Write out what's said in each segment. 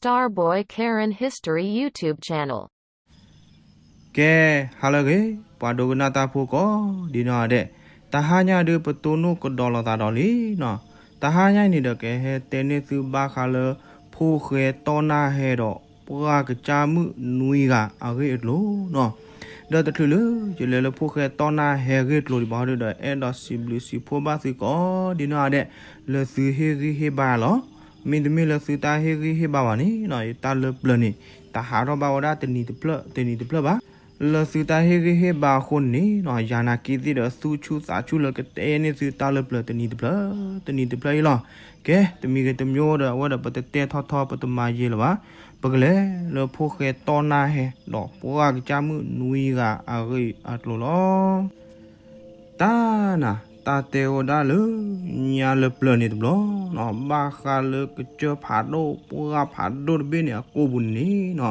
Starboy Karen History YouTube channel. ကဲ, ဟါလၢအဂ့ၤ, ပှၤဒိကနၣ်တၢ်ဖိကိးဒ်နီၢ်ဂၤဒဲး, တဟါညါဒုးပတိၢ်နီၣ်ကဒီးလိာ်သးဒီးလံနီၤ. တဟါညါအံၤန့ၣ်ဒီးကဟဲတဲန့ၢ်သုဘၣ်ဃးလၢ ဖိၣ်ဃဲတီၢ်နၢ်ဟဲဒီး ပှၢ်ကစၢ်မုၣ်နွံဂၤအဂ့ၢ်အကျိၤနီၤ. ဒီးတချုးလၢယလဲၤလၢဖိၣ်ဃဲတီၢ်နၢ်ဟဲအဂ့ၢ်အကျိၤဒံးဘၣ်ဒီး အဲၣ်ဒိးစံးဘျုးစံးဖှိၣ်ဘၣ်သုကိးဒ်နီၢ်ဂၤဒဲး လၢသုဟ့ၣ်ဂံၢ်ဟ့ၣ်ဘါလီၤ. မ့တမ့ၢ်လၢသုတၢ်ဟ့ၣ်ဂံၢ်ဟ့ၣ်ဘါဘၣ်န့ၣ်နီၤ ယတၢ်လၢပျၢၤန့ၣ် တဟးထီၣ်ဘၣ်ဝဲဒၣ်တနံၤတဖျၢၣ် တနံၤတဖျၢၣ်ဘၣ်. လၢသုတၢ်ဟ့ၣ်ဂံၢ်ဟ့ၣ်ဘါအဃိန့ၣ်နီၤ ယၤနာ်က့သ့ၣ်ဒီးသူၣ်ဆူၣ်သးဆူၣ်လၢကတဲန့ၢ်သုတၢ်လၢပျၢၤတနံၤတဖျၢၣ် တနံၤတဖျၢၣ်အံၤလီၤ. ကဲ, တမံၤဂ့ၤတမံၤဒီး အဝဲဒီးပတတဲထီၣ်ထီ ပတမၤယံာ်လၢၤဘၣ်. ပကလဲၤလၢဖိၣ်ဃဲတီၢ်နၢ်ဟဲ ဒီးပှၢ်ကစၢ်မုၣ်နွံဂၤအဂ့ၢ်အကျိၤလီၤ. တၢ်နၤ, တၢ်တဲဝဲဒၣ်လၢညါလၢပျၢၤန့ၣ်တဘျီနီၤ ဘၣ်ဃးလၢကစၢၢ်ဖးဒိၣ် ပှၢ်ဖးဒိၣ်တဘ့ၣ်န့ၣ်အကိာ်ပူၤန့ၣ်နီၤ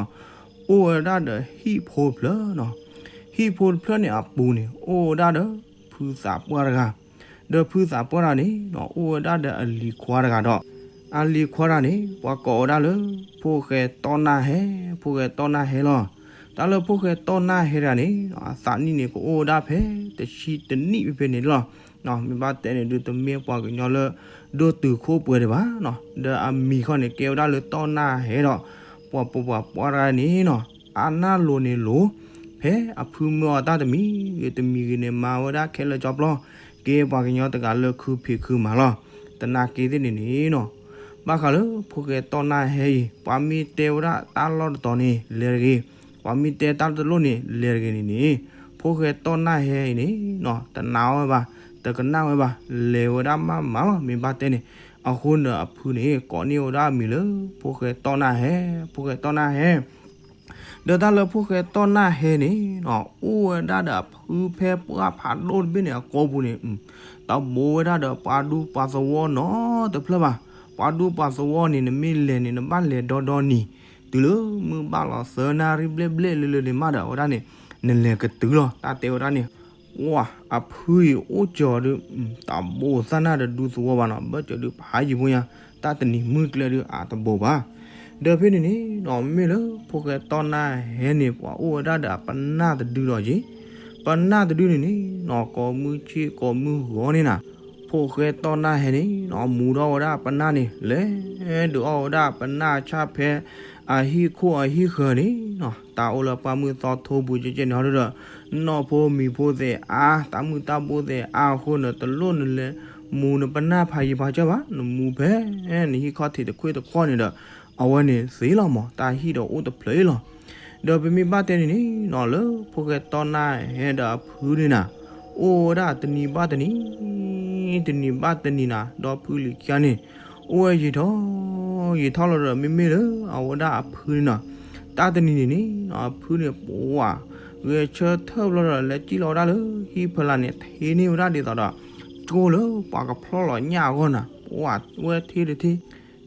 အိၣ်ဝဲဒၣ်ဒီးဟံၣ်ဖိတဖျၢၣ်နီၤ. ဟံၣ်ဖိတဖျၢၣ်န့ၣ်အပူၤန့ၣ် အိၣ်ဝဲဒၣ်ဒီးဖုသးပှၢ်တဂၤ ဒီးဖုသးပှၢ်တဂၤန့ၣ်နီၤ အိၣ်ဝဲဒၣ်ဒီးအလံၤခွါတဂၤဒီး အလံၤခွါတဂၤန့ၣ် ပှၤကိးဝဲဒၣ်လၢ ဖိၣ်ဃဲတီၢ်နၢ်ဟဲ, ဖိၣ်ဃဲတီၢ်နၢ်ဟဲလီၤ. တၢ်လၢဖိၣ်ဃဲတီၢ်နၢ်ဟဲတဂၤန့ၣ် အသးနံၣ်န့ၣ် ကအိၣ်ဝဲဒၣ်ဖဲတဆံတနံၣ်ဖဲဖဲန့ၣ်လီၤ. မ့ၢ်ဘၣ်တဲန့ၣ်ဒုး တမ့ၢ်ပှၤကညီလၢ ဒိၣ်တုာ်ခိၣ်ပှဲၤဒံးဘၣ်နီၤ. ဒီးအမံၤခီန့ၣ် ကဲဝဲဒၣ်လၢတီၢ်နၢ်ဟဲဒီး ပှၤပိာ်ပှၤပှၢ်တဂၤန့ၣ်နီၤ အနၢ်လိၤန့ၣ်လိၤ ဖဲအဖုမၢအီၤတၢ်တမံၤဂ့ၤတမံၤဂ့ၤန့ၣ် မၤဝဲဒၣ်ခဲလၢာ်ကၠီပျီ ကဲပှၤကညီတဂၤလၢခုဖံးခုမၤလီၤ. သနာ်က့သ့ၣ်န့ၣ်န့ၣ်နီၤ ဘၣ်ဃးလၢဖိၣ်ဃဲတီၢ်နၢ်ဟဲအံၤ ပှၤမ့ၢ်တဲဝဲဒၣ်တၢ်လီၢ်တတီၤန့ၣ် လဲၤတဂ့ၤ, ပှၤမ့ၢ်တဲတၢ်တလိၣ်န့ၣ် လဲၤတဂ့ၤန့ၣ်န့ၣ် ဖိၣ်ဃဲတီၢ်နၢ်ဟဲအံၤန့ၣ်နီၤ တနာ်ဝဲဘၣ်, တကနၣ်ဝဲဘၣ်, လဲၤဝဲဒၣ်မးမးလီၤ. မ့ၢ်ဘၣ်တဲန့ၣ် အဃိန့ၣ်အဖုန့ၣ် ကိးန့ၢ်ဝဲဒၣ်အမံၤလၢ ဖိၣ်ဃဲတီၢ်နၢ်ဟဲ, ဖိၣ်ဃဲတီၢ်နၢ်ဟဲ ဒီးတၢ်လၢဖိၣ်ဃဲတီၢ်နၢ်ဟဲန့ၣ်နီၤ အိၣ်ဝဲဒၣ်ဒီးအဖုဖဲပှၢ်ဖးဒိၣ်တဘ့ၣ်န့ၣ် အကိာ်ပူၤန့ၣ် တဘိးဝဲဒၣ်ဒီးပှၤဒူပှၤသဝီနီတဖျၢၣ်ဘၣ်. ပှၤဒူပှၤသဝီန့ၣ် နမ့ၢ်လဲၤန့ၣ် နဘၣ်လဲၤဒီဒီနံၤ, တုၤလၢမုၢ်ဘၣ်လီၤသၢနၣ်ရံၣ်ဘျဲၣ်ဘျဲၣ်လၢလၢန့ၣ်မးဒီး အဝဲဒၣ်န့ၣ် နလဲၤကတုၤလီၤ တၢ်တဲဝဲဒၣ်န့ၣ်. ဝါ, အဖုအံၤအိၣ်စၢၤဒုး တဘိးသၣ်နၢ်ဒီးဒူသဝီဘၣ်နီၤ, ဘၢၣ်စၢၤဒုးဖးယံာ်ဖိညါ, တၢ်တနံၤမုၢ်ကျဲဒုးအတဘိးဘၣ်. ဒီးဖဲန့ၣ်န့ၣ်နီၤ မ့ၢ်လၢဖိၣ်ဃဲတီၢ်နၢ်ဟဲန့ၣ် ပှၤအိၣ်ဝဲဒၣ်ဒီးအပနၢ်တဒုဒီးက့ၤ, ပနၢ်တဒုန့ၣ်န့ၣ်နီၤ ကိးမုၢ်ဆ့ၣ်ကိးမုၢ်ဂီၤန့ၣ်နၤ, ဖိၣ်ဃဲတီၢ်နၢ်ဟဲန့ၣ်နီၤ မူၤထီၣ်ဝဲဒၣ်ပနၢ်န့ၣ် လဲၤဒုးအီၣ်ဝဲဒၣ်ပနၢ်ဆၣ်ဖဲ အဟံၣ်ခိၣ်အဟံၣ်ဃၢၤန့ၣ်နီၤ, တၢ်အိၣ်လၢပှၢ်မုၢ်သီထိပူၤကဲကဲန့ၣ်ဟီဒုဒီး နီၢ်ဖိမံၤဖိသ့ၣ်အါ, တၢ်မုၢ်တၢ်ဘိသ့ၣ်အါအဃိန့ၣ် တလိၣ်နလဲၤမူၤနပနၢ်ဖးယံာ်ဖးစၢ်ဘၣ်, နမူၤဖဲနဟံၣ်ခီၣ်ထံးတခွ့ၣ်တခွီၣ်န့ၣ်ဒီး အဝဲန့ၣ်သ့လီၤမး, တၢ်ဟံၣ်ဒီးအိၣ်တဖျၢၣ်အံၤလီၤ. ဒီးပမ့ၢ်ဘၣ်တဲန့ၣ်န့ၣ်နီၤ လၢဖိၣ်ဃဲတီၢ်နၢ်ဟဲဒီးအဖုန့ၣ်နၤ အိၣ်ဝဲဒၣ်တနံၤဘၣ်တနံၤ, တနံၤဘၣ်တနံၤနၤ, ဒီဖုလံၤခံဂၤန့ၣ် အိၣ်ဝဲယံာ်ထီၣ်ယံာ်ထီၣ်လီၤဒီး မ့မ့ၢ်လၢအဝဲဒၣ်အဖုန့ၣ်နီၤ, တၢ်တနံၤန့ၣ်န့ၣ်နီၤ အဖုန့ၣ်ပှၤ ဂဲၤဆၢထၢၣ်ဘျီဒီး လဲၤစံၣ်လီၤဝဲဒၣ်လၢဟံၣ်ဖီလာ်န့ၣ် ထ့န့ၢ်ဝဲဒၣ်ဒ်သိးဒီး ကၠိလၢပှၤကဖျီၣ်လီၤညၣ်အဂီၢ်နၤ, ပှၤဝဲထ့တထ့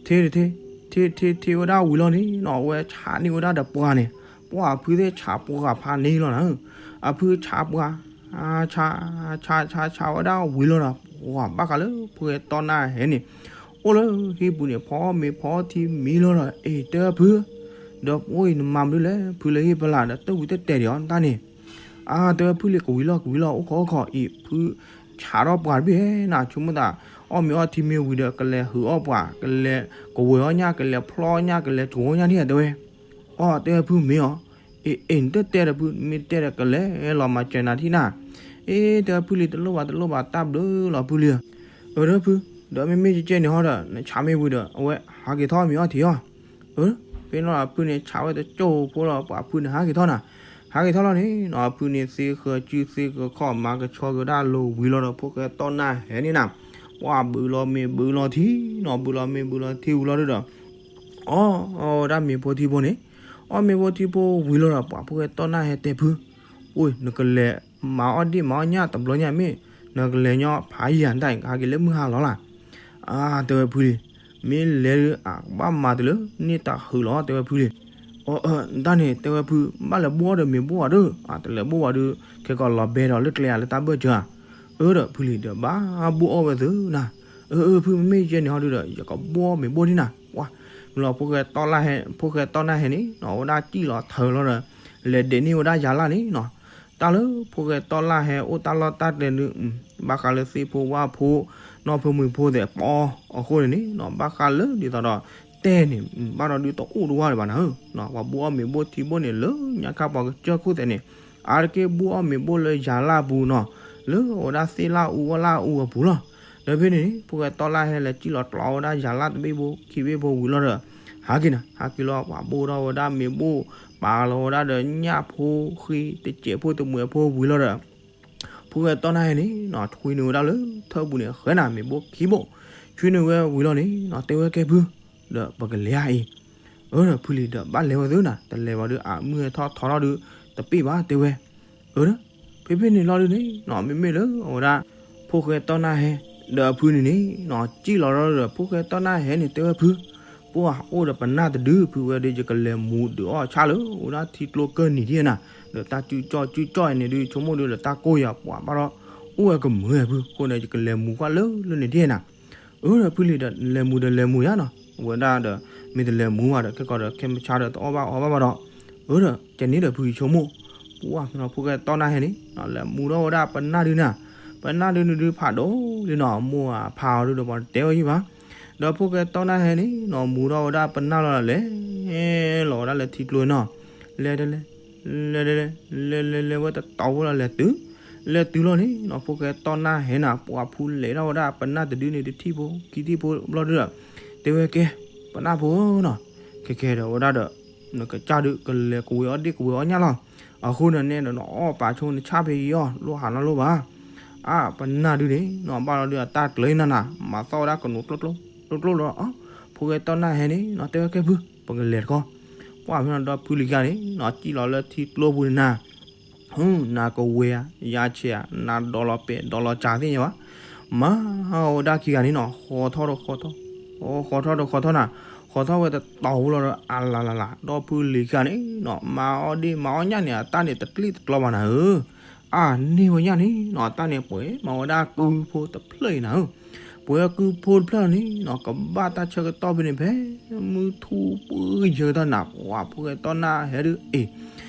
ထ့တထ့ ထ့ထ့ထ့ဝဲဒၣ်ဝံၤလီၤန့ၣ်နီၤ အဝဲဆးန့ၢ်ဝဲဒၣ်ဒီးပှၤန့ၣ်, ပှၤအဖုသ့ၣ်ဆးပှၤဖးန့ၢ်လီၤနၤ, အဖုဆးပှၤ ဆး ဆး ဆး ဆးဝဲဒၣ်ဝံၤလီၤဒီး ပှၤဘၣ်ဃးလၢဖိၣ်ဃဲတီၢ်နၢ်ဟဲန့ၣ် အိၣ်လၢဟံၣ်ပူၤန့ၣ် ဖီမ့ၤဖီထံမံလီၤဒီး အ့ တဲဝဲဖု, ဒီးပအိၣ်အံၤနမၤမနုၤလဲၣ် ဖုလၢဟံၣ်ဖီလာ်ဒီး တဝံၤတတဲာ်ဒံးအီၤတၢ်န့ၣ်, အါ တဲဝဲဖုလံၤ ကဝံၤလီၤ ကဝံၤလီၤ အိၣ်ခိးအိၣ်ခိးအံၤ ဖုဆးထီၣ်ပှၤတဘ့ၣ်နၤ, ဆိကမိၣ်သး အီၣ်မ့ၤအီထံမ့ၢ်ဝံၤဒီး ကလဲၤဟုးအီၣ်ပှၤ ကလဲၤကဝဲၤအီၣ်ညၣ် ကလဲၤဖျီၣ်အီၣ်ညၣ် ကလဲၤကဝဲၤအီၣ်ညၣ်န့ၣ် တဲဝဲ အီ တဲဝဲဖုမ့ၢ်အီၤ, အ့ အ့ နတတဲာ်ဒီးဖု မ့ၢ်တဲာ်ဒီးကလဲၤလီၤမၤစၢၤနၤထံၣ်နၤ, အ့ တဲဝဲဖုလံၤ တလိၣ်ဘၣ်တလိၣ်ဘၣ် တၢ်ဘျုးလီၤဖုလံၤ, အၢ ဒီးဖု, ဒီးမ့မ့ၢ်ကဲကဲန့ၣ်ဟီဒီး နဆးမ့ၢ်ဝံၤဒီး အဝဲဟးက့ၤထီၣ်မ့ၤအီထံအီၤ, အၢ ဖဲန့ၣ်လီၤ အဖုန့ၣ်ဆးဝဲတကၠိဖိလီၤ ပှၤဖုန့ၣ်ဟးက့ၤထီၣ်နၤ, ဟးက့ၤထီၣ်လီၤန့ၣ်နီၤ အဖုန့ၣ်သ့ဃၢၤစုသ့ဃၢၤခီၣ် မၤကဆှီက့ၤဝဲဒၣ်လိၤဝံၤလီၤဒီး ဖိၣ်ဃဲတီၢ်နၢ်ဟဲန့ၣ်နၤ, ပှၤဘုးလီၤမ့ၤဘုးလီၤထံနီၤ ဘုးလီၤမ့ၤဘုးလီၤထံဝံၤလီၤဒီး အီၣ်ဝဲဒၣ်မ့ၤဖိထံဖိန့ၣ်, အီၣ်မ့ၤဖိထံဖိဝံၤလီၤဒီး ပှၤဖိၣ်ဃဲတီၢ်နၢ်ဟဲတဲဖု, အိ နကလဲၤမၤအီၣ်ဒ့ၣ်မၤအီၣ်ညၣ်တဘျီညါမ့ၢ်, နကလဲၤညီဖးယံာ်တၢ်အံၤ ကဟးက့ၤလၢမုၢ်ဟါလီၤလၢ်, အါ တဲဝဲဖုလံၤ, မ့ၢ်လဲၤဒုး အကဘၣ်မၤတုၤလၢန့ၢ်တၢ်ဟုးလီၤ တဲဝဲဖုလံၤ, အီ အၢ တၢ်န့ၣ် တဲဝဲဖု ဘၣ်လဲၤဘိအီၣ်ဒီးမ့ၤဘိဝဲဒီး အတလဲၤဘိဝဲဒီး ခဲကီးလီၤဘဲဒီးလၢကျဲဧါ လၢတၢ်ဘၢၣ်စၢၤဧါ, အၢ ဒီးဖုလံၤဒီးဘၣ်ဘိအီၣ်ဝဲသုနၤ, အၢ အၢ ဖုမ့မ့ၢ်ယဲန့ၣ်ဟီဒုဒီး ယကဘိအီၣ်မ့ၤဘိဒံနၤ, ပှၤ လီၤဖိၣ်ဃဲတီၢ်လၢ်ဟဲ, ဖိၣ်ဃဲတီၢ်နၢ်ဟဲန့ၣ်နီၤ အဝဲဒၣ်စံၣ်လီၤထၢလီၤဒီး လဲၤဒဲးန့ၢ်ဝဲဒၣ်ယၤလၢ်န့ၣ်နီၤ. တၢ်လၢဖိၣ်ဃဲတီၢ်လၢ်ဟဲအိၣ်တၢ်လီၢ်တၢ်ကျဲဒုး ဘၣ်ဃးလၢသ့ၣ်ဖိဝၣ်ဖိ နီၢ်ဖိမုၣ်ဖိသဲးပီအဃိန့ၣ်န့ၣ်နီၤ ဘၣ်ဃးလၢဒ်သိးဒီး တဲန့ၣ် ဘၣ်ဒီးဒုးတအိၣ်တဝၢ်လၢၤဘၣ်နၤဧၢ. ပှၤဘိၣ်အီၣ်မ့ၤဘိၣ်ထံဘိၣ်န့ၣ် လၢညါခါပှၤကစၢၢ်ခိၣ်သဲးန့ၣ် အါတက့ၢ်ဘိၣ်အီၣ်မ့ၤဘိၣ်လၢယၤလၢ်ပူၤနီၤ လၢအဝဲဒၣ်သ့ၣ်လၢ်အူဝၣ်လၢ်အူအပူၤလီၤ. ဒီးဖဲန့ၣ်န့ၣ် ဖိၣ်ဃဲတီၢ်လၢ်ဟဲလဲၤစံၣ်လီၤကျီဝဲဒၣ်ယၤလၢ်တဘ့ၣ်ဖိခံဘ့ၣ်ဖိဝံၤလီၤဒီး ဟးက့ၤနၤ ဟးက့ၤလီၤ ပှၤဘိၣ်ထီၣ်ဝဲဒၣ်မ့ၤဘိၣ် ပာ်လီၤဝဲဒၣ်ဒီးညၣ်ဖိဃ့တစဲးဖိတမှဲးဖိဝံၤလီၤဒီး ဖိၣ်ဃဲတီၢ်နၢ်ဟဲန့ၣ်နီၤ ဆွံနုာ်ဝဲဒၣ်လၢထၢၣ်ပူၤန့ၣ် ဃဲနၤမ့ၤဘိၣ်ခံဘိၣ် ဆွံနုာ်ဝဲဝံၤလီၤန့ၣ်နီၤ တဲဝဲကဲဖု ဒီးပကလဲၤဧါအံၤ အၢဒီးဖုလံၤဒီးဘၣ်လဲၤဝဲသုနၤ တလဲၤဘၣ်ဒီးအမုၢ်ဟဲထီၣ်ထီထီၣ်ဒီး တပ့ၢ်ဘၣ်တဲဝဲ အၢဒီး ဖဲဖဲန့ၣ်လီၤဒုးန့ၣ်နီၤ မ့မ့ၢ်လၢအဝဲဒၣ် ဖိၣ်ဃဲတီၢ်နၢ်ဟဲ ဒီးအဖုန့ၣ်န့ၣ်နီၤ စံၣ်လီၤဒီး ဖိၣ်ဃဲတီၢ်နၢ်ဟဲန့ၣ်တဲဝဲဖု ပှၢ်အိၣ်ဒီးပနၢ်တဒုဖုဝဲဒီး ယကလဲၤမူဒုးအီၣ်ဆၣ်လၢ အိၣ်ဒၣ်ထံကျိကၢၢ်နံၤဒ်နၤ ဒီးတၢ်စုကၠီၣ်စုကၠီၣ်အံၤန့ၣ်ဒုး ဆိကမိၣ်ဒုးဒီးတၢ်ကိၢ်ယၤပှၤဘၣ်ဒီး အိၣ်ဝဲကမုာ်ဖု အဃိန့ၣ် ယကလဲၤမူကွၢ်လၢလၢန့ၣ်ဒ်နၤ အၢဒီးဖုလံၤဒီး လဲၤမူဒီးလဲၤမူယါနီၤ အဝဲဒၣ်ဒီး မ့ၢ်တလဲၤမူဘၣ်ဒီး ခဲကီးဒီး ခဲမုၢ်ဆါဒီးတအီၣ်ဘၣ်အီဘၣ်ဘၣ်ဒီး အၢဒီး ကဲန့ၣ်ဒီးဖုယဆိကမိၣ် ပှၢ်မ့ၢ်လီၤဖိၣ်ဃဲတီၢ်နၢ်ဟဲန့ၣ်နီၤ လဲၤမူထီၣ်ဝဲဒၣ်ပနၢ်ဒုးနၤ ပနၢ်ဒုးနုၤဒုးဖးဒိၣ်လံနီၤ မိၢ်အဖးအီၤဒုးဒီးပှၤတတဲဝဲယံၣ်ဘၣ် ဒီးဖိၣ်ဃဲတီၢ်နၢ်ဟဲန့ၣ်နီၤ မူထီၣ်ဝဲဒၣ်ပနၢ်လီၤဒီး လဲၤလီၤဝဲဒၣ်လၢထံကျိနီၤ လဲၤတလဲၤ လဲၤလဲၤလဲၤ လဲၤလဲၤလဲၤဝဲတတီၤဖိလီၤ လဲၤတုၤ လဲၤတုၤလီၤန့ၣ်နီၤ ဖိၣ်ဃဲတီၢ်နၢ်ဟဲနၤ ပှၢ်ဖုလဲၤထီၣ်ဝဲဒၣ်ပနၢ်တဒုန့ၣ် တထံၣ်ဖိခံထံၣ်ဖိဘျီဒုဒီး တဲဝဲကဲ ပနၢ်ဖိနီၤ ခဲကဲဒီးဝဲဒၣ်ဒီး နကစၢ်ဒုး ကလဲၤကဝဲၤအီၣ်ဒ့ၣ်ကဝဲၤအီၣ်ညၣ်လီၤ အဃိန့ၣ်န့ၣ်ဒီး နအီၣ်ပာ်ဆိနဆၣ်ဖဲအံၤအီၤ လိၣ်ဟးနီတလိၣ်ဘၣ် အါ ပနၢ်ဒုန့ၣ်နီၤ ဘၣ်လီၤဒုးအတၢ်ကျၢၤနၤနၤ မၤသီၣ်ဝဲဒၣ်ကနိးကျိကျိကျိကျိလီၤ ဖိၣ်ဃဲတီၢ်နၢ်ဟဲန့ၣ်နီၤ တဲဝဲကဲဖု ပကလဲၤတခီ ပှၢ်ဖဲနီၤဒီးဖုလံၤခံဂၤန့ၣ်နီၤ စံၣ်လီၤလၢထံကျိပူၤန့ၣ်နၤ ဟူ နၤကဝဲၤဧါ ယၤဆဲးဧါ နၤဒီးလီၤပဲာ်ဒီးလီၤစၢ်သ့ၣ်ညါဘၣ် မၤအီၣ်ဝဲဒၣ်ခံဂၤန့ၣ်နီၤ ဃီထီၣ်ဒီးဃီထီၣ် ဃီထီၣ်ဒီးဃီထီၣ်နၤ ဃီထီၣ်ဝဲတတီၤဖိလီၤဒီး အလၤလၤလၤ ဒီးဖုလံၤခံဂၤန့ၣ်နီၤ မၤအီၣ်ဒ့ၣ်မၤအီၣ်ညၣ်န့ၣ် အတၢ်န့ၣ်တကျ့ၣ်တကျီဘၣ်နၤဧၢ အါန့ၢ်ဝဲညၣ်န့ၣ်နီၤ တၢ်န့ၣ်ပှဲၤမၤဝဲဒၣ်ကုဖိတဖျၢၣ်အံၤနၤဧၢ ပှဲၤကုဖိတဖျၢၣ်န့ၣ်နီၤ ကဘၣ်တၢ်ဆၢကတီၢ်ဖဲန့ၣ်ဖဲ မုၢ်ထူၣ်ပှဲၤဆၢကတီၢ်နၤ ပှၢ်ဖိၣ်ဃဲတီၢ်နၢ်ဟဲဒုး အ့ၣ်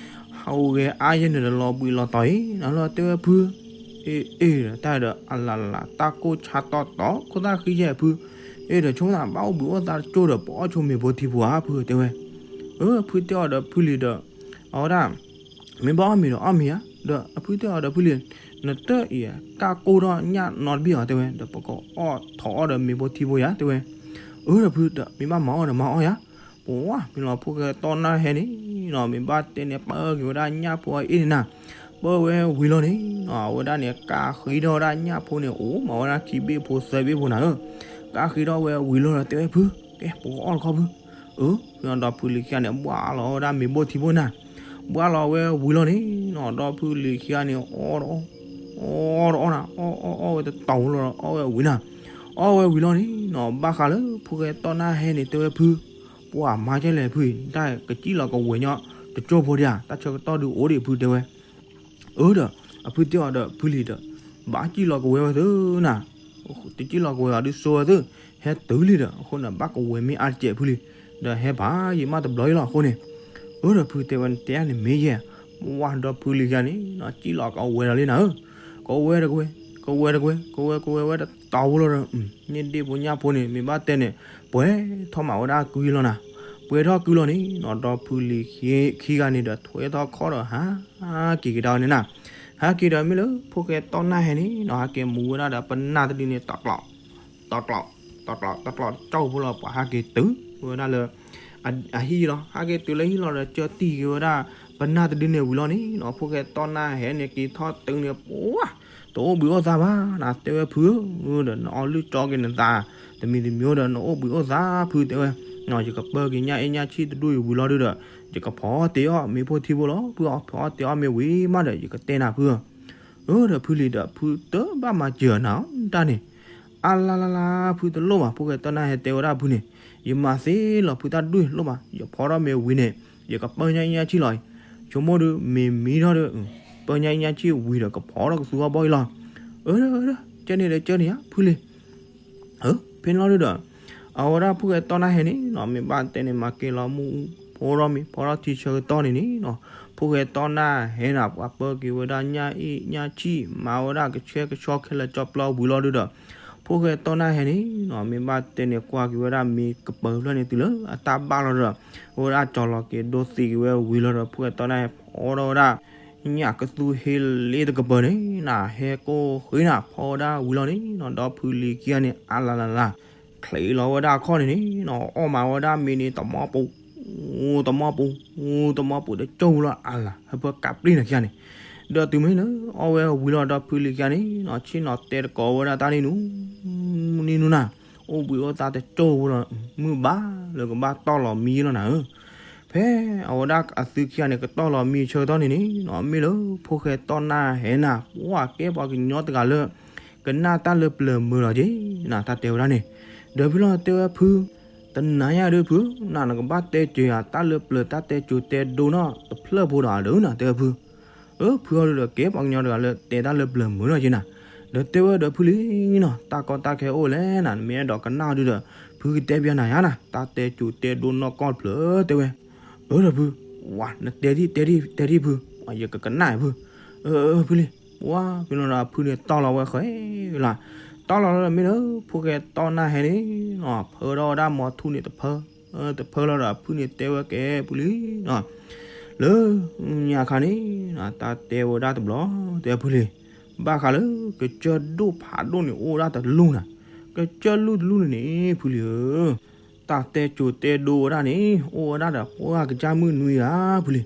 ဟးအိၣ်ဂဲၤအါယဲၢ်န့ၣ်ဒီးလီၤဘှံးလီၤတီၤအံၤ နၤလီၤတဲဝဲဖု အ့ၣ်အ့ၣ် တၢ်ဒီးအလၤလၤ တၢ်ကိၢ်ဆါတီတီ ခိၣ်သၣ်ဃံယဲၢ်ဖု အ့ၣ်ဒီးဆိကမိၣ်သးဘၣ်အိၣ်ဘှံးအိၣ်သါတကၠိၢ်ဒီး ပအီၣ်ဆိမ့ၤဖိထံဖိဧါဖုတဲဝဲ အၢ ဖုတဲအီၤဒီးဖုလံၤဒီး အဝဲဒၣ် မ့ၢ်ဘၣ်အီၣ်မ့ၤဒီးအီၣ်မ့ၤဧါ ဒီးအဖုတဲအီၤဒီးဖုလံၤ နတၢၢ်အံၤ ကၢ်ကိၢ်ထီၣ်ညၣ်နီတဘ့ၣ်ဧါတဲဝဲ ဒီးပကအီၣ်ထိးအီၣ်ဒီးမ့ၤဖိထံဖိယါတဲဝဲ အၢဒီးဖုဒီး မ့ၢ်ဘၣ်မၤအီၣ်ဒီးမၤအီၣ်ယါ ပှၢ်မ့ၢ်လီၤဖိၣ်ဃဲတီၢ်နၢ်ဟဲန့ၣ်နီၤ မ့ၢ်ဘၣ်တဲန့ၣ် ပၢက့ၤဝဲဒၣ်ညၣ်ဖိအအ့ၣ်န့ၣ်နၤ ပၢဝဲဝံၤလီၤန့ၣ်နီၤ အဝဲဒၣ်န့ၣ် ကၢ်ဃံထီၣ်ဝဲဒၣ်ညၣ်ဖိန့ၣ် အိၣ်မၤဝဲဒၣ်ခံဘ့ၣ်ဖိသၢဘ့ၣ်ဖိနၤဧၢ ကၢ်ဃံထီၣ်ဝဲဝံၤလီၤဒီးတဲဝဲဖု ကဲပကအီၣ်တခီဖု အၢ ဖဲန့ၣ်ဒီးဖုလံၤခံဂၤန့ၣ် ဘှၣ်လီၤဝဲဒၣ်မ့ၤဘိၣ်ထံဘိၣ်နၤ ဘှၣ်လီၤဝဲဝံၤလီၤန့ၣ်နီၤ ဒီးဖုလံၤခံဂၤန့ၣ် အီၣ်တအီၣ် အီၣ်တအီၣ်နၤ အီၣ်အီၣ်အီၣ်ဝဲတတီၤဖိလီၤဒီး အီၣ်ဝဲဝံၤနၤ အီၣ်ဝဲဝံၤလီၤန့ၣ်နီၤ ဘၣ်ဃးလၢဖိၣ်ဃဲတီၢ်နၢ်ဟဲန့ၣ် တဲဝဲဖု ပှၢ်မၤကဲလဲၣ်ဖုအံၤ တၢ်ကစံၣ်လီၤကဝဲၤညီတကၠိၢ်ဖိဒံးဧါ တၢ်ဆၢကတီၢ်ဒုးအိၣ်ဒံးဖုတဲဝဲ အၢဒီး အဖုတဲအီၤဒီးဖုလံၤဒီး ဘၣ်စံၣ်လီၤကဝဲၤဝဲသုနၤ တစံၣ်လီၤကဝဲၤအီၤဒုးစိဝဲသု ဟဲတုၤလံဒီး အဃိန့ၣ် ဘၣ်ကဝဲၤမ့ၢ်အါတစဲးဖုလံၤ ဒီးဟဲဖးယံာ်မးတဘျီအံၤလီၤအဃိန့ၣ် အၢဒီးဖုတဲဝဲန့ၣ် တဲယၤန့ၣ်မ့ၢ်ယဲၢ် ဝါဒီးဖုလံၤခံဂၤန့ၣ် စံၣ်လီၤကဝဲၤဒီးလံနၤဧၢ ကဝဲၤတကဝဲၤ ကဝဲၤတကဝဲၤ ကဝဲၤကဝဲၤဝဲတတီၤဖိလီၤဒီး န့ၢ်ဒ့ၣ်ဖိညၣ်ဖိန့ၣ် မ့ၢ်ဘၣ်တဲန့ၣ် ပှဲၤထီၣ်မးဝဲဒၣ်ကုလီၤနၤ ပှဲၤထီၣ်ကုလီၤန့ၣ်နီၤ ဒီးဖုလံၤခံဂၤန့ၣ်ဒီး ထွဲထီၣ်ခီၣ်ဒီးဟး ဟးက့ၤကဒါန့ၣ်နၤ ဟးက့ၤဒီးမ့ၢ်လၢဖိၣ်ဃဲတီၢ်နၢ်ဟဲန့ၣ်နီၤ ဟးက့ၤမူဝဲဒၣ်ဒီးပနၢ်တဒုန့ၣ် တီၤကျီး တီၤကျီး တီၤကျီး တီၤကျီး တကၠီၢ်ဖိလီၤ ပှၤဟးက့ၤတုၤဝဲဒၣ်လၢ အဟံၣ်လီၤ ဟးက့ၤတုၤလၢဟံၣ်လီၤဒီး ကၢတံၢ်က့ၤဝဲဒၣ် ပနၢ်တဒုန့ၣ်ဝံၤလီၤန့ၣ်နီၤ ဖိၣ်ဃဲတီၢ်နၢ်ဟဲန့ၣ် က့ၤထီၣ်တုၤန့ၣ် ပှၢ် တအိၣ်ဘှံးအိၣ်သါဘၣ် နတဲဝဲဖုဧၢ ဒီးနအီလုၢ်ကၠီက့ၤနသး တမံၤတမံၤဒီး နအိၣ်ဘှံးအိၣ်သါဖုတဲဝဲ ယကပၢက့ၤညၣ်အ့ၣ်ညၣ်ဆံၣ်တဒူၣ်အံၤဝံၤလီၤဒုဒီး ယကဖီအီၣ်တ့ၢ်အီၣ်မ့ၤဖိထံဖိလီၤ ဖုအီၣ်ဖီအီၣ်တ့ၢ်အီၣ်မ့ၤဝံၤမးဒီး ယကတဲနၤဖုဧၢ အၢဒီးဖုလံၤဒီး ဖုတဘၣ်မၤစၢၤနၤတၢ်န့ၣ် အါလါလါလါ ဖုတလိၣ်ဘၣ် ဖိၣ်ဃဲတီၢ်နၢ်ဟဲတဲဝဲဒၣ်ဖုန့ၣ် ယမၤသ့လီၤဖုတၢ်ဒူၣ်လိၣ်ဘၣ် ယဖီထီၣ်မ့ၤဝံၤန့ၣ် ယကပၢညၣ်အ့ၣ်ညၣ်ဆံၣ်လီၤအံၤ ဆိကမိၣ်ဒုး မ့ၤမံထီၣ်ဒီး ပၢညၣ်အ့ၣ်ညၣ်ဆံၣ်ဝံၤဒီး ကဖီထီၣ်ကသူအီၣ်ဘီအံၤလီၤ အၢ ကဲန့ၣ်ဒီးကဲန့ၣ်ဧါ ဖုလံၤ ဖဲန့ၣ်လီၤဒုဒီး အဝဲဒၣ်ဖိၣ်ဃဲတီၢ်နၢ်ဟဲန့ၣ်နီၤ မ့ၢ်ဘၣ်တဲန့ၣ် မၤကဲလီၤမူးအူ ဖိထီၣ်မံၤ ဖီထီၣ်ထံဆၢကတီၢ်န့ၣ်န့ၣ်နီၤ, ဖိၣ်ဃဲတီၢ်နၢ်ဟဲနီၤ ပှၤပၢက့ၤဝဲဒၣ်ညၣ်အ့ၣ်ညၣ်ဆံၣ် မၤဝဲဒၣ်ကဆှဲကဆှီခဲလၢာ် ကၠီပျီဝံၤလီၤဒုဒီး ဖိၣ်ဃဲတီၢ်နၢ်ဟဲန့ၣ်နီၤ မ့ၢ်ဘၣ်တဲန့ၣ် ကွၢ်က့ၤဝဲဒၣ်မ့ၤကပၢၤဖျၢၣ်န့ၣ်တုၤလၢအတၢ်ဘၣ်လီၤဒီး အဝဲဒၣ်ကၠီၤလီၤက့ၤဒိသံက့ၤဝဲဝံၤလီၤဒီး ဖိၣ်ဃဲတီၢ်နၢ်ဟဲဖီထီၣ်ဝဲဒၣ် ညၣ်ကသူဟ့လ့တကပၢၤန့ၣ်နီၤ ဟဲကိၢ်ဃ့နၤ ဖီဝဲဒၣ်ဝံၤလီၤန့ၣ်နီၤ ဒီဖုလံၤခံဂၤန့ၣ် အလၤလၤလၤ ချံးလီၤဝဲဒၣ်အခီၣ်န့ၣ်န့ၣ်နီၤ အီၣ်မးဝဲဒၣ်မ့ၤန့ၣ် တမီပူၤ တမီပူၤ တမီပူၤတကၠိၢ်လီၤ အလၤ ဟၢဖၢကးပျ့ၢ်နၤခံဂၤန့ၣ်, ဒီးတုၤမ့ၢ်လၢအီၣ်ဝဲဝံၤလီၤဒီဖုလံၤခံဂၤန့ၣ်နီၤ ဆ့ၣ်နီၤတဲတကိးဝဲဒၣ်တၢ်န့ၣ်နူ နံၣ်နူနၤ, အိၣ်ဘှံးအိၣ်သါတကၠိၢ်ဖိလီၤ မုၢ်ဘၣ်လၢကဘၣ်တီၢ်လီၤမံလီၤနၤဧၢ ဖဲအဝဲဒၣ်အသုခံဂၤန့ၣ် ကတီၢ်လီၤမံဆၢကတီၢ်န့ၣ်န့ၣ်နီၤ မ့ၢ်လၢဖိၣ်ဃဲတီၢ်နၢ်ဟဲနၤ ပှၤကဲပှၤကညီတဂၤလၢ ကနၣ်တၢ်လၢပျၢၤမုာ်လီၤက့ၤနၤ တၢ်တဲဝဲဒၣ်န့ၣ်, ဒီးဖုလီၤတဲဝဲဖု တနၤညါဒုဖု နၤနကဘၣ်တဲစၢၤယၤ တၢ်လၢပျၢၤတၢ်တဲစိၤတဲဒိနီၣ်တဖျၢၣ်ဖိဒီးအဒုနၤ တဲဝဲဖု, အၢ ဖုအီၤဒုဒီး ကဲပှၤကညီတဂၤလၢတဲတၢ်လၢပျၢၤမုာ်လီၤက့ၤနၤ, ဒီးတဲဝဲဒီးဖုလံနီၤ တၢ်ကီတၢ်ခဲအိၣ်လဲၣ်နၤ နမ့ၢ်အဲၣ်ဒိးကနၣ်ဒုဒီး ဖုကတဲပျးနၤယါနၤ တၢ်တဲစိၤတဲဒိနီၣ်ကီၢ်တဖျၢၣ် တဲဝဲ, အၢဒီးဖု, ဝၤ နတဲဒံၣ်တဲဒံၣ်တဲဒံၣ်ဖု, ယကကနၣ်ဖု, အၢ ဖုလံ, ဝၤ ဖဲလီၤဒီးဖုန့ၣ်တီၢ်လီၤဝဲဃဲလီၤ, တီၢ်လီၤလီၤဒီးမ့ၢ်လၢ ဖိၣ်ဃဲတီၢ်နၢ်ဟဲန့ၣ်နီၤ ဖၢထီၣ်ဝဲဒၣ်မီၤထူၣ်န့ၣ်တဖၢ, တဖၢလီၤဒီးဖုန့ၣ်တဲဝဲကဲဖုလံနီၤ, လၢညါခါန့ၣ် တၢ်တဲဝဲဒၣ်တဘျီ တဲဖုလံ, ဘၣ်ဃးလၢကစၢၢ်ဒိၣ်ဖးဒိၣ်န့ၣ် အိၣ်ဝဲဒၣ်တလူၢ်နၤ, ကစၢၢ်လူၢ်တလူၢ်န့ၣ်န့ၣ် ဖုလံဧၢ တၢ်တဲစိၤတဲဒိဝဲဒၣ်န့ၣ် အိၣ်ဝဲဒၣ်ဒီးပှၢ်ကစၢ်မုၣ်နွံဂၤ ဖုလံ,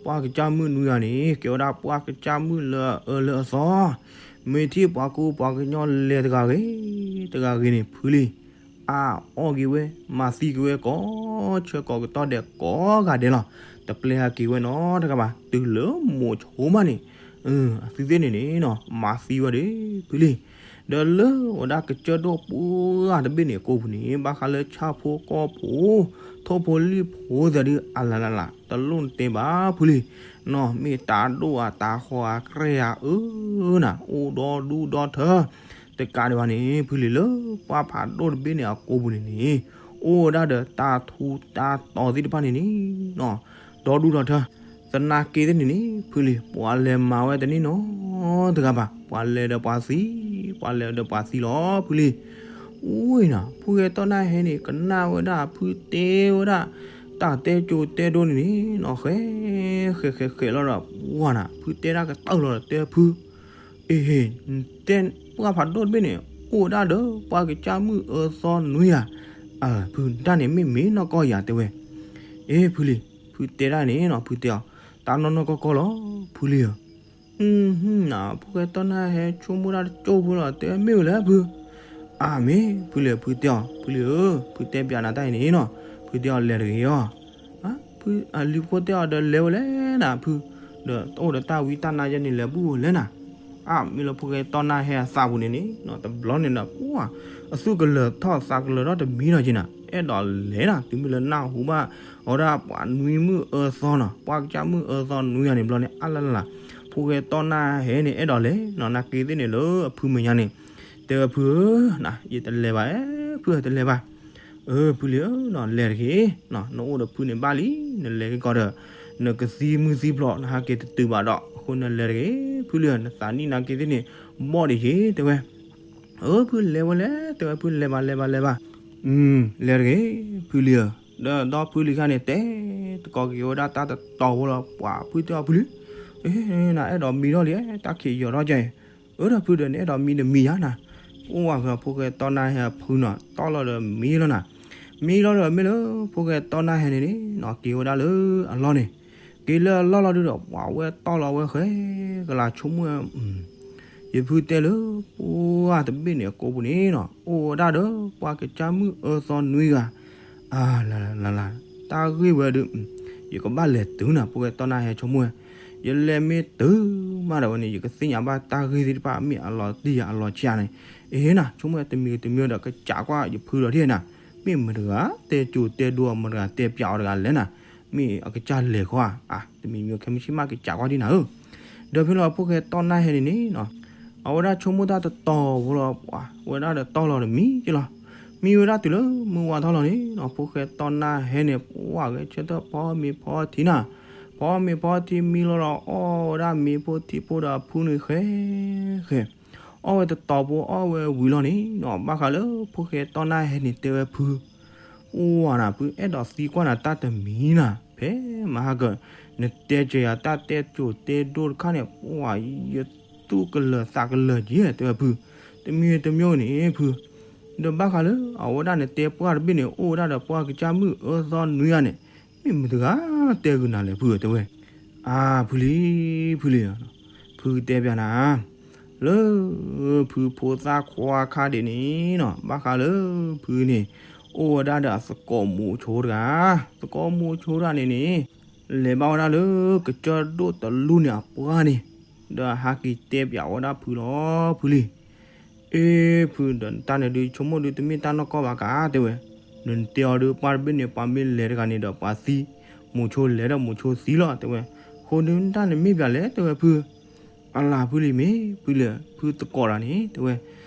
ပှၢ်ကစၢ်မုၣ်နွံဂၤန့ၣ် ကဲဝဲဒၣ်ပှၢ်ကစၢ်မုၣ်လၢအအၢလၢအသီ, မ့ၢ်ထံၣ်ပှၤကူပှၤကညီလဲၤတဂၤဂ့ၤ, တဂၤဂ့ၤန့ၣ် ဖုလံ, အါအီၣ်က့ၤဝဲ မၤသံက့ၤဝဲကိးဆၢကိးကတီၢ်ဒဲးကိးဂၤဒဲးလီၤ, တပျဲဟးက့ၤဝဲနီတဂၤဘၣ်, တုၤလၢမိၤဆိမးန့ၣ် အသုသ့ၣ်န့ၣ်န့ၣ်နီၤ မၤသံဝဲဒၣ် ဖုလံ, ဒီးလၢဝဲဒၣ်ကစၢၢ်ဒိၣ်ပှၢ်တဘ့ၣ်န့ၣ်အကိာ်ပူၤန့ၣ် ဘၣ်ဃးလၢဆၣ်ဖိကီၢ်ဖိ ထိၣ်ဖိလံၣ်ဖိသ့ၣ်ဒုးအလၤလၤလၤ တလိၣ်နတဲဘၣ်ဖုလံ, နီၢ်မ့ၢ်တၢ်ဒိၣ်ဧါတၢ်ဃီဧါကြဲဧါအၢနၤ အိၣ်ဒီဒူၣ်ဒီထၢ တကးဒံးဘၣ်န့ၣ် ဖုလံလၢပှၢ်ဖးဒိၣ်တဘ့ၣ်န့ၣ်အကိာ်ပူၤန့ၣ်န့ၣ် အိၣ်ဝဲဒၣ်ဒီးတၢ်ထူးတၢ်တီၤသ့ၣ်တဖၣ်န့ၣ်န့ၣ်နီၤ ဒီဒူၣ်ဒီထၢ သနာ်က့သ့ၣ်န့ၣ်န့ၣ် ဖုလံ ပှၤလဲၤမၤဝဲတန့ၢ်နီတဂၤဘၣ်, ပှၤလဲၤဒီးပှၤသံ, ပှၤလဲၤဒီးပှၤသံလီၤ ဖုလံ. အူအံၤနီၤ ဖုဂဲၤတီၢ်နၢ်ဟဲန့ၣ် ကနၣ်ဝဲဒၣ်ဖုတဲဝဲဒၣ် တၢ်တဲစိၤတဲဒိန့ၣ်န့ၣ်နီၤ ဃဲ ဃဲ ဃဲ ဃဲလီၤဒီး ဝၤနၤ ဖုတဲဒၣ်ကတၢၢ်လီၤဒီးတဲဖု အ့ဟ့ တဲပှၢ်ဖးဒိၣ်တဘ့ၣ်န့ၣ် အိၣ်ဝဲဒၣ်ဒီးပှၢ်ကစၢ်မုၣ်အၢသီနွံဂၤ, ဖုတၢ်န့ၣ်မ့ၢ်မ့ၢ်နီၢ်ကီၢ်ယၤတဲဝဲ, အ့ ဖုလံ, ဖုတဲဒၣ်န့ၣ်နီၤ ဖုတဲအီၤ, တၢ်နီၢ်နီၢ်ကီၢ်ကီၢ်လီၤ ဖုလံဧၢ, ဖုဂဲၤတီၢ်နၢ်ဟဲဆိကမိၣ်တၢ်တကၠိၢ်ဖိလီၤ တဲမ့ၢ်ဝဲလဲၣ်ဖု, အၢ မ့ၢ် ဖုလံ ဖုတဲအီၤ ဖုလံဧၢ, ဖုတဲပျးနၤတၢ်အံၤန့ၣ်နီၤ, ဖုတဲအီၤလဲၤတဂ့ၤအီၤ လံၤဖိတဲအီၤဒီးလဲၤဝဲလဲၣ်နၤဖု, ဒီးတအိၣ်ဒီးတၢ်ဝံတၢ်နါယဲန့ၣ် လဲၤဘူၣ်ဝဲလဲၣ်နၤ, အါ မ့ၢ်လၢဖိဂဲၤတီၢ်နၢ်ဟဲအသးပူၤန့ၣ်န့ၣ် တဘျီန့ၣ်ဒီး ပှၤ အသူၣ်ကလၢၤထီၣ်သးကလၢၤထီၣ်တမံၤဒီးက့ၤနၤ အဲၣ်ဒိးလဲၤနၤ တုၤမ့ၢ်လၢနၢ်ဟူဘၣ် အဝဲဒၣ်ပှၤနွံမုၣ်အၢသီနီၤ ပှၢ်ကစၢ်မုၣ်အၢသီနွံဂၤန့ၣ် ဘျီန့ၣ် အါလၢလၢ်လၢ် ဖိဂဲၤတီၢ်နၢ်ဟဲန့ၣ် အဲၣ်ဒိးလဲၤနီၤ နၢ်က့သ့ၣ်န့ၣ်လၢအဖုမဲာ်ညါန့ၣ် တဲဝဲဖုဧၢ, ယတလဲၤဘၣ်, ဖုတလဲၤဘၣ် အၢ ဖုလံဧၢ, လဲၤတဂ့ၤ, နအိၣ်ဒီးဖုန့ၣ်ဘၣ်လံ, နလဲၤက့ၤကီးဒီး နကသံမုၢ်သံဖျိး နဟးက့ၤတတုၤဘၣ်ဒီး အဃိနလဲၤတဂ့ၤ, ဖုလံဧၢ, နသးနံၣ်နၢ်က့သ့ၣ်န့ၣ် ဘီၣ်ဒံးက့ၤ တဲဝဲ, အၢ ဖုလဲၤဝဲလဲၣ်, တဲဝဲ ဖုလဲၤဘၣ် လဲၤဘၣ် လဲၤဘၣ်, လဲၤတဂ့ၤ, ဖုလံဧၢ, ဒီးဒီဖုလံခါန့ၣ် တဲသကိးက့ၤဝဲဒၣ်တၢ်တတီၤဖိလီၤ, ပှၤဖုတဲအီၤဖုလံ, နအဲၣ်ဒိးမံထီၣ်လံ, တၢ်ခံးယီၤထီၣ်ကဲ, အၢ ဒီးဖုဒီး နအဲၣ်ဒိးမံဒီးမံယါနၤ, အိၣ်ဝဲဖု ဖိဂဲၤတီၢ်နၢ်ဟဲအဖုနီၤ တီၢ်လီၤဒီးမံလီၤနၤ, မံလီၤဒီးမ့ၢ်လၢ ဖိဂဲၤတီၢ်နၢ်ဟဲန့ၣ်န့ၣ်နီၤ က့ၤဝဲဒၣ်လၢအလီၢ်န့ၣ်, က့ၤလၢအလီၢ်လီၤဒုဒီး ပှၤဝဲတီၢ်လီၤဝဲဃဲ ကလၤဆိကမိၣ် ယဖုတဲလၢ ပှၢ်တဘ့ၣ်န့ၣ်အကိာ်ပူၤန့ၣ်နီၤ အိၣ်ဝဲဒၣ်ဒီးပှၢ်ကစၢ်မုၣ်အၢသီနွံဂၤ, အါ လၢ်လၢ်လၢ်လၢ်, တၢ်ဂ့ၢ်ဝဲဒုး ယကဘၣ်လဲၤတုၤနၤ ဖိဂဲၤတီၢ်နၢ်ဟဲဆိကမိၣ်ဝဲ, ယလဲၤမ့ၢ်တုၤမးဒီးဝဲန့ၣ် ယကသ့ၣ်ညါဘၣ်တၢ်ဂ့ၢ်သ့ၣ်တဖၣ် မ့ၢ်အလီၤတံၢ်ယၤအလီၤဆံးယၤန့ၣ်, အ့နၤ ဆိကမိၣ်ဝဲတမံၤတမံၤဒီး ကစးကွၢ်ယဖုဒီးဒ်နၤ, မ့ၢ်မတၤတဂၤ တဲစိၤတဲဒိအီၤမတၤတဂၤ တဲပျးအီၤတဂၤလဲၣ်နၤ, မ့ၢ်အကစၢ်လဲၤဃီဧါ, တမံၤမံၤခဲမုၢ်ဆ့ၣ်မး ကစးကွၢ်ဒ်နၤဧၢ, ဒီးဖဲလီၤဖိဂဲၤတီၢ်နၢ်ဟဲန့ၣ်န့ၣ်နီၤ အဝဲဒၣ်ဆိကမိၣ်တၢ်တတီၤဖိလီၤ, ပှၤဝဲဒၣ်ဒီးတီၢ်လီၤတမံၤက့လီၤ, ပ မံဝဲဒၣ်တုၤလၢမုၢ်ဝါထီၣ်လီၤန့ၣ်နီၤ ဖိၣ်ဃဲတီၢ်နၢ်ဟဲန့ၣ် ပှၢ်ဂဲၤဆၢထၢၣ်ဖီမ့ၤဖီထံနၤ, ဖီမ့ၤဖီထံမံလီၤဒီး အီၣ်ဝဲဒၣ်မ့ၤဖိထံဖိဒီးအဖုန့ၣ်ဃဲဃဲ, အီၣ်ဝဲတတီၤဖိအီၣ်ဝဲဝံၤလီၤန့ၣ်နီၤ ဘၣ်ဃးလၢဖိၣ်ဃဲတီၢ်နၢ်ဟဲန့ၣ်တဲဝဲဖု ပှၢ်နၤ ဖုအဲၣ်ဒိးသံကွၢ်နၤတၢ်တမံၤနၤ ဖဲမဟါကၢ နတဲစၢၤယၤတၢ်တဲစိၤတဲဒိၣ်တခါန့ၣ် ပှၢ်ယသူၣ်ကလၢၤသးကလၢၤက့ၤ တဲဝဲဖု, တမံၤတမံၤန့ၣ်ဖု, ဒီးဘၣ်ဃးလၢအဝဲဒၣ်နတဲပှၢ်တဘ့ၣ်န့ၣ် အိၣ်ဝဲဒၣ်ဒီးပှၢ်ကစၢ်မုၣ်အၢသီနွံဂၤန့ၣ် မ့ၢ်မတၤတဂၤတဲဂုာ်နၤလဲၣ်ဖုတဲဝဲ, အါ ဖုလံ ဖုလံ, ဖုကတဲပျးနၤ လၢ ဖုဖိသၣ်ခွါခါဒံးန့ၣ်နီၤ ဘၣ်ဃးလၢ ဖုန့ၣ် အိၣ်ဝဲဒၣ်ဒီးအသကိးမိၤဆိတဂၤ, သကိးမိၤဆိတဂၤန့ၣ်န့ၣ် လဲၤဘၣ်ဝဲဒၣ်လၢကစၢၢ်ဒိၣ်တလူၢ်န့ၣ်အပှၢ်န့ၣ်, ဒီးဟးက့ၤတဲပျးဝဲဒၣ်ဖုလီၤ ဖုလံ. အ့ ဖုဒီးတၢ်န့ၣ်ဒုး ဆိကမိၣ်ဒုးတမ့ၢ်တၢ်နီၢ်ကီၢ်ဘၣ်ကါ တဲဝဲ, နတဲအီၤဒုးပှၢ်တဘ့ၣ်န့ၣ် ပှၤမ့ၢ်လဲၤတဂၤန့ၣ်ဒီးပှၤသံ, မိၤဆိလဲၤဒီးမိၤဆိသံလီၤ တဲဝဲ, အဃိဒုးတၢ်န့ၣ်မ့ၢ်ပျးလဲၣ် တဲဝဲဖု အလၤ ဖုလံ မ့ၢ်ဖုလံ ဖုသကိးတဂၤန့ၣ် တဲဝဲ,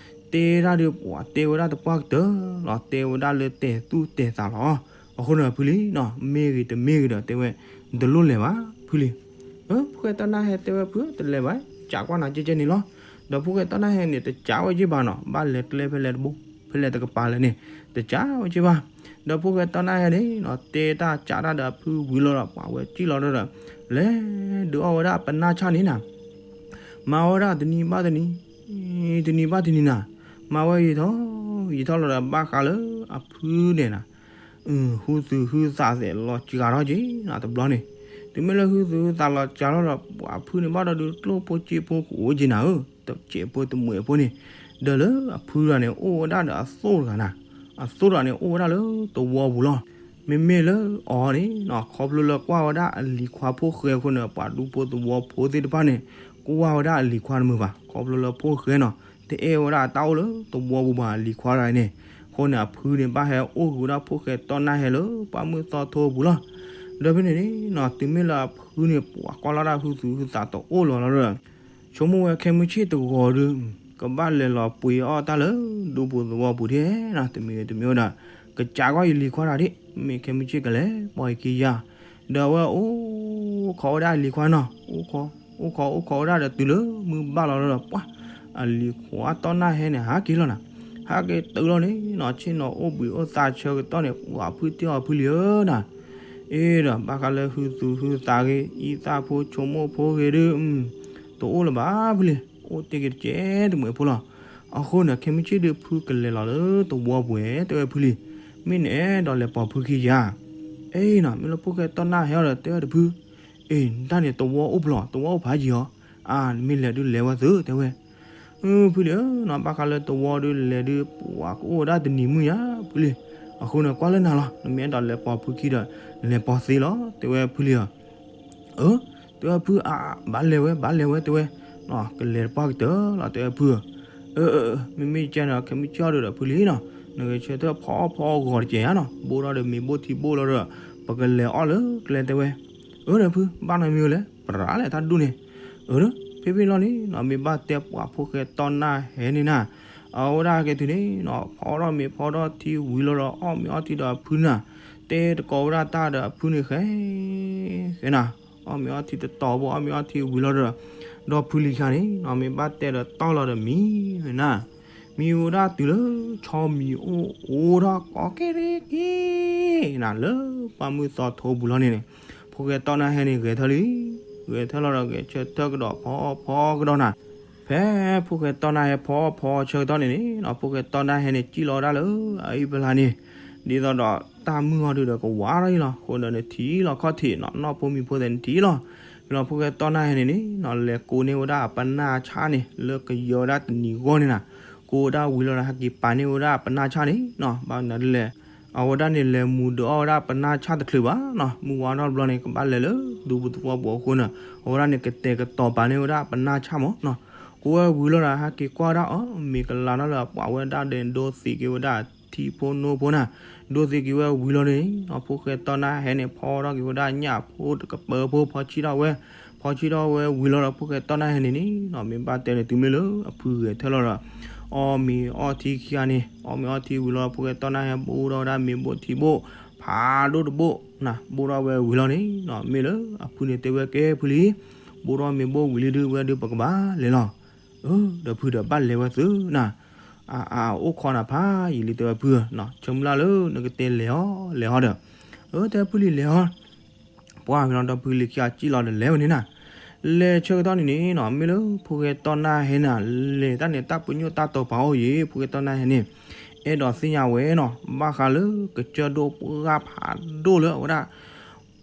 တဲဒၣ်ဒီးပှၤတဲဝဲဒၣ်တပှၢ်ကတၢၢ်လီၤ တဲဝဲဒၣ်လၢတဲာ်သူၣ်တဲာ်သးလီၤ. အဃိန့ၣ်ဖုလံနီၤ မ့ၢ်ဂ့ၤတမ့ၢ်ဂ့ၤဒီး တဲဝဲ, တလိၣ်လဲၤဘၣ် ဖုလံ. ဖိၣ်ဃဲတီၢ်နၢ်ဟဲတဲဝဲဖု တလဲၤဘၣ် ကးကွၢ်နၤကဲကဲန့ၣ်လီၤ. ဒီးဖိၣ်ဃဲတီၢ်နၢ်ဟဲန့ၣ် တကးဝဲက့ၤဘၣ်နီၤ ဘၣ်လဲၤကျဲဖဲလဲၣ်တဘိ ဖဲလဲၣ်တကပၤလဲၣ်န့ၣ် တကးဝဲက့ၤဘၣ်. ဒီးဖိၣ်ဃဲတီၢ်နၢ်ဟဲန့ၣ်နီၤ တဲတၢ်ကးတၢ်ဒီးအဖုဝံၤလီၤဒီး ပှၤဝဲကံၣ်လီၤဒီး လဲၤဒုးအီၣ်ဝဲဒၣ်ပနၢ်ဆၣ်န့ၣ်နၤ မၤဝဲဒၣ်တနံၤဘၣ်တနံၤ, တနံၤဘၣ်တနံၤနၤ, မၤဝဲယံာ်ထီၣ်ယံာ်ထီၣ်လီၤဒီး ဘၣ်ဃးလၢအဖုန့ၣ်နၤ, ဟုသူၣ်ဟုသးသဲးလီၤစှၤထီၣ်က့ၤနၤတဘျီန့ၣ်, တုၤမ့ၢ်လၢဟုသူၣ်ဟုသးလီၤစှၤထီၣ်ဒီး ပှၤဖုန့ၣ်ဘၣ်ဒီးဒုးကျိၣ်ဖိစ့ဖိကအိၣ်က့ၤနၤဧၢ, တစဲးဖိတမှဲးဖိန့ၣ်, ဒီးလၢအဖုတဂၤန့ၣ် အိၣ်ဝဲဒၣ်ဒီးအသိၣ်တဂၤနၤ, အသိၣ်တဂၤန့ၣ် အိၣ်ဝဲဒၣ်လၢသဝီပူၤလီၤ. မ့မ့ၢ်လၢအီၤန့ၣ် ခီဖျိလၢကွၢ်ဝဲဒၣ်အလံၤခွါဖိၣ်ဃဲအဃိန့ၣ် ပှၤဒူဖိသဝီဖိသ့ၣ်တဖၣ်န့ၣ် ကွၢ်ဝဲဒၣ်အလံၤခွါတမုာ်ဘၣ်. ခီဖျိလၢဖိၣ်ဃဲနီၤ တအဲၣ်ဝဲဒၣ်တၢ်အိၣ်လၢသဝီပူၤဘၣ် အလံၤခွါတဂၤန့ၣ်, အဃိန့ၣ် အဖုန့ၣ် ဘၣ်ဟဲအိၣ်ဃုာ်ဝဲဒၣ်ဖိၣ်ဃဲတီၢ်နၢ်ဟဲလၢပှၢ်မုၢ်သီထိပူၤလီၤ. ဒီးဖဲန့ၣ်န့ၣ်နီၤ တုၤမ့ၢ်လၢအဖုန့ၣ် ပှၤကွၢ်လီၤဒၣ်ဟုသူၣ်ဟုသးတအိၣ်လီၤလီၤဒီး ဆိကမိၣ်ဝဲခဲမုၢ်ဆ့ၣ်တဂီၤဒီး ကဘၣ်လဲၤလီၤပှ့ၤအီၣ်တၢ်လၢဒူပူၤသဝီပူၤဒၣ်နီၤ, တမံၤတမံၤဝဲဒၣ်, ကစးကွၢ်ယလံၤခွါတဂၤဒၣ်, မ့ၢ်ခဲမုၢ်ဆ့ၣ်ကလဲၤပိာ်ယခံယၤ, ဒီးအဝဲအိၣ်ခိးဝဲဒၣ်အလံၤခွါနီၤ, အိၣ်ခိး, အိၣ်ခိးအိၣ်ခိးဝဲဒၣ်ဒီးတုၤလၢမုၢ်ဘၣ်လီၤဒီး ပှၤ, အလံၤခွါတီၢ်နၢ်ဟဲန့ၣ် ဟးက့ၤလီၤနၤ, ဟးက့ၤတုၤလီၤန့ၣ်နီၤ ဆ့ၣ်နီၤအိၣ်ဘှံးအိၣ်သးဆၢကတီၢ်န့ၣ် ပှၤဖုတ့ၢ်အီၤဖုလံဧၢနၤ အ့ဒီးဘၣ်ဃးလၢဟုသူၣ်ဟုသးဂ့ၤ အံသၣ်ဖိဆိကမိၣ်ဖိဂ့ၤဒုး, တအိၣ်လၢၤဘၣ်ဖုလံ, အိၣ်တ့ၢ်က့ၤတစဲးတမှဲးဖိလီၤ. အဃိန့ၣ် ခဲမုၢ်ဆ့ၣ်ဒုးဖုကလဲၤလီၤလၢသဝီပူၤဧဲ တဲဝဲဖုလံ, မ့ၢ်နအဲၣ်ဒိးလဲၤပိာ်ဖုခံယၤ, အ့နီၤ မ့ၢ်လၢဖိၣ်ဃဲတီၢ်နၢ်ဟဲအီၤဒီးတဲဝဲတဖု အ့ နတၢ်န့ၣ်သဝီအိၣ်ဖျိ သဝီအိၣ်ဖးယံာ်အီၤ, အါ နမ့ၢ်လဲၤဒုးလဲၤဝဲသု တဲဝဲ ဖုလံဧၢနီၤ ဘၣ်ဃးလၢသဝီဒုးလဲၤဒုး ပှၤကအိၣ်ဝဲဒၣ်တနံၤမုၢ်ယါဖုလံ, အဃိန့ၣ် ကွၢ်လၢနၤလီၤ နမ့ၢ်အဲၣ်ဒိးလဲၤပိာ်ဖုခံဒီး လဲၤပိာ်သ့လီၤ တဲဝဲဖုလံဧၢ အၢ တဲဝဲဖု အါ ဘၣ်လဲၤဝဲ ဘၣ်လဲၤဝဲ တဲဝဲ, ကလဲၤတပှၢ်ကတၢၢ်လီၤ တဲဝဲဖုဧၢ, အၢ မ့မ့ၢ်ကဲန့ၣ် ခဲမုၢ်ဆ့ၣ်အီၤဒုးဒီးဖုလံနီၤ, နဂဲၤဆၢထၢၣ်ဖီအီၣ်ဖီအီၣ်ဂီၤတစဲးယါနီၤ ဘိၣ်ထီၣ်ဒီးမ့ၤဘိၣ်ထံဘိၣ်လီၤဒီး ပကလဲၤအီၣ်လၢကျဲတဲဝဲ, အၢဒီးဖု ဘၣ်နီတမံၤဝဲလဲၣ် ပရၤလဲၣ်တၢ်ဒူၣ်န့ၣ်, အၢ ဖဲဖဲလီၤန့ၣ်နီၤ မ့ၢ်ဘၣ်တဲပှၤဖိၣ်ဃဲတီၢ်နၢ်ဟဲန့ၣ်နၤ, အဝဲဒၣ်ကဲတုၤန့ၣ်နီၤ ဖီထီၣ်မ့ၤဖီထီၣ်ထံဝံၤလီၤဒီး အီၣ်မ့ၤအီထံဒီးအဖုနၤ, တဲတကိးဝဲဒၣ်တၢ်ဒီးအဖုန့ၣ်ဃဲ ဃဲနၤ, အီၣ်မ့ၤအီထံတတီၤဘိ အီၣ်မ့ၤအီထံဝံၤလီၤဒီး ဒီးဖုလံၤခါန့ၣ်နီၤ မ့ၢ်ဘၣ်တဲဒီးတီၢ်လီၤဒီးမံဝဲနၤ, မံဝဲဒၣ်တုၤလၢဆီမံၤအိၣ်အိၣ်ထီၣ်ကီကဲက့ၤနၤ လၢပှၢ်မုၢ်သီထိပူၤလီၤန့ၣ်န့ၣ်, ဖိၣ်ဃဲတီၢ်နၢ်ဟဲန့ၣ် ဂဲၤထၢၣ်လံ, ဂဲၤထၢၣ်လီၤဒီးဂဲၤဆၢထၢၣ်ကဒီးဖီဖီကဒီးနၤ, ဖဲဖိၣ်ဃဲတီၢ်နၢ်ဟဲဖီဖီဆၢကတီၢ်န့ၣ်န့ၣ်နီၤ ဖိၣ်ဃဲတီၢ်နၢ်ဟဲန့ၣ် ကံၣ်လီၤဝဲဒၣ်လၢအအံၣ်ပလါန့ၣ်, ဒ်သိးဒီးတၢ်မုၢ်အီၤဒုးဒီးကဝါထီၣ်အံၤလီၤ အဃိဒီးနထံၣ်လီၤခီၣ်ထံးနီၤ နီၢ်ဖိမံၤဖိသ့ၣ်နထံၣ်လီၤ, ဖဲလီၤဖိၣ်ဃဲတီၢ်နၢ်ဟဲန့ၣ်န့ၣ်နီၤ လဲၤကိးန့ၢ်ဝဲဒၣ်အပနၢ်ဆၣ်န့ၣ် လၢကယီၤဝဲဒၣ်တနံၤဂီၢ်န့ၣ်နၤ, ကိးဝဲဒၣ်ဝံၤလီၤဒီးဟဲက့ၤပာ်န့ၢ်ဝဲဒၣ်အပနၢ်ဆၣ်န့ၣ်နီၤ ဘၣ်မနုၤဒ်လဲၣ် အဝဲဒၣ်န့ၣ်လဲၤမူဒုးအီၣ်ဝဲဒၣ်ပနၢ်ဆၣ်တချုးဘၣ်နီၤ မုၢ်ဝါထီၣ်တဘျီန့ၣ် ကဘၣ်လဲၤလၢဒူပူၤသဝီပူၤအဃိန့ၣ် အဝဲဒၣ်န့ၣ်ကတဲာ်ကတီၤပာ်န့ၢ်ဝဲဒၣ်ပနၢ်ဆၣ်မးနီၤ, ကိးဝဲဝံၤလီၤဒီး ဟဲက့ၤကွၢ်ဝဲဒၣ်အီၤ မ့ၢ်ကလၤထီၣ်လၢအပှၤဝဲဒၣ်ဒီး ဒိသံးက့ၤဝဲဒၣ်ထံဖိနိဖိနၤ, ဒိသံးက့ၤဝဲဝံၤလီၤန့ၣ်နီၤ ဖိၣ်ဃဲတီၢ်နၢ်ဟဲန့ၣ် ဖီထီၣ်က့ၤဝဲဒၣ်ညၣ်ဖိတကပၢၤဖိ ဖီဆံၣ်ထီၣ်ဝဲ, ဖီဆံၣ်ထီၣ်ဝဲဝံၤလီၤဒီး ဖိၣ်ဃဲတီၢ်နၢ်ဟဲန့ၣ်န့ၣ်နီၤ မ့ၢ်ဘၣ်တဲန့ၣ် တုၤမ့ၢ်လၢအဖုဂဲၤထၢၣ်လီၤဒီး အီၣ်မ့ၤအီထံခံဂၤန့ၣ် အီၣ်မ့ၤအီထံဝံၤလီၤ ဖိၣ်ဃဲတီၢ်နၢ်ဟဲဘိၣ်ထီၣ်ဝဲဒၣ်မ့ၤဘိၣ်ထံဘိၣ် ဖးဒိၣ်တဘိၣ်နၤ ဘိၣ်ထီၣ်ဝဲဝံၤလီၤန့ၣ်နီၤ မ့ၢ်လၢအဖုန့ၣ်တဲဝဲကဲဖုလံ ဘိၣ်ထီၣ်မ့ၤဘိၣ်ဝံၤလံဒုးဝဲဒုးပကဘၣ်လဲၤလီၤ. အၢ ဒီးဖုဒီးဘၣ်လဲၤဝဲသုနၤ အအိၣ်ခိးနၤဖးယံာ်လံတဲဝဲဖုဧၢ, ဆၢမုၢ်လၢ်လၢနကတဲလဲၤအီၤလဲၤအီၤဒီး အၢ တဲဖုလံၤလဲၤအီၤ ပှၢ်ဖဲလီၤဒီဖုလံၤခံဂၤစံၣ်လီၤဒီးလဲၤဝဲန့ၣ်နၤ လဲၤဆၢကတီၢ်န့ၣ်န့ၣ်နီၤ မ့ၢ်လၢဖိၣ်ဃဲတီၢ်နၢ်ဟဲန့ၣ် လဲၤတၢ်န့ၣ်တၢ်ပညိၣ်တၢ်တီၤပာ်အိၣ်ယံၤ ဖိၣ်ဃဲတီၢ်နၢ်ဟဲန့ၣ် အဲၣ်ဒိးသ့ၣ်ညါဝဲနီၤ ဘၣ်ဃးလၢကစၢၢ်ဒိၣ်ပှၢ်ဖးဒိၣ်လၢအဝဲဒၣ်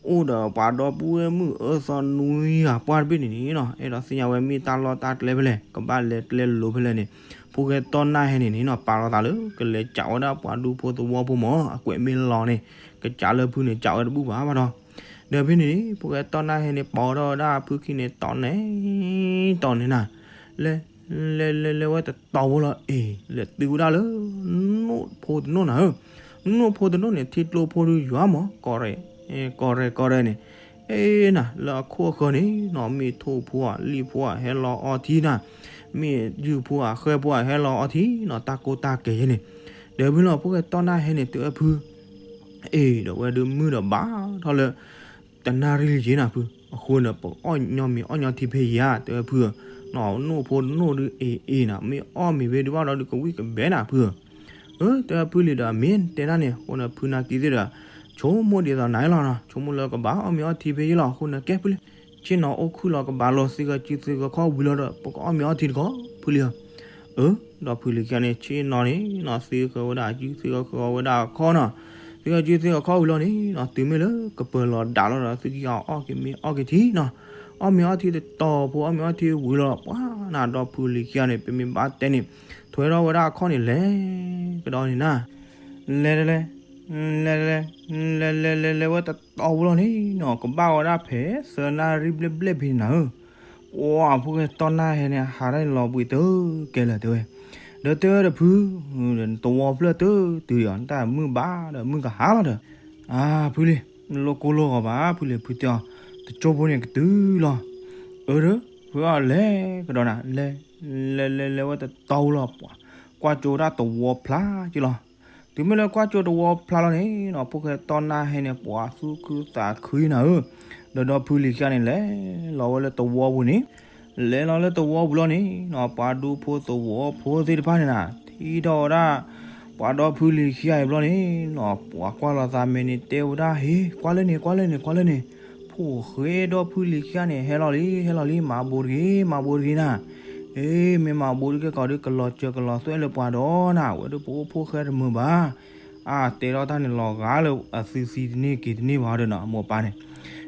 အိၣ်ဒီးပှၤဒီပုၢ်ဝဲၢ်မုၣ်အၢသီနွံဂၤပှၢ်တဘ့ၣ်န့ၣ်န့ၣ်နီၤ အဲၣ်ဒိးသ့ၣ်ညါဝဲမ့ၢ်တၢ်လီၢ်တၢ်ကျဲဖဲလဲၣ် ကဘၣ်လဲၤကျဲလိၤဖဲလဲၣ်န့ၣ် ဖိၣ်ဃဲတီၢ်နၢ်ဟဲန့ၣ်န့ၣ်နီၤ ပာ်လီၤသးလၢ ကလဲၤကးဝဲဒၣ်ပှၤဒူဖိသဝီဖိမၢ် အကွဲးမ့ၢ်လီၤန့ၣ် ကးလၢဖုန့ၣ်ကးဝဲတဘူၣ်ဘၣ်ဘၣ်ဒီး ဒီးဖဲန့ၣ်န့ၣ် ဖိၣ်ဃဲတီၢ်နၢ်ဟဲန့ၣ် ပိာ်ထီၣ်ဝဲဒၣ်ဖုခံန့ၣ်တီန့ၣ် တီန့ၣ်နၤ လဲၤ လဲၤ လဲၤ လဲၤဝဲတတီၤဖိလီၤ အ့ၣ် လဲၤတုၤဝဲဒၣ်လၢ နိၣ်ဖိတနိၣ်နၤဧၢ, နိၣ်ဖိတနိၣ်န့ၣ် ထံကျိဖိဒုးယွၤမၢ် ကီၢ်ရဲၣ် ကီၢ်ရဲၣ် ကီၢ်ရဲၣ်န့ၣ် အ့ၣ်နၤ လၢအခိၣ်အဃၢၤန့ၣ်နီၤ မ့ၢ်ထိၣ်ဖိဧါ လံၣ်ဖိဧါ ဟဲလီၤအီထံနၤ, မ့ၢ်ယုၢ်ဖိဧါ ဃဲၢ်ဖိဧါ ဟဲလီၤအီထံနီၤ တၢ်ကိၢ်တၢ်ကဲၤယဲန့ၣ်, ဒီးဖဲလီၤ ဖိၣ်ဃဲတီၢ်နၢ်ဟဲန့ၣ် တဲဝဲဖု အ့ၣ် ဒီးဝဲဒုးမုၢ်ဒီးဘၣ်ထီၣ်လၢ တနၣ်ရံၣ်လံက့ၤနၤဖု, အဃိန့ၣ် ပအီၣ်ညီမ့ၤအီၣ်ညီထံဖဲယံၤဧါ တဲဝဲဖု, နိၣ်ဖိတနိၣ်ဒုး အ့ၣ် အ့ၣ်နၤ မ့ၢ်အီၣ်မ့ၤဖဲဒုးဘၣ်ဒီးဒုးကဝံၣ်ကဘဲနၤဖု, အၢ တဲဝဲဖုလံဒီး အမ့ၢ်တဲဒၣ်န့ၣ် အဃိန့ၣ် ဖုနာ်က့ၤသ့ၣ်ဒီး ဆိကမိၣ်ဒ်သိးနၤလီၤနီၤ ဆိကမိၣ်လၢကဘၣ်အီၣ်မ့ၤအီၣ်ထံဖဲယံၤလီၤ အဃိန့ၣ် ကဲဖုလံ ဆ့ၣ်နီၤအိၣ်ခုၣ်လီၤကဘၣ်လီၤ သ့ၣ်ဂီၤစုသ့ၣ်ဂီၤခီၣ်ဝံၤလီၤဒီး ပကအီၣ်မ့ၤအီၣ်ထံတခီ ဖုလံဧၢ, အၢ ဒီးဖုလံခံဂၤန့ၣ် ဆ့ၣ်နီၤန့ၣ်နီၤ သ့ဃၢၤဝဲဒၣ်အစုသ့ဃၢၤဝဲဒၣ်အခီၣ်နီၤ, သ့ဂီၤစုသ့ဂီၤခီၣ်ဝံၤလီၤန့ၣ်နီၤ တုၤမ့ၢ်လၢကပၢၤလီၤဒၣ်လီၤဒီး သုခံဂၤအီၣ်က့ၤမ့ၤအီၣ်က့ၤထံနီၤ, အီၣ်မ့ၤအီၣ်ထံတတီၤဖိ အီၣ်မ့ၤအီၣ်ထံဝံၤလီၤ ပှၤနၤဒီးဖုလံခံဂၤန့ၣ် ပမ့ၢ်ဘၣ်တဲန့ၣ် ထွဲထီၣ်ဝဲဒၣ်အခီၣ်န့ၣ်လဲၤကဒီးန့ၣ်နၤ လဲၤလဲၤ လဲၤလဲၤ လဲၤလဲၤလဲၤလဲၤဝဲတတီၤဖိလီၤန့ၣ်နီၤ ကဘၣ်ဝဲဒၣ်ဖဲသၢနၣ်ရံၣ်ဘျဲၣ်ဘျဲၣ်ဖဲန့ၣ်နၤဧၢ, ပှၤဖိၣ်ဃဲတီၢ်နၢ်ဟဲန့ၣ် ဟးထီၣ်န့ၣ်လီၤဘှံးတကဲလၢာ်တဲဝဲ, ဒီးတဲဝဲဒီးဖု, တဝီဖျၢၣ်တတုၤဒီး နတၢ်မုၢ်ဘၣ်ဒီးမုၢ်ကဟါလီၤဒီး, အါ ဖုလံ, လိၣ်ကိၢ်လိၣ်ဂီၤဘၣ် ဖုလံ ဖုတဲအီၤ, တကၠိဖိန့ၣ်ကတုၤလီၤ, အၢ ဒီး ဖုအီၤလဲၤကဒီးနၤ လဲၤ လဲၤလဲၤလဲၤဝဲတတီၤဖိလီၤ ပှၤကွၢ်ကၠိဒၣ်တဝီဖျါက့လီၤ တုၤမ့ၢ်လၢကွၢ်ကၠိတဝီဖျါလီၤန့ၣ်နီၤ ဖိၣ်ဃဲတီၢ်နၢ်ဟဲန့ၣ် ပှၤသူၣ်ခုသးခုနၤဧၢ, ဒီးဒီဖုလံၤခံဂၤန့ၣ် လဲၤလီၤဝဲလၢတဝီပူၤန့ၣ်, လဲၤလီၤလၢတဝီပူၤလီၤန့ၣ်နီၤ ပှၤဒူဖိသဝီဖိသ့ၣ်တဖၣ်န့ၣ်နၤ ထံၣ်ထီၣ်ဝဲဒၣ် ပှၤဒီဖုလံၤခံဂၤအံၤဘျီန့ၣ်နီၤ ပှၤကွၢ်လိာ်သးမဲာ်န့ၣ်တဲဝဲဒၣ် ဟ့ ကွၢ်လၢန့ၣ် ကွၢ်လၢန့ၣ် ကွၢ်လၢန့ၣ်, ဖိၣ်ဃဲဒီဖုလံၤခံဂၤန့ၣ် ဟဲလီၤလံ ဟဲလီၤလံ မၤဘိးတဂ့ၤ မၤဘိးတဂ့ၤနၤ, အ့ မ့ၢ်မၤဘိးတက့ၢ်ကီးဒီး ကလီၤစၢၤကလီၤသွဲၣ်လၢပှၤဒီးနၤ ဝဲဒၣ်ပအိၣ်ဖိၣ်ဃဲတမုာ်ဘၣ်, အါ တဲထီၣ်တၢ်န့ၣ်လီၤဂာ်လၢအသုသံတန့ၢ်က့ၤတန့ၢ်ဘၣ်ဒီးနီၤ အမိၢ်အပၢ်န့ၣ်,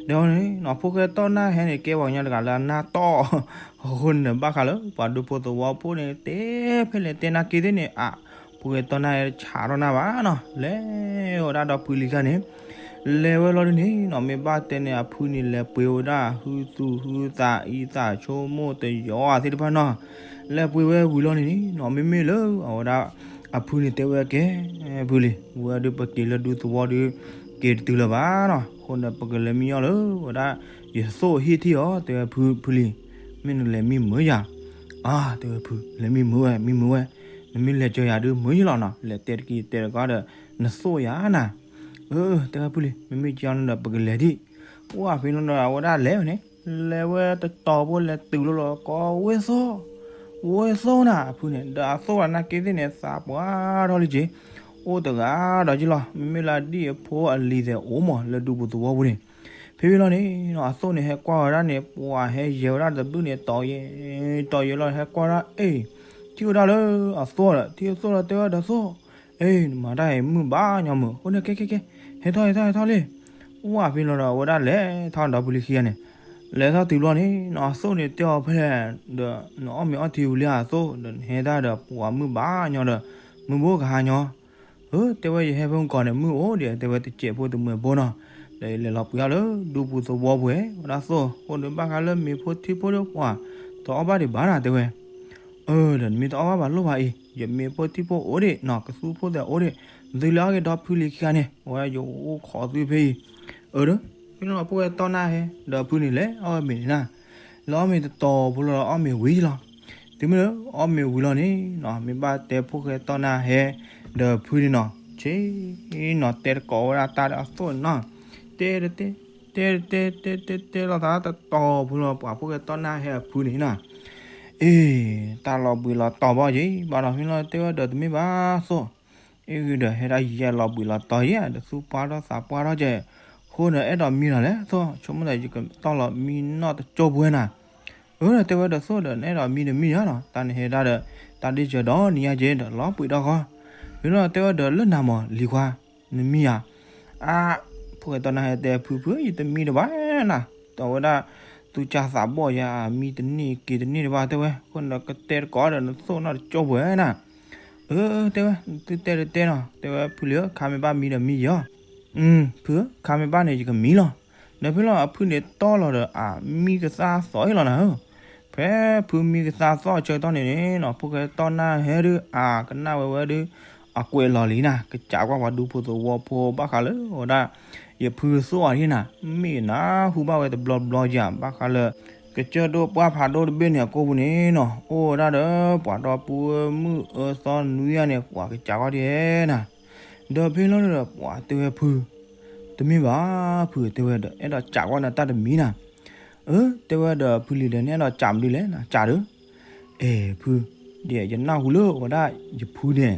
ဒီးန့ၣ်နီၤ ဖိၣ်ဃဲတီၢ်နၢ်ဟဲန့ၣ် ကဲပှၤကညီတဂၤလၢအနၢ်တီၢ်, အဃိန့ၣ် ဘၣ်ဃးလၢပှၤဒူဖိသဝီဖိန့ၣ် တဲဖဲလဲၣ်တဲနၢ်က့ၤသ့ၣ်န့ၣ် အါ ဖိၣ်ဃဲတီၢ်နၢ်ဟဲဆးထီၣ်နၢ်ဘၣ်နီၤ လဲၤဝဲဒၣ်ဒီဖုလံၤခံဂၤန့ၣ် လဲၤဝဲလီၤဒ်န့ၣ်နီၤ မ့ၢ်ဘၣ်တဲန့ၣ် အဖုန့ၣ်လဲၤပှ့ၤဝဲဒၣ် ဟုသူၣ်ဟုသးအံသးဆိကမိၣ်တယီၤသ့ၣ်တဖၣ်နီၤ, လဲၤပှ့ၤဝဲဝံၤလီၤန့ၣ်နီၤ မ့မ့ၢ်လၢအဝဲဒၣ် အဖုန့ၣ်တဲဝဲကဲ ဖုလံၤ ဝဲဒုးပက့ၤလၢဒူသဝီဒုး က့ၤတတုၤလၢၤဘၣ်နီၤ အဃိန့ၣ် ပကလဲၤမံညီလၢဝဲဒၣ် ယသိၣ်ဟံၣ်ထံၣ်အီၤ တဲဝဲဖု ဖုလံၤ မ့ၢ်နလဲၤမံမုာ်ယၤ, အါ တဲဝဲဖု လဲၤမံမုာ်ဝဲ မံမုာ်ဝဲ, နမ့ၢ်လဲၤကၢၤယၤဒုးမုာ်ယလီၤနီၤ လဲၤတဲတက့ၤတဲတကီဒီး နသိၣ်ယၤနၤ အၢ တဲဝဲဖုလံၤ မ့မ့ၢ်ကၠီန့ၣ်ဒီး ပကလဲၤဒံး, အိၣ်ဖဲန့ၣ်ဒီး အဝဲဒၣ်လဲၤဝဲန့ၣ် လဲၤဝဲတတီၤဖိလဲၤတုၤလီၤလီၤ ကိးဝ့ၢ်သိၣ်, ဝ့ၢ်သိၣ်နၤ အဖုန့ၣ် ဒီးအသိၣ်လီၤနၢ်က့ၤသ့ၣ်န့ၣ် သးပှၢ်ထီၣ်လံက့ၤ, အိၣ်တဂၤဒီးက့လီၤ မ့မ့ၢ်လၢအဒံၣ်အဖိအလံၤသဲးအိၣ်မး လၢဒူပူၤသဝီပူၤန့ၣ်, ဖဲဖဲလီၤန့ၣ်နီၤ အသိၣ်န့ၣ် ဟဲကွၢ်ဝဲဒၣ်န့ၣ် ပှၤဟဲယဲၤဝဲဒၣ်တဘျုးန့ၣ် တီၤယဲၤ တီၤယဲၤလီၤ ဟဲကွၢ်ဒၣ် အ့ၣ် ထံၣ်ဝဲဒၣ်လၢအသိၣ်ဒီး ထံၣ်အသိၣ်လီၤ တဲဝဲဒီးသိၣ် အ့ၣ် နမၤတၢ်အံၤမုၢ်ဘၣ်ညီမုာ် အဃိန့ၣ် ကဲ ကဲ ကဲ ဟဲထီၣ် ဟဲထီၣ် ဟဲထီၣ်လံ, အိၣ်ဖဲလီၤဒီး အဝဲဒၣ်လဲၤထီၣ်ဒီဖုလံၤခံဂၤန့ၣ်, လဲၤထီၣ်တုၤဘျီန့ၣ်နီၤ အသိၣ်န့ၣ်တဲအီၤဖဲလဲၣ်, ဒီးနအီၣ်မ့ၤအီထံဝံၤလံဧါအသိၣ် ဒီးနဟဲတၢ်ဒီးပှၤမုၢ်ဘၣ်ညီဒီး မုၢ်ဘိကဟါညီ ဧၢ တဲဝဲယဟဲဖဲမုၢ်ကီၢ်န့ၣ် မုၢ်အိၣ်ဒံး တဲဝဲတစဲးဖိတမှဲးဖိနီၤ, ဒီးယလဲၤလီၤပှ့ၤအီၣ်လၢဒူပူၤသဝီပူၤဝဲ ဝဲဒၣ်သိၣ် အဃိန့ၣ်ဘၣ်ဃးလၢမ့ၤဖိထံဖိဒီးပှၤ တအီၣ်ဘၣ်ဒံးဘၣ်နၤ တဲဝဲ, အၢ ဒီးနမ့ၢ်တအီၣ်ဘၣ်ဘၣ်လိၣ်ဘၣ်အံၤ ယမ့ၤဖိထံဖိအိၣ်ဒံးနီၤ ကသူဖိသဲးအိၣ်ဒံး, သုလဲၤအီၣ်က့ၤဒီဖုလံၤခံဂၤန့ၣ် အဝဲယအိၣ်ခိးသုဖဲအံၤ, အၢ ဒီး ဖဲန့ၣ်လီၤ ဖိၣ်ဃဲတီၢ်နၢ်ဟဲ ဒီးဖုန့ၣ်လဲၤအီၣ်ဝဲမ့ၤန့ၣ်နၤ, လဲၤအီၣ်မ့ၤတတီၤဖိလီၤ အီၣ်မ့ၤဝံၤလီၤ, တုၤမ့ၢ်လၢအီၣ်မ့ၤဝံၤလီၤန့ၣ်နီၤ မ့ၢ်ဘၣ်တဲဖိၣ်ဃဲတီနၢ်ဟဲ ဒီးဖုန့ၣ်နီၤ ဆ့နီၤ တဲတကိးဝဲဒၣ်တၢ်ဒီးအသိးန့ၣ်နီၤ, တဲတတဲ တဲတတဲ တဲတဲတဲလီၤသးတတီၤဖိလီၤ ပှၤဖိၣ်ဃဲတီနၢ်ဟဲအဖုန့ၣ်နီၤ, အ့ တၢ်လီၤဘှံးလီၤတီၤဘၣ်က့ၤ ဘၣ်ဒီးဖဲလီၤတဲဝဲဒီးတမ့ၢ်ဘၣ်သိး အ့ဂ့ၤဒီးဟဲဒၣ်ယဲလီၤဘှံးလီၤတီၤယဲ ဒီးသူၣ်ပှၢ်ထီၣ်သးပှၢ်ထီၣ်ကဲ, အဃိန့ၣ်အဲၣ်ဒိးမံလီၤလဲၣ်သိး ဆိကမိၣ်သးယကတီၢ်လီၤမံနီၣ်တကၠိပဝဲနၤ, အၢ တဲဝဲဒီးသိးဒီး နအဲၣ်ဒိးမံဒီးမံယၤနီၤ တၢ်နဟဲဒၣ်ဒီး တၢ်ဒ့ၣ်စၢၤဒီးနံၤညါကဲဒီးလီၤပှံးထီၣ်ဃီ, ဖဲလီၤတဲဝဲဒီးလၢနၤမး လံၤခွါ နမံယၤ, အါ ဖိၣ်ဃဲတီနၢ်ဟဲတဲဖုဖု ယတမံတဘၣ်နၤ, တဲဝဲဒၣ် သူၣ်ကၢ်သးဘီၣ်ယၤ မံတန့ၢ်က့ၤတန့ၢ်တဘၣ် တဲဝဲ အဃိန့ၣ်ဒီးကတဲတကိးဒီးနသိၣ်နီၣ်တကၠိပဝဲနၤ, အၢ တဲဝဲ သုတဲတတဲနီၤ တဲဝဲဖုလံၤဧၢ ခါမ့ၢ်ဘၣ်မံဒီးမံယၤ, ဖု ခါမ့ၢ်ဘၣ်န့ၣ် ယကမံလီၤ, ဒီးဖဲလီၤအဖုန့ၣ်တီလီၤဒီး အမံကသါသီၣ်အံၤလီၤနၤဧၢ, ဖဲဖုမံကသါသီၣ်အဆၢကတီၢ်န့ၣ်န့ၣ်နီၤ ဖိၣ်ဃဲတီနၢ်ဟဲဒုး အကနၣ်ဝဲဝဲဒုး အကွဲးလီၤလံနၤ ကစးကွၢ်ပှၤဒူဖိသဝီဖိဘၣ်ဃးလၢအဝဲဒၣ် ယဖုသိၣ်အီၤဒ်နၤ မ့ၢ်နၢ်ဟူဘၣ်ဝဲတဘျီဘျီယၤ ဘၣ်ဃးလၢ ကစၢၢ်ဒိၣ်ပှၢ်ဖးဒိၣ်တဘ့ၣ်န့ၣ်အကိာ်ပူၤန့ၣ်နီၤ အိၣ်ဝဲဒၣ်ဒီးပှၤဒီပုၢ်ဝဲၢ်မုၣ်အၢသီနွံဂၤန့ၣ် ပှၤကစးကွၢ်ဒ်နၤ, ဒီးဖဲလီၤဒီးပှၤတဲဝဲဖု တမ့ၢ်ဘၣ် ဖုတဲဝဲဒီး အဲၣ်ဒိးစးကွၢ်နၤတၢ်တမံၤနၤ, အၢ တဲဝဲဒီးဖုလံၤဒီး နအဲၣ်ဒိးစးမနုၤလဲၣ်နၤ စးဒီး, အဲ ဖု, ဒီးယနၢ်ဟူလၢအဝဲဒၣ်ယဖုန့ၣ်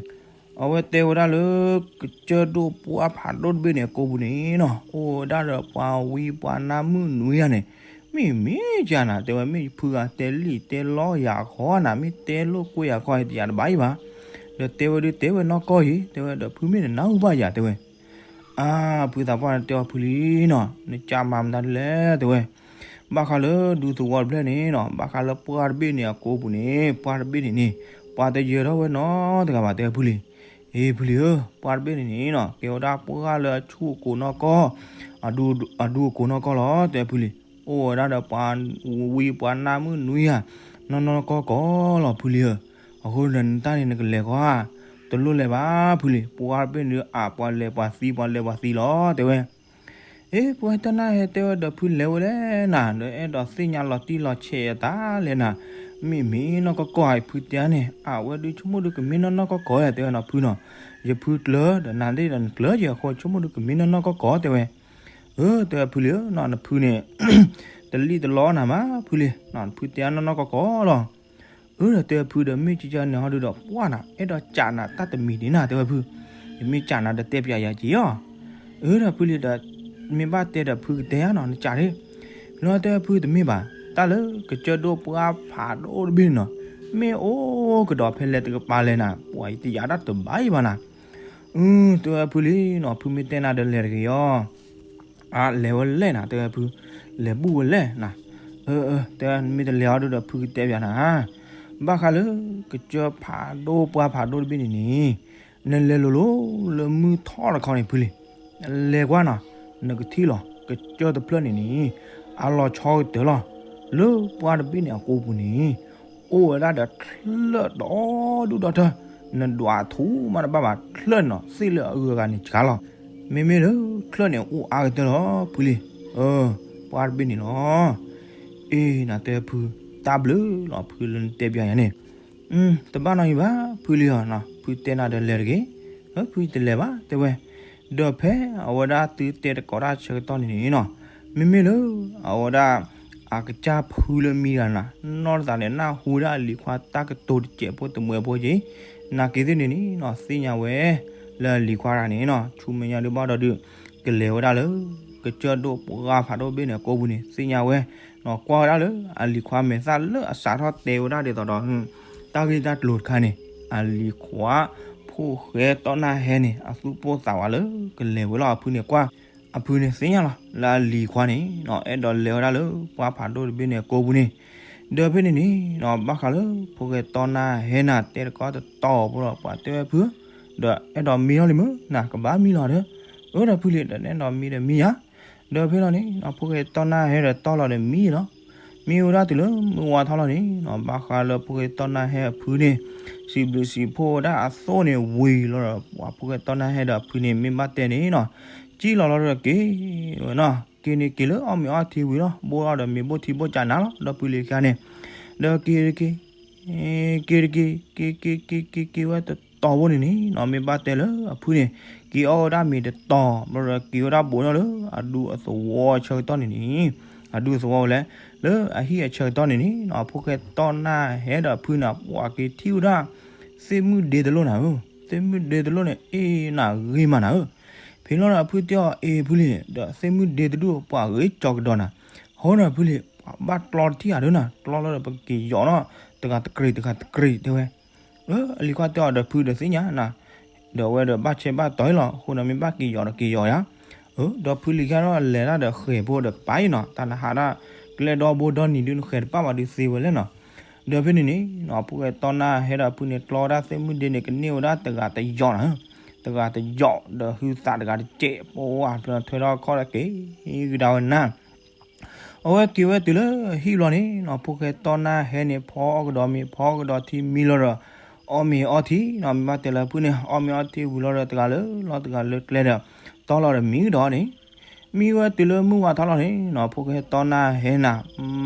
အဝဲတဲဝဲဒၣ်လၢ ကစၢၢ်ဒိၣ်ပှၢ်ဖးဒိၣ်တဘ့ၣ်န့ၣ်အကိာ်ပူၤန့ၣ်နီၤ အိၣ်ဝဲဒၣ်ဒီးပှၤဝံပှၤနါမုၣ်နွံဂၤန့ၣ်, မ့ၢ်မ့ၢ်ကနၤ တဲဝဲ မ့ၢ်ယဖုဂၤတဲလံာ်တဲလီယၤခီနၤ မ့ၢ်တဲလိာ်ကွဲယၤခီတယၤတဘၣ်အံၤဘၣ်, ဒီးတဲဝဲဒုးတဲဝဲနီၢ်ကီၢ်အံၤ တဲဝဲဒီးဖုမ့ၢ်နနၢ်ဟူဘၣ်ယၤ တဲဝဲ အါ ဖုသးပှၢ်တဲအီၤဖုလံနီၤ နစးမၤမတၤဒ်လဲၣ် တဲဝဲ, ဘၣ်ဃးလၢဒူသဝီတဖျၢၣ်န့ၣ်နီၤ ဘၣ်ဃးလၢပှၢ်တဘ့ၣ်န့ၣ်အကိာ်ပူၤန့ၣ် ပှၢ်တဘ့ၣ်န့ၣ်န့ၣ် ပှၤတယၢၤထီၣ်ဝဲနီတဂၤဘၣ် တဲဖုလံ, အ့ ဖုလံဧၢ ပှၢ်တဘ့ၣ်န့ၣ်န့ၣ်နီၤ ကဲဝဲဒၣ်ပှၢ်လၢအဆူၣ်အကိာ်နီၢ်ကီၢ် အဒူအကိာ်နီၢ်ကီၢ်လီၤ တဲဖုလံ, အိၣ်ဝဲဒၣ်ဒီးပှၤဝံပှၤနါမုၣ်နွံဂၤ နီၢ်နီၢ်ကီၢ်ကီၢ်လီၤ ဖုလံဧၢ, အဃိန့ၣ်နတၢ်န့ၣ်နကလဲၤဃီဧါ, တလိၣ်လဲၤဘၣ် ဖုလံ, ပှၢ်တဘ့ၣ်န့ၣ်ဒုး အါ ပှၤလဲၤပှၤသံ ပှၤလဲၤပှၤသံလီၤ တဲဝဲ အ့ ပှၤတီနၢ်ဟဲတဲဝဲဒီးဖုလဲၤဝဲလဲၣ်နၤ ဒီးအဲၣ်ဒိးသ့ၣ်ညါလီၤတံၢ်လီၤဆဲးအသးလဲၣ်နၤ, မ့ၢ်မ့ၢ်နီၢ်ကီၢ်ကီၢ်ဧါ ဖုတဲန့ၣ် အဝဲဒုးဆိကမိၣ်ဒုးကမ့ၢ်နီၢ်နီၢ်ကီၢ်ကီၢ်ဧါ တဲဝဲနီၤဖုနီၤ, ယဖုကျၢၤဒီးနၤသ့ၣ်ဒီးနကျၢၤက့ၤအဃိ ဆိကမိၣ်ဒုးကမ့ၢ်နီၢ်နီၢ်ကီၢ်ကီၢ် တဲဝဲ, အၢ တဲဝဲဖုလံဧၢနီၤ နဖုန့ၣ် တလံၣ်တလီနၤမး ဖုလံ, နဖုတဲနီၢ်နီၢ်ကီၢ်ကီၢ်လီၤ အၢ ဒီးတဲဝဲဖုဒီး မ့ၢ်ကကန့ၣ်ဟီဒုဒီး ပှၢ်နၤ အဲၣ်ဒိးစးနၤတၢ်တမံၤဒ်နၤ တဲဝဲဖု, ယမ့ၢ်စးနၤဒီးတဲပျးယၤက့ၤအီၤ, အၢ ဒီးဖုလံဒီး မ့ၢ်ဘၣ်တဲဒီးဖုကတဲဧါနီၤ နစးဒၣ်, လီၤတဲဝဲဖုတမ့ၢ်ဘၣ်, တၢ်လၢကစၢၢ်ဒိၣ်ပှၢ်ဖးဒိၣ်တဘ့ၣ်န့ၣ်နီၤ, မ့ၢ်အိၣ်ကဒီးဖဲလဲၣ်တကပၤလဲၣ်နၤ, ပှၤယတယာ်ဒၣ်တဘၣ်အံၤဘၣ်နၤ အၢ တဲဝဲဖုလံနီၤ ဖုမ့ၢ်တဲနၤဒီးလဲၤတဂ့ၤအီၤ, အါ လဲၤဝဲလဲၣ်နၤ တဲဝဲဖု, လဲၤဘူၣ်ဝဲလဲၣ်နၤ, အၢ အၢ တဲဝဲ မ့ၢ်တလဲၤအီၤဒုဒီးဖုကတဲပျးနၤ, ဘၣ်ဃးလၢ ကစၢၢ်ဖးဒိၣ်ပှၢ်ဖးဒိၣ်တဘ့ၣ်န့ၣ်န့ၣ်, နလဲၤလိၤလိၤလၢမုၢ်ထီၣ်တခီန့ၣ်ဖုလံ, နလဲၤကွၢ်နီၤ, နကထံၣ်လီၤ ကစၢၢ်တဖျၢၣ်န့ၣ်န့ၣ်, အလီၤဆီကတၢၢ်လီၤ, လၢပှၢ်တဘ့ၣ်န့ၣ်အကိာ်ပူၤန့ၣ် အိၣ်ဝဲဒၣ်ဒီးချၢၣ်ဒီဒူၣ်ဒီထၢ, နဒွးထူမးတဘၣ်ဘၣ် ချၢၣ်န့ၣ်နီၤ သ့ၣ်လၢအဂုၤအဂၤန့ၣ်စှၤလီၤ, မ့မ့ၢ်လၢချၢၣ်န့ၣ်အိၣ်အါကတၢၢ်လီၤ ဖုလံ, အၢ ပှၢ်တဘ့ၣ်န့ၣ်လီၤ, အ့ နတဲဖု, တၢ်ဘျုးလီၤဖုလၢနတဲပျးယၤန့ၣ်, တဘၣ်နီတမံၤဘၣ် ဖုလံဧၢ, ဖုတဲနၤဒီးလဲၤတဂ့ၤ, ဖုတလဲၤဘၣ် တဲဝဲ ဒီးဖဲအဝဲဒၣ်သုတဲတကိးတၢ်ဆၢကတီၢ်န့ၣ်န့ၣ်နီၤ, မ့မ့ၢ်လၢ အဝဲဒၣ် အကစၢ်ဖုလၢမံတဂၤန့ၣ်, နီၢ်တသးန့ၣ် နၢ်ဟူဝဲဒၣ်အလံၤခွါတၢ်ကတိၤတစဲးဖိတမှဲးဖိက့ၤ, နာ်က့ၤသ့ၣ်န့ၣ်န့ၣ်နီၤ သ့ၣ်ညါဝဲ လၢအလံၤခွါတဂၤန့ၣ်နီၤ ဆူမဲာ်ညါဒုးဘၣ်ဒီးဒုး ကလဲၤဝဲဒၣ်လၢ ကစၢၢ်ဒိၣ်ပှၢ်ဖးဒိၣ်တဘ့ၣ်န့ၣ်အကိာ်ပူၤန့ၣ် သ့ၣ်ညါဝဲ ကွၢ်ဝဲဒၣ်လၢ အလံၤခွါမဲာ်သၣ်လၢအစးထီၣ်တဲဝဲဒၣ်ဒ်သိးဒီး တၢ်ဂ့ၢ်တၢ်ကျိၤတခါန့ၣ် အလံၤခွါ ဖိၣ်ဃဲတီနၢ်ဟဲန့ၣ် အသူၣ်ပိၢ်သးဝးလၢကလဲၤဝဲလီၤ အဖုန့ၣ်ကွၢ်, အဖုန့ၣ်သ့ၣ်ညါလီၤ လၢအလံၤခွါန့ၣ်နီၤ အဲၣ်ဒိးလဲၤဝဲဒၣ်လၢပှၢ်ဖးဒိၣ်တဘ့ၣ်န့ၣ်အကိာ်ပူၤန့ၣ်, ဒီးဖဲန့ၣ်န့ၣ်နီၤ ဘၣ်ဃးလၢဖိၣ်ဃဲတီနၢ်ဟဲနၤ တဲတကိးတတီၤဖိဒီး ပှၤတဲဝဲဖု ဒီးအဲၣ်ဒိးမံလီၤလံမ့ၢ် နၤကဘၣ်မံလီၤဒီး, အၢ ဒီးဖုလံ ဒီးနအဲၣ်ဒိးမံဒီးမံယၤ, ဒီးဖဲလီၤန့ၣ်နီၤ ဖိၣ်ဃဲတီနၢ်ဟဲဒီးတီလီၤဒီးမံလီၤ, မံဝဲဒၣ်တုၤလၢမုၢ်ဝါထီၣ်လီၤန့ၣ်နီၤ ဘၣ်ဃးလၢဖိၣ်ဃဲတီနၢ်ဟဲအဖုန့ၣ် စံးဘျုးစံးဖှိၣ်ဝဲဒၣ်အသိးန့ၣ်ဝံၤလီၤဒီး ပှၤဖိၣ်ဃဲတီနၢ်ဟဲဒီးအဖုန့ၣ် မ့ၢ်ဘၣ်တဲန့ၣ်နီၤ ကံၣ်လီၤလီၤဒီးက့ၤဝဲနီၤ က့ၤန့ၣ်က့ၤလၢအီၣ်မ့ၤအီထံဝံၤလီၤ ဘိၣ်ထီၣ်ဒီးမ့ၤဘိၣ်ထံဘိၣ်ကးနၤလီၤ ဒီပုၢ်လံၤခံဂၤန့ၣ်, ဒီးက့ၤတက့ၢ် က့ၤတက့ၤ က့ၤက့ၤက့ၤက့ၤက့ၤဝဲတတီၤဖိန့ၣ်န့ၣ်နီၤ မ့ၢ်ဘၣ်တဲလၢအဖုန့ၣ် က့ၤအီၣ်ဝဲဒၣ်မ့ၤတတီၤ ဘျီဒီးက့ၤဝဲဒၣ်ဘူးထီၣ်လၢအဒူအသဝီဆၢကတီၢ်န့ၣ်န့ၣ် အဒူအသဝီဝဲလဲၣ် လၢအဟံၣ်အဆၢကတီၢ်န့ၣ်န့ၣ်နီၤ ဖိၣ်ဃဲတီနၢ်ဟဲဒီးအဖုန့ၣ် ပှၤက့ၤထံၣ်ဝဲဒၣ် သ့ၣ်မုၣ်ဒ့တလိၣ်နၤဧၢ, သ့ၣ်မုၣ်ဒ့တလိၣ်န့ၣ် အ့ၣ်နၤဂ့ၤမးနၤဧၢ, ဖဲလီၤဒီးအဖုတဲအီၤ အ့ၣ်ဖုလံ ဒီးသ့ၣ်မုၣ်ဒ့တဒူၣ်ပှၤဂ့ၤကၠီၤကဒီးနၤ, ဟီဒီးဖုလံ ပဘၣ်ကျီတထံၣ်ဧါဒၢနၤ ကျီလီၤဒီးပက့ၤယီၤနီၤ တဂၤတကြ့တဂၤတကြ့တဲဝဲ အလံၤခွါတဲအီၤဒီးဖုဒီးသ့ၣ်ညါနၤ, ဒီးအဝဲဒီးဘၣ်ဆဲးဘၣ်တီၤအံၤလီၤ အဃိန့ၣ်မ့ၢ်ဘၣ်က့ၤယီၤဒီးက့ၤယီၤယါ, ဒီးဖုလံၤခါဒီးလဲၤတၢ်ဒီးဃဲၤဖိဒီးပၢ်အံၤနီၤ တၢ်နဟးဒၣ် ကျဲဒီဘိဒီနံၤဒုနဃဲၤတပၣ်ဘၣ်ဒုးသ့ဝဲလဲၣ်နီၤ, ဒီးဖဲန့ၣ်န့ၣ်နီၤ ဖိၣ်ဃဲတီနၢ်ဟဲဒီးဖုန့ၣ်ကျီဝဲဒၣ်သ့ၣ်မုၣ်ဒ့န့ၣ် ကန့ၢ်ဝဲဒၣ်တဂၤတယီၤနၤ, တဂၤတယီၤဒီးဟုသးတဂၤတစဲး ပဝဲဖဲလီၤထွဲထီၣ်ခီၣ်ဒီးက့ၤကဒါဝဲနၤ အဝဲက့ၤဝဲတုၤလၢဟံၣ်ဘျီန့ၣ်နီၤ ဖိၣ်ဃဲတီနၢ်ဟဲန့ၣ် ဖီအီၣ်ကဒီးမ့ၤ ဖီအီၣ်ကဒီးထံမံလီၤဒီး အီၣ်မ့ၤအီထံနီၤ မ့ၢ်ဘၣ်တဲလၢဖုန့ၣ် အီၣ်မ့ၤအီထံဝံၤလီၤဒီးတဂၤလၢလီၢ်တဂၤလၢကျဲဒီး တီလီၤဒီးမံကဒီးန့ၣ်, မံဝဲတုၤလၢမုၢ်ဝါထီလီၤန့ၣ်နီၤ ဖိၣ်ဃဲတီနၢ်ဟဲနၤ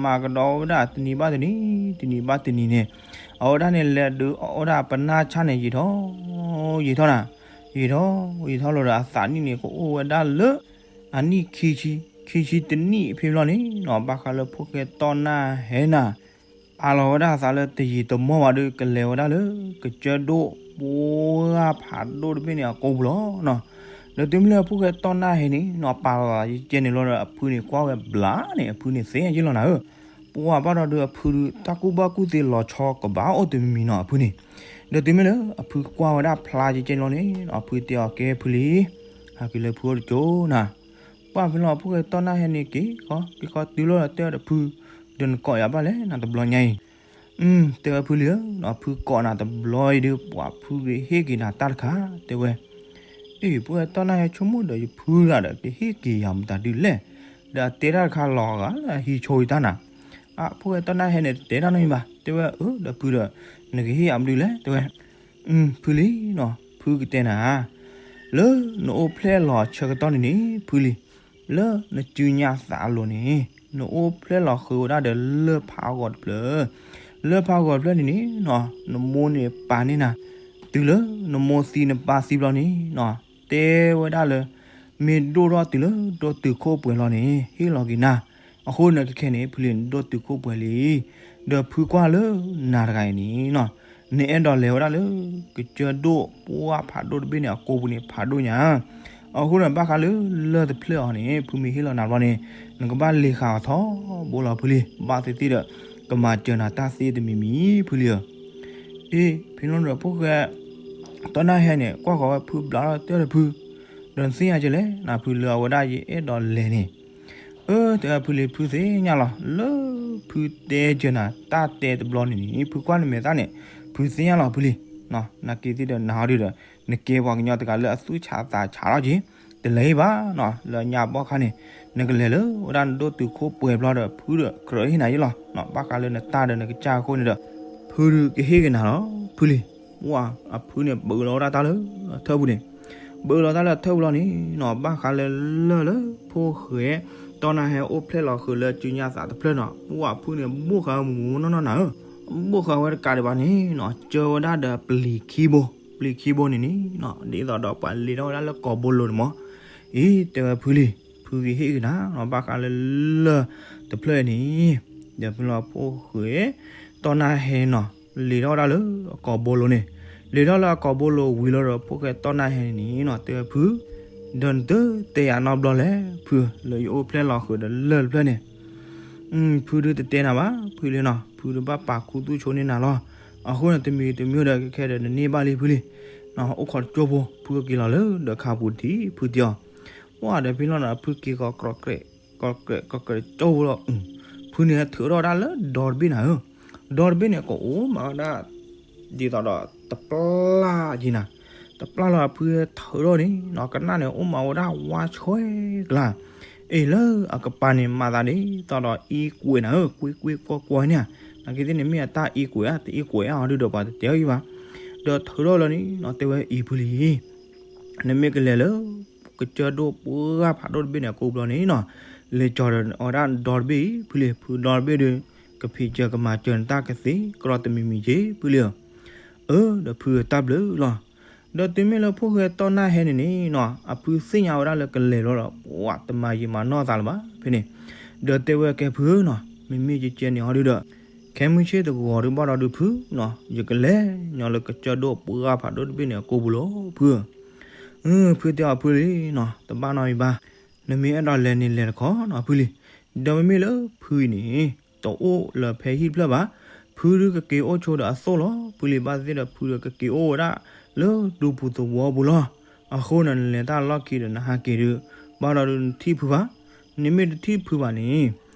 မၤကဒီးဝဲဒၣ်တနံၤဘၣ်တနံၤ တနံၤဘၣ်တနံၤန့ၣ်, အဝဲဒၣ်န့ၣ်လဲၤဒုးအီၣ်ဝဲဒၣ်ပနၢ်ဆၣ်န့ၣ် ယံာ်ထီၣ် ယံာ်ထီၣ်နၤ, ယံာ်ထီၣ် ယံာ်ထီၣ်လီၤဒီးအသးနံၣ်န့ၣ် ကအိၣ်ဝဲဒၣ်လၢ အနံၣ်ခံဆံ ခံဆံတနံၣ်ဖဲဘျီန့ၣ်နီၤ ဘၣ်ဃးလၢဖိၣ်ဃဲတီနၢ်ဟဲနၤ အါလီၤဝဲဒၣ်အသးလၢတယံာ်တမီၢ်ဘၣ်ဒီး ကလဲၤဝဲဒၣ်လၢ ကစၢၢ်ဒိၣ်ပှၢ်ဖးဒိၣ်တဘ့ၣ်န့ၣ်အကိာ်ပူၤလီၤနီၤ, ဒီးတုၤမ့ၢ်လၢဖိၣ်ဃဲတီနၢ်ဟဲန့ၣ်နီၤ ပာ်လီၤသးယကဲန့ၣ်လီၤဒီး အဖုန့ၣ်ကွၢ်ဝဲဘျးန့ၣ် အဖုန့ၣ်သ့ယ့ၢ်လီၤနၤဧၢ, ပှၢ်ဘၣ်ဒီးဒုးအဖုဒုး တၢ်ကူၣ်ဘၣ်ကူၣ်သ့လီၤဆီကဘၣ်အိၣ်တမံၤမံၤနီၤ အဖုန့ၣ်, ဒီးတုၤမ့ၢ်လၢအဖုကွၢ်ဝဲဒၣ်ဖျါယကဲန့ၣ်လီၤန့ၣ် အဖုတဲအီၤ ကဲဖုလံ ဟးက့ၤလၢဖုအိၣ်တကၠိနၤ, ပှၢ်ဖဲလီၤဖိၣ်ဃဲတီနၢ်ဟဲန့ၣ်က့ၤဃီ က့ၤဃီတုၤလီၤဒီးတဲအီၤဒီးဖု, ဒီးနကိးယၤဘၣ်လဲၣ်နၤတဘျီညါအံၤ တဲဝဲဖုလံဧၢ, ဖုကိးနၤတဘျီအံၤဒုး ပှၤဖုကဟ့ၣ်က့ၤနၤတၢ်တခါ တဲဝဲ, အ့ၣ် ဖိၣ်ဃဲတီနၢ်ဟဲဆိကမိၣ်ဒီး ယဖုတဂၤဒီး ကဟ့ၣ်က့ၤယၤမတၤဒုလဲၣ်, ဒီးအတဲတၢ်တခါလီၤဂာ်လၢအဟံးဆိယတၢ်နၤ, အဖိၣ်ဃဲတီနၢ်ဟဲန့ၣ် တတဲတၢ်နီတမံၤဘၣ် တဲဝဲ, အၢ ဒီးဖုဒီး နကဟ့ၣ်ယၤမနုၤလဲၣ် တဲဝဲ, ဖုလံနီၤ ဖုကတဲနၤ လၢနအိၣ်ဖျဲၣ်လီၤဆၢကတီၢ်န့ၣ်န့ၣ် ဖုလံ, လၢနစုညါသးအလိၤန့ၣ် နအိၣ်ဖျဲၣ်လီၤဃုာ်ဝဲဒၣ်ဒီးလၢၢ်ဖးအဂီၤတဖျၢၣ်, လၢၢ်ဖးအဂီၤတဖျၢၣ်န့ၣ်န့ၣ်နီၤ နမိၢ်န့ၣ်ပာ်န့ၢ်နၤ, တုၤလၢနမိၢ်သံနပၢ်သံဘျီန့ၣ်နီၤ တဲဝဲဒၣ်လၢ မ့ၢ်ဒိၣ်ထီၣ်တုၤလၢဒိၣ်တုာ်ခိၣ်ပှဲၤလီၤန့ၣ် ဟ့ၣ်လီၤက့ၤနၤ, အဃိနကခဲန့ၣ် ဖုလံနဒိၣ်တုာ်ခိၣ်ပှဲၤလံ, ဒီးဖုကွၢ်လၢနၤတဂၤအံၤန့ၣ်နီၤ နအဲၣ်ဒိးလဲၤဝဲဒၣ်လၢ ကစၢၢ်ဒိၣ်ပှၢ်ဖးဒိၣ်တဘ့ၣ်န့ၣ်အကိာ်ပူၤန့ၣ်ဖးဒိၣ်ညါ, အဃိန့ၣ်ဘၣ်ဃးလၢလၢၢ်တဖျၢၣ်အံၤန့ၣ် ဖုမ့ၢ်ဟ့ၣ်လီၤနၤဘျီန့ၣ် နကဘၣ်လ့ၤဃာ်အီၤထီဘိလီၤဖုလံ, ဘၣ်သ့ၣ်သ့ၣ်ဒီး ကမၤစၢၤနၤတၢ်သ့တမံၤမံၤ ဖုလံဧၢ အ့ၣ် ဖဲလီၤဒီးဖိၣ်ဃဲ တီနၢ်ဟဲန့ၣ် ကွၢ်ဃီၤဝဲဖုဘျးဒီးတဲဒီးဖု, ဒီးနသ့ၣ်ညါကလဲၣ် နဖုလၢအဝဲဒၣ်ယအဲၣ်ဒိးလဲၤန့ၣ်, အၢ တဲဝဲဖုလံ ဖုသ့ၣ်ညါလီၤ လၢဖုတဲစၢၤနၤတၢ်တဲတဘျီန့ၣ်န့ၣ် ဖုကွၢ်နမဲာ်သၣ်န့ၣ် ဖုသ့ၣ်ညါလီၤဖုလံ, နာ်က့ၤသ့ၣ်ဒီးနၤဟီဒုဒီး နကဲပှၤကညီတဂၤလၢအသူၣ်ဆးသးဆးလီၤက့ၤ, တလဲၤဟ့ၣ်ဘၣ်နီၤ လၢအညါဘီခါန့ၣ် နကလဲၤလၢဝဲဒၣ်နဒိၣ်တုာ်ခိၣ်ပှဲၤဘျီဒီး ဖုဒီးကြၢးဟ့ၣ်နၤယ့ၢ်လီၤ, ဘၣ်ဃးလၢနတၢ်ဒီးနကစၢ်အဃိန့ၣ်ဒီး ဖုဒုးကဟ့ၣ်က့ၤနၤလီၤ ဖုလံ, ဝဲ အဖုန့ၣ် ပၢလီၤဝဲဒၣ်တၢ်လၢအထၢၣ်ပူၤန့ၣ်, ပၢလီၤတၢ်လၢအထၢၣ်ပူၤလီၤန့ၣ်နီၤ ဘၣ်ဃးလၢလၢၢ်လၢဖိၣ်ဃဲ တီနၢ်ဟဲအိၣ်ဖျဲၣ်လီၤဃုာ်လၢစုညါသးတဖျၢၣ်နီၤ ဝဲအဖုန့ၣ် ဘိၣ်ဃာ်ဝဲမူးမူးနီၢ်နီၢ်နၤဧၢ, ဘိၣ်ဃာ်ဝဲတကးဒံးဘၣ်န့ၣ်နီၤ ကၢဝဲဒၣ်ဒီးပျံၤခံဘိ, ပျံၤခံဘိန့ၣ်န့ၣ်နီၤ ဒ်သိးဒီးပှၤလ့ၤထီၣ်ဝဲဒၣ်လၢကိာ်ဘိလိၤန့ၣ်မး, အံၤ တဲဝဲဖုလံ, ဖုကဟ့ၣ်က့ၤနၤနီၤ ဘၣ်ဃးလၢလၢၢ်တဖျၢၣ်အံၤန့ၣ်, ဒီးဖဲလီၤဖိၣ်ဃဲ တီနၢ်ဟဲနီၤ လ့ၤထီၣ်ဝဲဒၣ်လၢအကိာ်ဘိလိၤန့ၣ်, လ့ၤထီၣ်လၢအကိာ်ဘိလိၤဝံၤလီၤဒီး ဖိၣ်ဃဲတီနၢ်ဟဲန့ၣ်နီၤ တဲဝဲဖု, ဒီးနတတဲယၤနီတဘျီလဲၣ်ဖု, လၢယအိၣ်ဖျဲၣ်လီၤဃုာ်ဒီးလၢၢ်တဖျၢၣ်န့ၣ် ဖုဒုးတတဲနၤဘၣ် ဖုလံနီၤ ဖုဒုးဘၣ်ပာ်ခူသူၣ်ဆိန့ၢ်နၤလီၤ, အဃိန့ၣ် တမံၤတမံၤဒီးကခဲဒီးနန့ၢ်ဘၣ်လံဖုလံ, အိၣ်ခိးတကၠိဖိ ဖုကက့ၤလီၤလၢဒၢးခါပူၤတထံၣ် ဖုတဲအီၤ, ပှၢ်ဒီးဖဲလီၤဒီးဖုက့ၤကီးကြဲး ကီးကြဲးကီးကြဲးကၠိဖိလီၤ, ဖုန့ၣ်ထုးထီၣ်ဝဲဒၣ်လၢဒီတဘ့ၣ်နၤဧၢ, ဒီတဘ့ၣ်န့ၣ် ကအိၣ်မးဝဲဒၣ် ဒ်သိးဒီးတပျၢ်ယံၤနၤ, တပျၢ်လီၤအဖုထုးထီၣ်န့ၣ်နီၤ ကနၣ်န့ၣ် အိၣ်မးဝဲဒၣ်ဝါဆွဲကျါ, အ့ၣ်လၢအကပၤန့ၣ် မၤသးဒ်သိးဒီးအံကွဲးနၤဧၢ, ကွ့ကွ့ကွီကွီန့ၣ်ဧါ, နာ်က့ၤသ့ၣ်န့ၣ် မ့ၢ်အတၢ်အံကွဲးဧါ တအံကွဲးဧါအီၤဒုဒီးပှၤတတဲအီၤအံၤဘၣ်, ဒီးထုးထီၣ်လီၤန့ၣ်နီၤ တဲဝဲအံၤဖုလံ နမ့ၢ်ကလဲၤလၢ ကစၢၢ်ဒိၣ်ပှၢ်ဖးဒိၣ်တဘ့ၣ်န့ၣ် အကိာ်ဘိလိၤန့ၣ်နီၤ, လဲၤကၠီၤဒီးအဝဲဒၣ်ဒီတဘ့ၣ်အံၤ ဖုလံ ဖုဒီတဘ့ၣ်ဒီး ကဖံးစၢၤကမၤစၢၤနတၢ်ကသ့ကရီတမံၤမံၤက့ ဖုလံဧၢ. အၢ ဒီးဖုတၢ်ဘျုးလီၤ. ဒီးတုၤမ့ၢ်လၢဖိၣ်ဃဲတီၢ်နၢ်ဟဲန့ၣ်န့ၣ်နီၤ အဖုသ့ၣ်ညါဝဲဒၣ်လၢကလဲၤလီၤဒီး ပှၤတမၤယံာ်မၤနီၢ်သးလၢၤဘၣ်ဖဲန့ၣ်. ဒီးတဲဝဲကဲဖုဧၢနီၤ မ့မ့ၢ်ကကဲန့ၣ်ဟီဒုဒီး ခဲမုၢ်ဆ့ၣ်တဂီၤဒုဘၣ်ဒီးဒုဖုနီၤ ယကလဲၤညီလၢကစၢၢ်ဒိၣ်ပှၢ်ဖးဒိၣ်တဘ့ၣ်န့ၣ်အကိပူၤလီၤဖုဧၢ. အၢ ဖုတဲအီၤဖုလံနီၤ တဘၣ်နီတမံၤဘၣ်. နမ့ၢ်အဲၣ်ဒိးလဲၤန့ၣ်လဲၤတခီနီၤဖုလံ. ဒီးမ့မ့ၢ်လၢဖုအံၤန့ၣ် တအိၣ်လၢဖဲဟံၣ်ဖျၢၣ်ဘၣ်. ဖုဒုကက့ၤအိၣ်ဆိဒီးအသိၣ်လီၤ. ဖုလံဘၣ်သ့ၣ်ဒီးဖုဒီးကက့ၤအိၣ်ဝဲဒၣ်လၢဒူပူၤသဝီပူၤလီၤ. အဃိန့ၣ် နလဲၤတၢ်လီၢ်ခံဒီးနဟးက့ၤဒုး ဘၣ်ဒီးဒုးနထံၣ်ဖုဘၣ်. နမ့ၢ်တထံၣ်ဖုဘၣ်န့ၣ်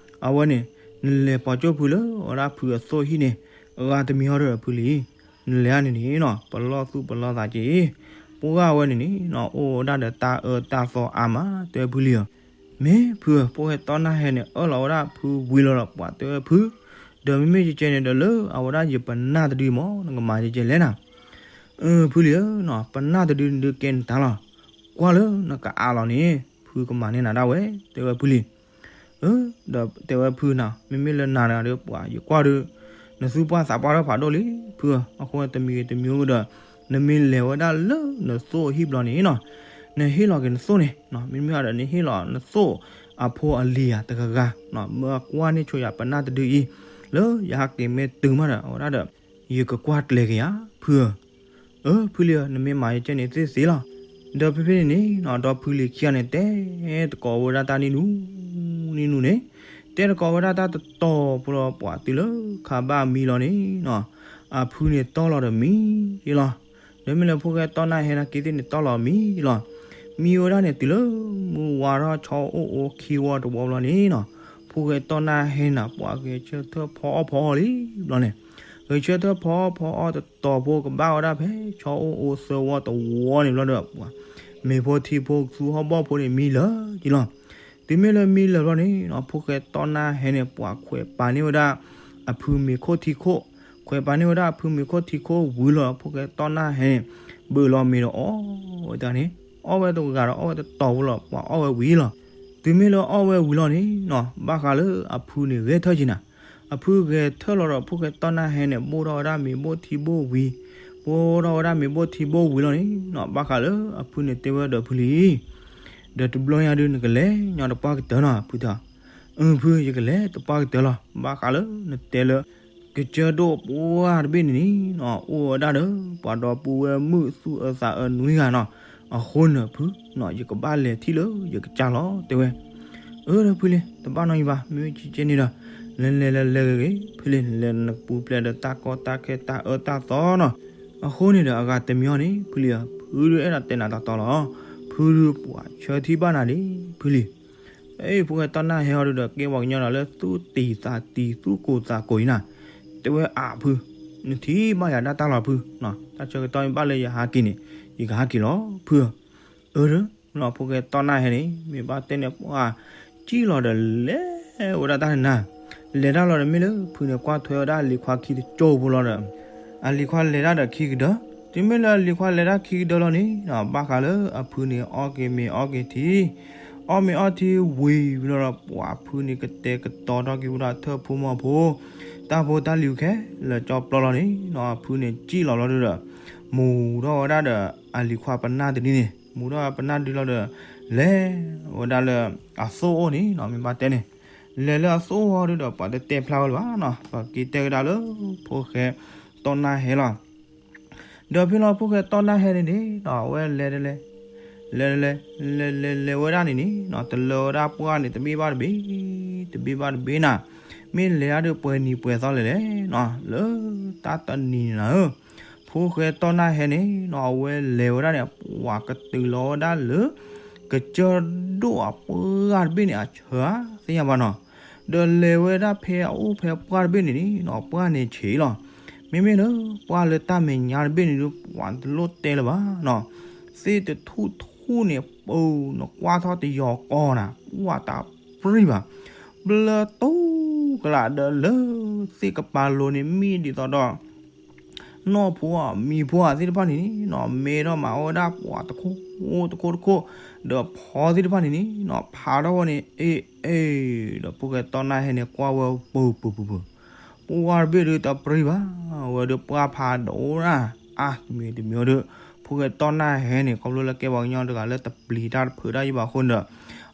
အဝဲန့ၣ် နလဲၤပိာ်ကၠိၣ်ဖုလၢအဝဲဒၣ်ဖုအသိၣ်ဟံၣ်န့ၣ် အဂၤတမံၤဟီဒီးဖုလံ. နလဲၤန့ၣ်န့ၣ်နီၤ ပလီၢ်သူၣ်ပလီၢ်သးက့ၤ ပှၢ်ဝဲန့ၣ်န့ၣ်နီၤ အိၣ်ဝဲဒၣ်ဒီးတၢ်အၢတၢ်သီအါမး တဲဝဲဖုလံဧၢ. မ့ၢ်ဖုဧၢ ဖိၣ်ဃဲတီၢ်နၢ်ဟဲန့ၣ် အၢၣ်လီၤဝဲဒၣ်ဖုဝံၤလီၤဒီး ပှၤတဲဝဲဖု ဒီးမ့မ့ၢ်ကကဲန့ၣ်ဒီးလၢအဝဲဒၣ်ယပနၢ်တဒုမး နကမၤကကဲလဲၣ်နၤ. အၢ ဖုလံဧၢနီၤ ပနၢ်တဒုန့ၣ်ဒုးကဲန့ၣ်တၢ်လီၤ. ကွၢ်လၢနကအးလီၤန့ၣ် ဖုကမၤန့ၢ်နၤဒၣ်ဝဲ တဲဝဲဖုလံ. အၢ ဒီးတဲဝဲဖုနီၤ မ့မ့ၢ်လၢနၤတဂၤဒီးပှၤယကွၢ်ဒီး နသူၣ်ပှၢ်သးပှၢ်ထီၣ်ဖးဒိၣ်လံ ဖုဧၢ. အဃိတမံၤဂ့ၤတမံၤဂ့ၤဒီး နမ့ၢ်လဲၤဝဲဒၣ်လၢနသိၣ်အဟံၣ်ဘျီန့ၣ်နီၤ နဟ့ၣ်လီၤက့ၤနသိၣ်န့ၣ် မ့မ့ၢ်ဒီးနဟ့ၣ်လီၤနသိၣ်အဖိအလံၤဧါတဂၤဂၤ မၢကွၢ်န့ၢ်ဆိယၤပနၢ်တဒုအံၤ လၢယဟးက့ၤမ့ၢ်တုၤမးဒီး အဝဲဒၣ်ဒီး ယကကွၢ်ကျဲၤက့ၤယၤ ဖုဧၢ. အၢ ဖုလံဧၢ နမ့ၢ်မၤယကဲန့ၣ်သ့သ့လီၤ. ဒီးဖဲဖဲန့ၣ်န့ၣ်နီၤ ဒီဖုလံၤခံဂၤန့ၣ် တဲတကိးဝဲဒၣ်တၢ်နံၣ်နူ နံၣ်နူန့ၣ် တဲတကိးဝဲဒၣ်တၢ်တတီၤဖိလီၤ ပှၤတုၤလၢခါဘၣ်မံလီၤန့ၣ်နီၤ အဖုန့ၣ်တီၢ်လီၤဒီးမံလီၤ. ဒီးမ့ၢ်လၢဖိၣ်ဃဲတီၢ်နၢ်ဟဲနာ်က့သ့ၣ်န့ၣ် တီၢ်လီၤမံလီၤ. မံဝဲဒၣ်န့ၣ် တုၤလၢမုၢ်ဝါထီၣ်ဆီအိၣ်အိၣ်ခံဝီတဝီဘျီန့ၣ်နီၤ ဖိၣ်ဃဲတီၢ်နၢ်ဟဲန့ၣ် ပှၤဂဲၤဆၢထၢၣ်ဖီအီၣ်ဖီအီလံဘျီန့ၣ် ဂဲၤဆၢထၢၣ်ဖီအီၣ်ဖီအီတတီၤဖိကဘၣ်ဝဲဒၣ်ဖဲဆီအိၣ်အိၣ်သၢဝီတဝီန့ၣ်ဘျီဒီး ပှၤ မ့ၤဖိထံဖိသူဟီၣ်ဘီၣ်ဖိန့ၣ်မံလၢာ်က့လီၤ. တုၤမ့ၢ်လၢမံလၢာ်ဘျီန့ၣ်နီၤ ဖိၣ်ဃဲတီၢ်နၢ်ဟဲန့ၣ် ပှၤခွဲးပာ်န့ၢ်ဝဲဒၣ် အဖုမ့ၤခိၣ်ထံခိၣ် ခွဲးပာ်န့ၢ်ဝဲဒၣ်အဖုမ့ၤခိၣ်ထံခိၣ်ဝံၤလီၤ ဖိၣ်ဃဲတီၢ်နၢ်ဟဲန့ၣ် ဘၢၣ်လီၤမ့ၤဒီးအီၣ်ဝဲတဂၤန့ၣ် အီၣ်ဝဲတဂၤဒီးအီၣ်ဝဲတတီၤဖိလီၤ ပှၤအီၣ်ဝဲဝံၤလီၤ. တုၤမ့ၢ်လၢအီၣ်ဝဲဝံၤလီၤန့ၣ်နီၤ ဘၣ်ဃးလၢအဖုန့ၣ်ဂဲၤထၢၣ်က့ၤနၤ အဖုဂဲၤထၢၣ်လီၤဒီးဖိၣ်ဃဲတီၢ်နၢ်ဟဲန့ၣ် ဘိၣ်ထီၣ်ဝဲဒၣ်မ့ၤဘိၣ်ထံဘိၣ်ဝံၤ ဘိၣ်ထီၣ်ဝဲဒၣ်မ့ၤဘိၣ်ထံဘိၣ်ဝံၤလီၤန့ၣ်နီၤ ဘၣ်ဃးလၢအဖုန့ၣ်တဲဝဲဒီးဖုလံ ဒီးတဘျီညါဒုးနကလဲၤညီတပှၢ်ကတၢၢ်နီၤ ဖုတဲ အၢ ဖု ယကလဲၤတပှၢ်ကတၢၢ်လီၤ ဘၣ်ဃးလၢနတဲလၢ ကစၢၢ်ဒိၣ်ပှၢ်တဘ့ၣ်န့ၣ်န့ၣ်နီၤ အိၣ်ဝဲဒၣ်ဒီး ပှၤဒီပုၢ်ဝဲၢ်မုၣ်သူၣ်အၢသးအၢနွံဂၤနီၤ အဃိန့ၣ်ဖုနီၤ ယကဘၣ်လဲၤထံၣ်လၢယကစၢ်လီၤ တဲဝဲ အၢ ဒီးဖုလံ တဘၣ်နီတမံၤဘၣ် မ့ၢ်ကကဲန့ၣ်ဒီး လဲၤလဲၤလဲၤလဲၤဂ့ၤဂ့ၤ ဖုလံ လဲၤနကပူၤဖျဲးဒီးတၢ်ကီတၢ်ခဲတၢ်အၢတၢ်သီနီၤ အဃိန့ၣ်ဒီးအဂၤတမံၤအီၤန့ၣ် ဖုလံ ဖုဒုးအဲၣ်ဒိးတဲနၤတီတီလီၤ ဖုဒုးပှၤဆၢထံဘၣ်နၤဒံး ဖုလံ အ့ ဖိၣ်ဃဲတီၢ်နၢ်ဟဲအီၤဒုးဒီးကဲပှၤကညီနၤလၢသူၣ်တံၢ်သးတံၢ်သူၣ်ကိၢ်သးကိၢ်အံၤနၤ တဲဝဲအါဖု နထံၣ်ဘၣ်ယၤဒၣ်တၢ်လီၤဖု တၢ်ဆၢကတီၢ်မ့ၢ်ဘၣ်လၢယဟးက့ၤန့ၣ် ယကဟးက့ၤလီၤဖု အၢ ဒီး ဖိၣ်ဃဲတီၢ်နၢ်ဟဲန့ၣ် မ့ၢ်ဘၣ်တဲန့ၣ်ပှၤ ကံၣ်လီၤဒီးလဲၤဝဲဒၣ်တၢ်နၤ လဲၤတၢ်လီၤဒီးမ့ၢ်လၢဖုန့ၣ်ကွၢ်ထွဲဝဲဒၣ်လံၤခွါခံတကၠိဖိလီၤဒီး အလံၤခွါလဲၤတၢ်ဒီးခံကဒၢ တုၤမ့ၢ်လၢအလံၤခွါလဲၤတၢ်ခံကဒၢလီၤန့ၣ်နီၤ ဘၣ်ဃးလၢအဖုန့ၣ်အီၣ်က့ၤမ့ၤအီၣ်က့ၤထံ အီၣ်မ့ၤအီၣ်ထံဝံၤဝံၤလီၤဒီး ပှၤဖုန့ၣ်ကတဲာ်ကတီၤထီၣ်က့ၤဝဲဒၣ်ထၢၣ်ဖိမီၤဖိ တၢ်ဖိတၢ်လံၤခဲလၢာ်ကၠီပျီလီၤန့ၣ်နီၤ အဖုန့ၣ်ကံၣ်လီၤလီၤဒုးဒီး မူၤထီၣ်ဝဲဒၣ်ဒီးအလံၤခွါပနၢ်တဒုန့ၣ် မူၤထီၣ်ပနၢ်တဒုလီၤဒီး လဲၤဝဲဒၣ်လၢအသိၣ်အိၣ်န့ၣ်နီၤ မ့ၢ်ဘၣ်တဲန့ၣ် လဲၤလၢအသိၣ်အိၣ်ဟီဒုးဒီး ပှၤတတဲဖျါဝဲလၢၤဘၣ်နီၤ ပှၤက့ၤတဲကဒါလၢ ဖိၣ်ဃဲတီၢ်နၢ်ဟဲလီၤ ဒီးဖဲလီၤဖိၣ်ဃဲတီၢ်နၢ်ဟဲန့ၣ်န့ၣ်နီၤ အဝဲလဲၤတလဲၤ လဲၤတလဲၤ လဲၤလဲၤဝဲဒၣ်န့ၣ်န့ၣ်နီၤ တလၢဝဲဒၣ်ပှၢ်န့ၣ် တဘ့ၣ်ဘၣ်တဘ့ၣ် တဘ့ၣ်ဘၣ်တဘ့ၣ်နၤ မ့ၢ်လဲၤဒၣ်ဒီးပှဲၤနံၤပှဲၤသီလဲၣ်လဲၣ်နီၤ လၢတၢ်တနံၤန့ၣ်နၤဧၢ ဖိၣ်ဃဲတီၢ်နၢ်ဟဲန့ၣ်နီၤ အဝဲလဲၤဝဲဒၣ်န့ၣ် ပှၤကတုၤလီၤဝဲဒၣ်လၢ ကစၢၢ်ဒိၣ်အပှၢ်တဘ့ၣ်န့ၣ် အဆၢသ့ၣ်ညါဘၣ်နီၤ ဒီးလဲၤဝဲဒၣ်ဖဲအအိၣ်ဖဲပှၢ်တဘ့ၣ်န့ၣ်န့ၣ်နီၤ ပှၢ်န့ၣ်ဆံးလီၤ မ့မ့ၢ်လၢပှၢ်လၢတၢ်မဲာ်ညါတဘ့ၣ်န့ၣ်ဒုး ပှၤတလိၣ်တဲလၢၤဘၣ်နီၤ သ့ၣ်တထူၣ်ထူၣ်န့ၣ် ပူၤနကွၢ်ထီၣ်တယီၤကီၢ်နၤ ပှၢ်တၢ်ပြံၢ်ဘၣ် ဘျၢတူကလးဒီးလၢသ့ၣ်ကပၤလိၤန့ၣ် မ့ၢ်ဒ်သိးဒီး နီၢ်ဖိဧါ မံၤဖိဧါသ့ၣ်တဖၣ်န့ၣ်နီၤ မ့ၢ်ထီၣ်မၤအီၣ်ဝဲဒၣ်ပှၤတခိၣ်တခိၣ်တခိၣ် ဒီးဖီသ့ၣ်တဖၣ်န့ၣ်န့ၣ်နီၤ ဖးထီၣ်ဝဲန့ၣ် အ့ၣ်အ့ၣ် ဒီးဖိၣ်ဃဲတီၢ်နၢ်ဟဲန့ၣ် ကွၢ်ဝဲပူၤပူၤပူၤပူၤ ပှၢ်တဘ့ၣ်ဒုးတပြံဘၣ်, အဝဲဒုးပှၢ်ဖးဒိၣ်ဒၣ်, အါမံၤတမံၤဒုး, ဖိၣ်ဃဲတီၢ်နၢ်ဟဲန့ၣ် ခီဖျိလၢကဲပှၤကညီတဂၤလၢတပျံၤတၢ်တဖုးတၢ်ယံၤဘၣ်အဃိန့ၣ်ဒီး,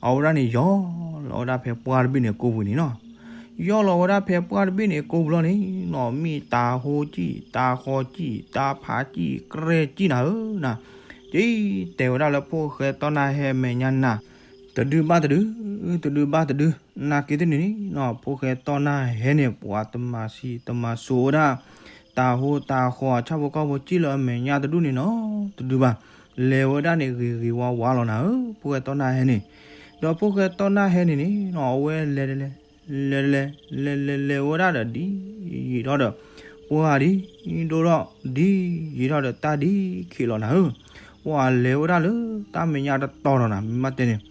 အဝဲဒၣ်န့ၣ်ယီၢ်လီၤဝဲဒၣ်ဖဲပှၢ်တဘ့ၣ်န့ၣ်ကိၢ်ပူၤန့ၣ်နီၤ, ယီၢ်လီၤဝဲဒၣ်ဖဲပှၢ်တဘ့ၣ်န့ၣ်ကိၢ်ပူၤလီၤန့ၣ်နီၤ, မ့ၢ်တၢ်ဟိကံၣ် တၢ်ဃီကံၣ် တၢ်ဖးကံၣ် ကြဲကံၣ်နၤဧၢနၤ, ကတဲဝဲဒၣ်လၢဖိၣ်ဃဲတီၢ်နၢ်ဟဲမဲာ်ညါနၤ, တဒုဘၣ်တဒု, တဒုဘၣ်တဒု, နာ်က့သ့ၣ်န့ၣ်နီၤ ဖိၣ်ဃဲတီၢ်နၢ်ဟဲန့ၣ် ပှၤတမၤဆံးတမၤစိးဝဲဒၣ်, တၢ်ဟိတၢ်ဃီဆၣ်ဖိကီၢ်ဖိကံၣ်လၢအမဲာ်ညါတဒူၣ်န့ၣ်နီၤ, တဒုဘၣ်, လဲၤဝဲဒၣ်န့ၣ်ဂ့ၤဂ့ၤဝါဝါလီၤနၤဧၢ, ဖိၣ်ဃဲတီၢ်နၢ်ဟဲန့ၣ်, ဒီးဖိၣ်ဃဲတီၢ်နၢ်ဟဲန့ၣ်န့ၣ်နီၤ အဝဲလဲၤတလဲၤ, လဲၤတလဲၤ, လဲၤလဲၤလဲၤဝဲဒၣ်ဒီးဒ်ယံာ်ထီၣ်ဒီး, ပှၢ်ဒ်ဒိၣ်ထီၣ်, ဒ်ယံာ်ထီၣ်ဒီးတၢ်ဒ်ခံးလီၤနၤဧၢ, ပှၢ်လဲၤဝဲဒၣ်လၢတၢ်မဲာ်ညါတတီၤလီၤနၤ မ့ၢ်ဘၣ်တဲန့ၣ်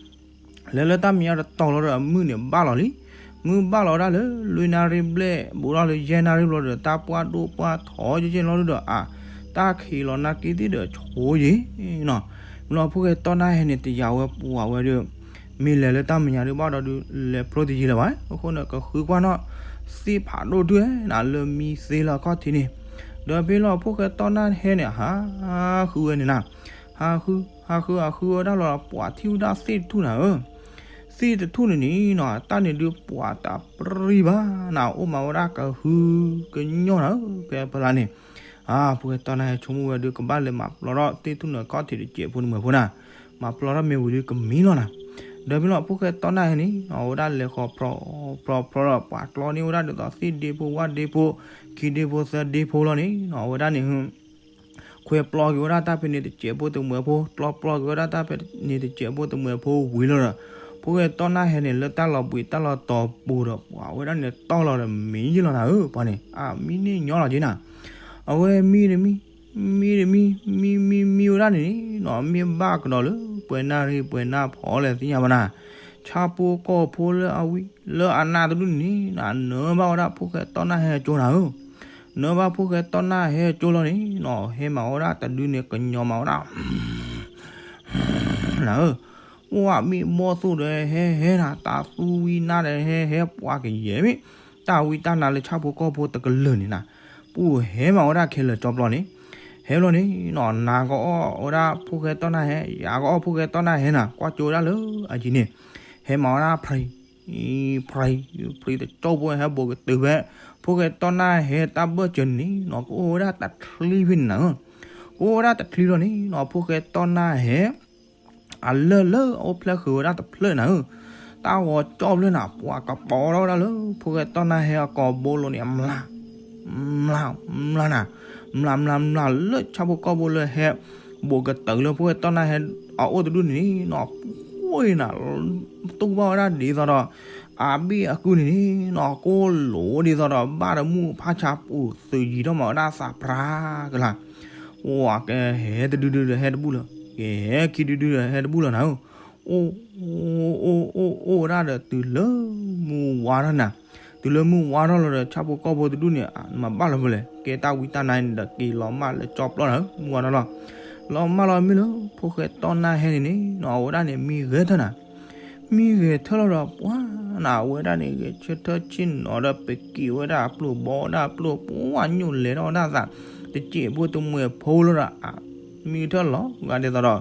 လဲၤလၢတၢ်မဲာ်ညါတတီၤလီၤဒီးအမုၢ်န့ၣ်ဘၣ်လီၤလံ, မုၢ်ဘၣ်လီၤဝဲဒၣ်လၢလွံၢ်နၣ်ရံၣ်ဘျဲၣ် ဘူးထီၣ်လၢယဲၢ်နၣ်ရံၣ်ဘျီဒီး တၢ်ပှၢ်ဒိၣ်ပှၢ်ထီယဲၢ်လီၤဒုဒီး အါ, တၢ်ခံးလီၤနာ်က့သ့ၣ်ဒီးဆိယ့ၤနီၤ, ဘျီဖိၣ်ဃဲတီၢ်နၢ်ဟဲန့ၣ် တယာ်ဝဲပှၢ်ဝဲဒီး, မ့ၢ်လဲၤလၢတၢ်မဲာ်ညါဒုဘၣ်ဒီးဒုး လဲၤဖျိတယံၤလၢၤဘၣ်, အဃိန့ၣ် ကဃုကွၢ်နီၣ်သ့ၣ်ဖးဒိၣ်ဒုနၤ လၢမံသ့လၢအခီၣ်ထံးန့ၣ်, ဒီးဖဲလီၤဖိၣ်ဃဲတီၢ်နၢ်ဟဲန့ၣ် ဟးဃုဝဲန့ၣ်နၤ, ဟးဃု, ဟးဃု ဟးဃုဝဲဒၣ်လီၤ ပှၤထံၣ်ဝဲဒၣ်သ့ၣ်တထူၣ်နၤဧၢ, သ့ၣ်တထူၣ်န့ၣ်န့ၣ်နီၤ တၢ်န့ၣ်ဒုးပှၤတပြံဘၣ်နၤ အိၣ်မးဝဲဒၣ်ကဟုကညီၢ်နၤဧၢ ဖဲဖဲလၢ်န့ၣ်, အါ ဖိၣ်ဃဲတီၢ်နၢ်ဟဲဆိကမိၣ်ဝဲဒုး ကဘၣ်လဲၤမၤပျီထီၣ်သ့ၣ်တထူၣ်န့ၣ် အခီၣ်ထံးတစဲးဖိတမှဲၤဖိနၤ, မၤပျီထီၣ်မ့ၢ်ဝံၤဒုးကမံလီၤနၤ, ဒီးဖဲလီၤဖိၣ်ဃဲတီၢ်နၢ်ဟဲန့ၣ် အဝဲဒၣ်လဲၤဃီၤဖြီဖြီဖြီဒီး ပှၤကျီန့ၢ်ဝဲဒၣ်ဒ်သိးသ့ၣ်ဒ့ဖိဝၣ်ဒ့ဖိ, ခံဒ့ဖိသၢဒ့ဖိလီၤန့ၣ်နီၤ အဝဲဒၣ်န့ၣ် ခွဲပျီက့ၤဝဲဒၣ်တၢ်ဖဲန့ၣ်တစဲးဖိတမှဲၤဖိ, ကျီပျီက့ၤဝဲဒၣ်တၢ်ဖဲန့ၣ်တစဲးဖိတမှဲၤဖိဝံၤလီၤဒီး, ဖိၣ်ဃဲတီၢ်နၢ်ဟဲန့ၣ် လၢတၢ်လီၤဘှံးတၢ်လီၤတီၤပူၤဒီး ပှၤဝဲဒၣ်န့ၣ်တီၢ်လီၤဒီးမံယ့ၢ်လီၤနၤဧၢ ပှၤန့ၣ် အမံန့ၢ်ညီလီၤက့နၤ, အဝဲမံတမံ, မံတမံ, မံမံမံဝဲဒၣ်န့ၣ်နီၤ မ့ၢ်ဘၣ်ကဒီးလၢပှဲၤနၣ်ရံၣ်ပှဲၤနၣ်ဖီလဲၣ်သ့ၣ်ညါဘၣ်နၤ, ဆၣ်ဖိကီၢ်ဖိလၢအဝံလၢအနၢ်တဒူၣ်န့ၣ် နၢဘၣ်ဝဲဒၣ်ဖိၣ်ဃဲတီၢ်နၢ်ဟဲအကၠိနၤဧၢ နၢဘၣ်ဖိၣ်ဃဲတီၢ်နၢ်ဟဲအကၠိလီၤန့ၣ်နီၤ ဟဲမၤဝဲဒၣ်တဒုန့ၣ် ကညီၤမၤဝဲဒၣ် နၤဧၢ, ပှၢ်မ့ၢ်ဘီၣ်သိၣ်ဒီးဟဲဟဲနၤ တၢ်သူဝံနါဒီးဟဲဟဲပှၤကယဲၢ်မ့ၢ်, တၢ်ဝံတၢ်နါလၢဆၣ်ဖိကီၢ်ဖိတကလုာ်န့ၣ်နၤ, ပှၢ်ဟဲမၤဝဲဒၣ်ခဲလၢာ်ကၠီပျီန့ၣ်, ဟဲဘျီန့ၣ်နီၤ နၤကအီၣ်ဝဲဒၣ်ဖိၣ်ဃဲတီၢ်နၢ်ဟဲ ယၤကအီၣ်ဖိၣ်ဃဲတီၢ်နၢ်ဟဲနၤ ကွၢ်ကၠိဝဲဒၣ်လၢအယံၤန့ၣ်, ဟဲမၤဝဲဒၣ်ဖျံ ဖျံ ဖျံတကၠိဖိဟဲဘိးကတုၤဖဲ, ဖိၣ်ဃဲတီၢ်နၢ်ဟဲတၢ်ဘၢၣ်စၢၤန့ၣ်နီၤ ကအိၣ်ဝဲဒၣ်တချံဖဲန့ၣ်နၤဧၢ, ကအိၣ်ဝဲဒၣ်တချံလီၤန့ၣ်နီၤ ဖိၣ်ဃဲတီၢ်နၢ်ဟဲ အလၢၢ်လၢအအိၣ်ဖျဲၣ်ဃုာ်ဝဲဒၣ်တဖျၢၣ်နၤဧၢ, တၢ်ဂီၤကၠီဖျၢၣ်နၤ ပှၤကပီထီၣ်ဝဲဒၣ်လၢဖိၣ်ဃဲတီၢ်နၢ်ဟဲအကိာ်ဘိလိၤန့ၣ် မျၢ် မျၢ် မျၢ်နၤ, မျၢ် မျၢ် မျၢ်လၢဆၣ်ဖိကီၢ်ဖိလၢဟဲ ဘိးကတုၤလၢဖိၣ်ဃဲတီၢ်နၢ်ဟဲအအိၣ်တဒူၣ်န့ၣ်နီၤ ပှၢ်နၤ တူၢ်ဘၣ်ဝဲဒၣ်ဒ်သိးဒီး အဘ့ၣ်အကုၢ်န့ၣ်န့ၣ်နီၤ ကိၢ်လိာ်ဒ်သိးဒီး ဘၣ်တမုၢ်ဖးဆါပူၤသုးယံၤထီၣ်မၤဝဲဒၣ်သးဖြါကလာ်, ပှၢ်ကဟဲတဒုဒုဒီးဟဲတဘူၣ်လၢၤ, ကဟဲခံဒုဒုဒီးဟဲတဘူၣ်လၢၤနၤဧၢ, အိၣ် အိၣ် အိၣ် အိၣ်ဝဲဒၣ်ဒီးတုၤလၢမုၢ်ဝါထီၣ်နၤ, တုၤလၢမုၢ်ဝါထီၣ်လီၤဒီး ဆၣ်ဖိကီၢ်ဖိတဒူၣ်န့ၣ် မၤဘၣ်လီၤဖဲလဲၣ် ကဲတၢ်ဝံတၢ်နါန့ၣ်ဒီးက့ၤလီၤမၢ်လၢကၠီပျီနၤဧၢ မုၢ်ဝါထီၣ်လီၤ, လီၤမၢ်လီၤမ့ၢ်လၢ ဖိၣ်ဃဲတီၢ်နၢ်ဟဲန့ၣ်န့ၣ်နီၤ အဝဲဒၣ်န့ၣ်မံဂဲၤထၢၣ်နၤ မံဂဲၤထၢၣ်လီၤဒီး ပှၢ်နၤ အဝဲဒၣ်န့ၣ် ဂဲၤဆၢထၢၣ်ဆ့ၣ်နီၤဒီး ပက့ၤဝဲဒၣ်အပျိၢ်ဘီဝဲဒၣ်အပျိၢ် ပှၢ်ညိၣ်လဲၤထီၣ်ဝဲဒၣ်သး တစဲးဖိတမှဲၤဖိလီၤဒီး မံထၢၣ်လီၤဂၤဒ်သိးဒီး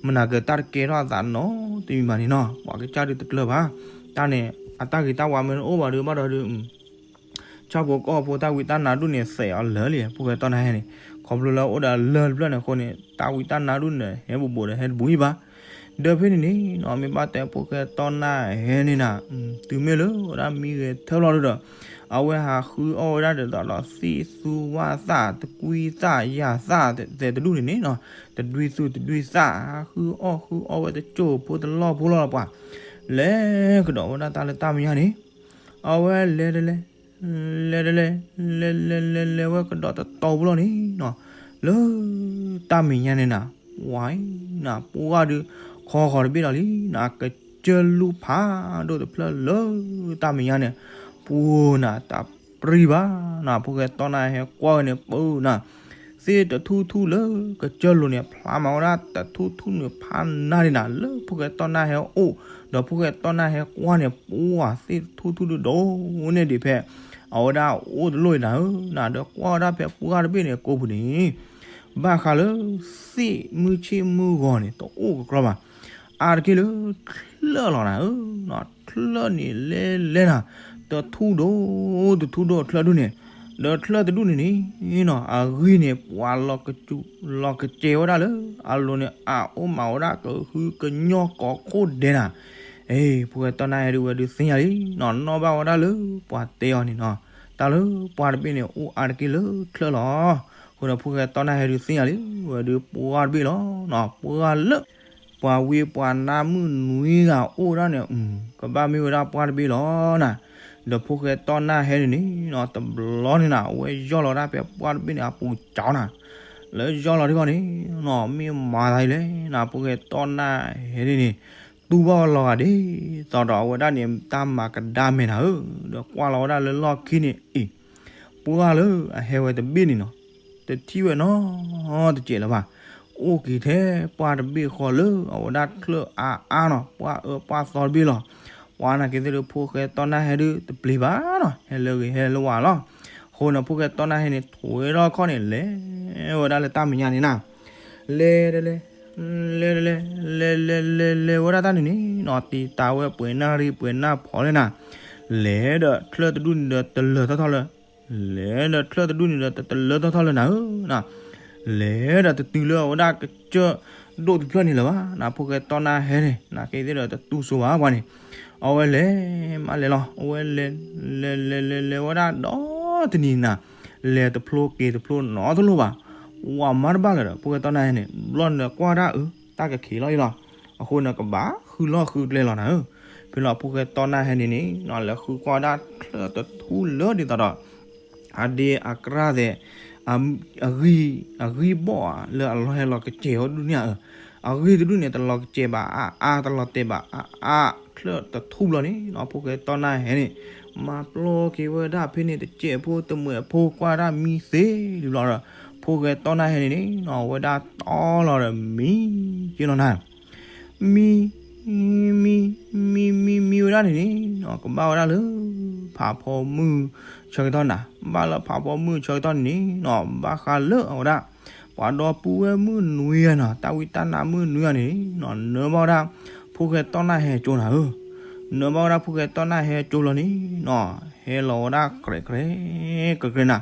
မနၤကတၢ်တကဲထီၣ်အသးနီတမံၤဘၣ်န့ၣ်နီၤ ပှၤကစၢ်ဒုးတကျၢၤဘၣ် တၢ်န့ၣ် အတၢ်ဂ့ၤတၢ်ဝါမ့ၢ်အိၣ်ဘၣ်ဒီးဘၣ်ဒီးဒုး ဆၣ်ဖိကီၢ်ဖိတၢ်ဝံတၢ်နါဒူၣ်န့ၣ် သဲးအီၤလၢာ်လံ ဖိၣ်ဃဲတီၢ်နၢ်ဟဲန့ၣ် ခီဖျိလၢအိၣ်ဒီးအလၢၢ်တဖျၢၣ်န့ၣ်အဃိန့ၣ် တၢ်ဝံတၢ်နါဒူၣ်န့ၣ် ဟဲဘူးဘူးဒီးဟဲတဘူးယံၤဘၣ် ဒီးဖဲန့ၣ်န့ၣ်နီၤ မ့ၢ်ဘၣ်တဲဖိၣ်ဃဲတီၢ်နၢ်ဟဲန့ၣ်နၤ တုၤမ့ၢ်လၢဝဲဒၣ်မံဂဲၤထၢၣ်လီၤဒုဒီး အဝဲဟးဃုအီၣ်ဝဲဒၣ်ဒ်သိးဒီးသ့ၣ်သူဝၣ်သၣ် တကွံသၣ် ယၤသၣ်သဲးတဒူၣ်န့ၣ်န့ၣ်နီၤ တဒွံသူတဒွံသၣ် ဟးဃုအီၣ်ဃုအီဝဲတကၠိၢ်ဖိတလီၢ်ဖိလီၤပှၤ လဲၤကဒီးဝဲဒၣ်တၢ်လၢတၢ်မဲာ်ညါန့ၣ် အဝဲလဲၤတလဲၤ လဲၤတလဲၤ လဲၤလဲၤလဲၤလဲၤဝဲကဒီးတတီၤဖိလီၤန့ၣ်နီၤ လၢတၢ်မဲာ်ညါန့ၣ်နၤ ဝၤအံၤနၤ ပှၢ်ဒုး ခီဃီၤတဘ့ၣ်လီၤလံနၤ ကစၢၢ်လူၢ်ဖးဒိၣ်တဖျၢၣ်လၢတၢ်မဲာ်ညါန့ၣ် ပှၢ်နၤ တၢ်ပြံဘၣ်နၤ ဖိၣ်ဃဲတီၢ်နၢ်ဟဲကွၢ်ဝဲန့ၣ် ပှၢ်နၤ သ့ၣ်တထူၣ်ထူၣ်လၢကစၢၢ်လိၤန့ၣ် ဖျါမၤဝဲဒၣ်တထူၣ်ထူၣ်န့ၣ် ဖးနၤဒ်နၤ လၢဖိၣ်ဃဲတီၢ်နၢ်ဟဲအိၣ် ဒီးဖိၣ်ဃဲတီၢ်နၢ်ဟဲကွၢ်န့ၣ် ပှၢ်သ့ၣ်တထူၣ်ထူၣ်ဒုးဒိၣ်န့ၢ်ဒံးဖဲ အဝဲဒၣ်အိၣ်တလိၣ်အံၤနၤဧၢ, နၤဒီးကွၢ်ဝဲဒၣ်ဖဲပှၢ်တဘ့ၣ်န့ၣ် ကိးပူၤန့ၣ် ဘၣ်ဃးလၢ သ့ၣ်မုၢ်ဆ့ၣ်မုၢ်ဂီၤန့ၣ် တအိၣ်ကကြီဘၣ်. အါတက့ၢ်လၢချၢၣ်လီၤနၤဧၢ, ချၢၣ်န့ၣ်လဲၤလဲၤနၤ, တထူၣ်ဒိၣ်တထူၣ်ဒိၣ်ချၢၣ်ဒူၣ်န့ၣ်, ဒီးချၢၣ်တဒူၣ်န့ၣ်န့ၣ်နီၤ အဂံၢ်န့ၣ် ပှၤလီၤကစူးလီၤကစဲၤဝဲဒၣ်လၢ အလိၤန့ၣ် အအိၣ်မးဝဲဒၣ်ကဟုကညီၢ်ကိးခိၣ်ဒဲးနၤ. အ့ ဖိၣ်ဃဲတီနၢ်ဟဲဒုးဝဲဒုးသ့ၣ်ညါလံနီၤ, နီၣ်ဘၣ်ဝဲဒၣ်လၢပှၤတဲအီၤန့ၣ်နီၤ, တၢ်လၢပှၢ်တဘ့ၣ်န့ၣ် အိၣ်အါတက့ၢ်လၢချၢၣ်လီၤ. အဃိဒီးဖိၣ်ဃဲတီနၢ်ဟဲဒုးသ့ၣ်ညါလံ, ဝဲဒုးပှၢ်တဘ့ၣ်လီၤနီၤ, ပှၢ်လၢ ပှၤဝံပှၤနါမုၣ်နွံဂၤအိၣ်ဒၣ်န့ၣ် ကဘၣ်မ့ၢ်ဝဲဒၣ်ပှၢ်တဘ့ၣ်လီၤနၤ. ဒီးဖိၣ်ဃဲတီနၢ်ဟဲန့ၣ်န့ၣ်နီၤ တဘျီန့ၣ်နၤ အဝဲယီၢ်လီၤဒၣ်ဖဲပှၢ်တဘ့ၣ်န့ၣ် အပူၤကၠီနၤ, လၢယီၢ်လီၤထံဂီၢ်န့ၣ်နီၤ မ့ၢ်မၤသးဒ်လဲၣ်နၤ ဖိၣ်ဃဲတီနၢ်ဟဲဒ်န့ၣ် တူၢ်ဘၣ်လီၤဂာ်ဒ်သိးဒီးအဝဲဒၣ်န့ၣ် တၢ်မၤကဒါမဲာ်နၤဧၢ, ဒီးကွၢ်လီၤဝဲဒၣ်လၢလီၢ်ခံန့ၣ်အံၤ ပှၢ်လၢအဟဲဝဲတဘ့ၣ်န့ၣ်နီၤ တထံၣ်ဝဲနီတစဲးလၢၤဘၣ်. အိၣ်က့ၤထဲပှၢ်တဘ့ၣ်ဃီလၢအဝဲဒၣ်ချၢၣ်အါအါနီၤ, ပှၢ်အၢပှၢ်သီတဘ့ၣ်လီၤ. ပှၢ်နာ်က့ၤသ့ၣ်ဒုး ဖိၣ်ဃဲတီနၢ်ဟဲဒုးတပျံၤဘၣ်နီၤ, ဟဲလၢဂ့ၤဟဲလၢဝါလီၤ. အဃိန့ၣ် ဖိၣ်ဃဲတီနၢ်ဟဲန့ၣ် ထွဲထီၣ်ခီၣ်န့ၣ် လဲၤဝဲဒၣ်လၢတၢ်မဲာ်ညါန့ၣ်နၤ, လဲၤတလဲၤ လဲၤလဲၤလဲၤလဲၤဝဲဒၣ်တၢ်န့ၣ်န့ၣ်နီၤ တံာ်တာ်ဝဲပှဲၤနၣ်ရံၣ်ပှဲၤနၣ်ဖီလဲၣ်နၤ, လဲၤဒီးချၢၣ်တဒူၣ်န့ၣ်ဒီးတလၢၤထီၣ်ထီၣ်လၢ လဲၤဒီးချၢၣ်တဒူၣ်န့ၣ်ဒီးတလၢၤထီၣ်ထီၣ်လၢနၤဧၢ, လဲၤဒီးတတုၤလၢအဝဲဒၣ်ကစၢၢ်ဒိၣ်တဖျၢၣ်န့ၣ်လၢၤဘၣ်နၤ, ဖိၣ်ဃဲတီနၢ်ဟဲန့ၣ် နာ်က့ၤသ့ၣ်ဒီးတတူၢ်စိဘၣ်ပှၤန့ၣ်, အဝဲလဲၤမးလဲၤလီၤ အဝဲလဲၤ လဲၤလဲၤလဲၤလဲၤဝဲဒၣ်ဒီတနံၤနၤ, လဲၤတဖျိက့ၤတဖျိနီတလိၣ်ဘၣ်, ဝးမးတဘၣ်လၢၤဒီး ဖိၣ်ဃဲတီနၢ်ဟဲန့ၣ် ဘျီန့ၣ်ဒီးကွၢ်ဒၣ်အၢ တၢ်ကခံးလီၤအံၤလီၤ. အဃိန့ၣ် ကဘၣ်ဃုလီၢ်ဃုကျဲလီၤနၤဧၢ, ဖဲလီၤဖိၣ်ဃဲတီနၢ်ဟဲန့ၣ်န့ၣ်နီၤ လဲၤဃုကွၢ်ဒၣ်ချၢၣ်တထူၣ်လၢဒ်သိးဒီး အဒ့အကြၢ်သဲး အဂံၢ် အဂံၢ်ဘီၣ်ဧါ လၢအလီၤဟဲလီၤကစဲၤဝဲဒၣ်န့ၣ်ဧါ, အဂံၢ်တဒူၣ်န့ၣ် တလီၤကစဲၤဘၣ်အါအါ တလီၤတဲာ်ဘၣ်အါအါ ချၢၣ်တထူၣ်ဘျီန့ၣ်နီၤ ဖိၣ်ဃဲတီနၢ်ဟဲန့ၣ် မၤပျီက့ၤဝဲဒၣ်ဖဲန့ၣ် တစဲးဖိတမှဲးဖိ ကွၢ်ဒၣ်မံသ့လံဘျီဒီး ဖိၣ်ဃဲတီနၢ်ဟဲန့ၣ်န့ၣ်နီၤ အဝဲဒၣ်တီလီၤဒီးမံက့ၤလီၤနၤ မံ မံ မံ မံ မံဝဲဒၣ်န့ၣ်န့ၣ်နီၤ ကဘၣ်ဝဲဒၣ်လၢ ဖးဖီမုၢ်ဆၢကတီၢ်နၤ, ဘၣ်လၢဖးဖီမုၢ်ဆၢကတီၢ်န့ၣ်န့ၣ်နီၤ ဘၣ်ဃးလၢအဝဲဒၣ် ပှၤဒီပုၢ်ဝဲၢ်မုၣ်နွံဂၤနီၤ တၢ်ဝံတၢ်နါမုၣ်နွံဂၤန့ၣ်နီၤ နၢဘၣ်ဝဲဒၣ် ဖိၣ်ဃဲတီနၢ်ဟဲကၠိနၤဧၢ, နၢဘၣ်ဝဲဒၣ်ဖိၣ်ဃဲတီနၢ်ဟဲကၠိလီၤန့ၣ်နီၤ ဟဲလီၤဝဲဒၣ်ကြဲးကြဲး ကြဲးကြဲးနၤ,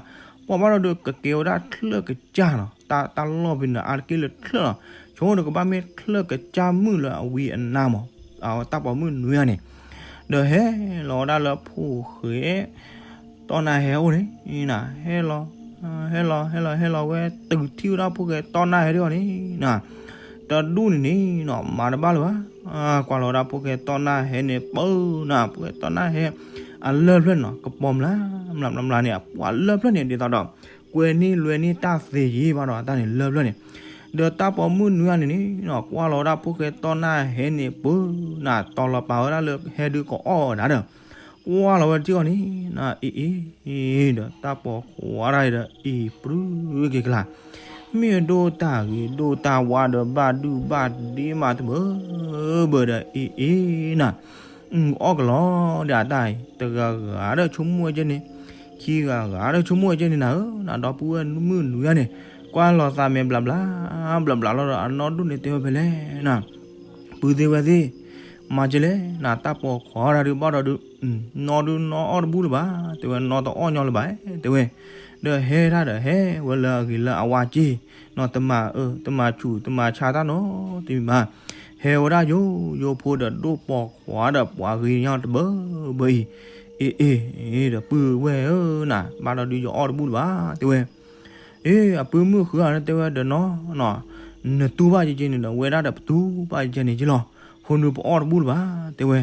ပှၤဘၣ်ဒီးဒုးကကဲဝဲဒၣ်ချၢၣ်ကစၢ်နီၤ တၢ် တၢ်လီၢ်ဖဲန့ၣ်ဒီး အါတက့ၢ်လၢချၢၣ်လီၤ, ဆိကမိၣ်ဒီးကဘၣ်မ့ၢ်ချၢၣ်ကစၢ်မုၣ်လၢအဝံအနါမး, အတၢ်ပိာ်မုၣ်နွံဂၤန့ၣ်, ဒီးဟဲလီၤဝဲဒၣ်လၢဖိၣ်ဃဲ တီနၢ်ဟဲအိၣ်န့ၣ်နၤ ဟဲလီၤ ဟဲလီၤ ဟဲလီၤ ဟဲလီၤဝဲ တုၤထံၣ်ဝဲဒၣ်ဖိၣ်ဃဲတီနၢ်ဟဲဒၣ်အီၤန့ၣ်နၤ, တဒူၣ်န့ၣ်န့ၣ်နီၤ မၤတဘၣ်လၢၤဘၣ်, ကွၢ်လီၤဝဲဒၣ်ဖိၣ်ဃဲတီနၢ်ဟဲန့ၣ် ပၢနၤ ဖိၣ်ဃဲတီနၢ်ဟဲ အလၢၢ်ဖျၢၣ်န့ၣ်နီၤ ကပီၤမျး မျးမျးမျးန့ၣ် အပှၤလၢၢ်ဖျၢၣ်န့ၣ် ဒ်သိးဒီး ကွဲန့ၢ်လွဲန့ၢ်တၢ်သ့ယံၤဘၣ်ဒီး အတၢ်န့ၣ်လၢၢ်ဖျၢၣ်န့ၣ်, ဒီးတၢ်ပိာ်မုၣ်နွံဂၤန့ၣ်န့ၣ်နီၤ ကွၢ်လီၤဝဲဒၣ်ဖိၣ်ဃဲတီနၢ်ဟဲန့ၣ် ပၢနၤ တီၤလီၤပာ်ဝဲဒၣ်လၢဟဲဒုးကအီၣ်ဝဲဒၣ်ဒီး ကွၢ်လီၤဝဲထံအီၤန့ၣ်နီၤ အ့ၣ်အ့ၣ် ဒီးတၢ်ပိာ်ခွါတၢ်အံၤဒီး အ့ၣ်ပြုၢ်က့ၤကလာ် မ့ၢ်ဒိၣ်တၢ်ဂ့ၤဒိၣ်တၢ်ဝါဒီး ဘၣ်ဒုၣ်ဘၣ်ဒ့မးတဘၢဘၢဒီး အ့ၣ်အ့ၣ်နၤ အီၣ်ကလီၤဒီးအတၢ်အံၤ တဂၤဂၤဒီးဆိကမိၣ်ဝဲကဲန့ၣ်, ခံဂၤဂၤဒီးဆိကမိၣ်ဝဲကဲန့ၣ်နၤဧၢ, နဒီပုၢ်ဝဲၢ်မုၣ်နွံဂၤန့ၣ် ကွၢ်လီၤသးမဲာ်ဘျးဘျး ဘျးဘျးလီၤဒီး အနီၢ်ဒိၣ်န့ၣ်တဲဝဲဖဲလဲၣ်နၤ, ပုၢ်သ့ၣ်ဝဲၢ်သ့ၣ်, မၤကဲလဲၣ်နၤ တၢ်ပိာ်ခွါတၢ်ဒုးဘၣ်ဒီးဒုး နီၢ်ဒုးနီၢ်အီၣ်တဘူၣ်လၢၤဘၣ်, တဲဝဲ နီၢ်တအီၣ်ညီလၢၤဘၣ် တဲဝဲ, ဒီးဟဲတၢ်ဒီးဟဲဝဲလၢအဂ့ၤလၢအဝါက့ၢ်, နီၢ်တမၤအၢ တမၤဆူၣ် တမၤဆါတၢ်နီတမံၤဘၣ်, ဟဲဝဲဒၣ်ယိယိဖိ ဒီးဒိၣ်ပိာ်ခွါဒီးပှၤဂ့ၤညီတဘၢဘၢအံၤ, အ့ၣ်အ့ၣ် ဒီးပုၢ်ဝဲၢ်ဧၢနၤ ဘၣ်ဒီးဒုးယအီၣ်တဘူၣ်လၢၤဘၣ် တဲဝဲ, အ့ၣ် အပုၢ်မုၣ်ဃုဧါ တဲဝဲဒီးနီၢ်နီၢ်, နတူၢ်ဘၣ်ကဲကဲန့ၣ်ဒီး ဝဲဒၣ်ဒီးပတူၢ်ဘၣ်ကဲကဲန့ၣ်က့လီၤ, အဃိန့ၣ်ပအီၣ်တဘူၣ်လၢၤဘၣ် တဲဝဲ,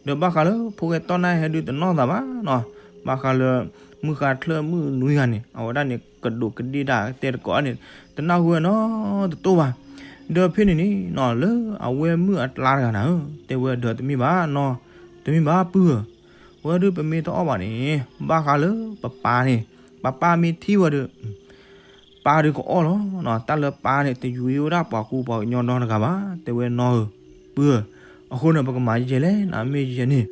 ဒီးဘၣ်ဃးလၢဖိၣ်ဃဲတီနၢ်ဟဲဒုးတနီၣ်သးဘၣ်နီၤ, ဘၣ်ဃးလၢ မုၢ်ဃါချၢၣ်မုၣ်နွံဂၤန့ၣ် အဝဲဒၣ်န့ၣ် ကဒူးကဒ့ၣ်တၢ်တဲတကိးန့ၣ် တနၢ်ဟူဝဲနီတတိၢ်ဘၣ်, ဒီးဖဲန့ၣ်န့ၣ်နီၤ လၢအဝဲမုၣ်အကျါတဂၤနၤဧၢ တဲဝဲဒီးတမ့ၢ်ဘၣ်နီၤ, တမ့ၢ်ဘၣ်ပုၢ်ဧၢ, ဝဲဒုးပမ့ၢ်တအီၣ်ဘၣ်န့ၣ် ဘၣ်ဃးလၢပပၢ်န့ၣ်, ပပၢ်မ့ၢ်ထံၣ်ဝဲဒီး ပၢ်ဒုးကအီၣ်လီၤ, တၢ်လၢပၢ်န့ၣ် တယွံဝဲဒၣ်ပှၤကူပှၤကညီဒီတဂၤဘၣ် တဲဝဲနီၤဧၢ, ပုၢ်ဧၢ, အဃိန့ၣ် ပကမၤယဲလဲၣ် နမ့ၢ်ယဲန့ၣ်,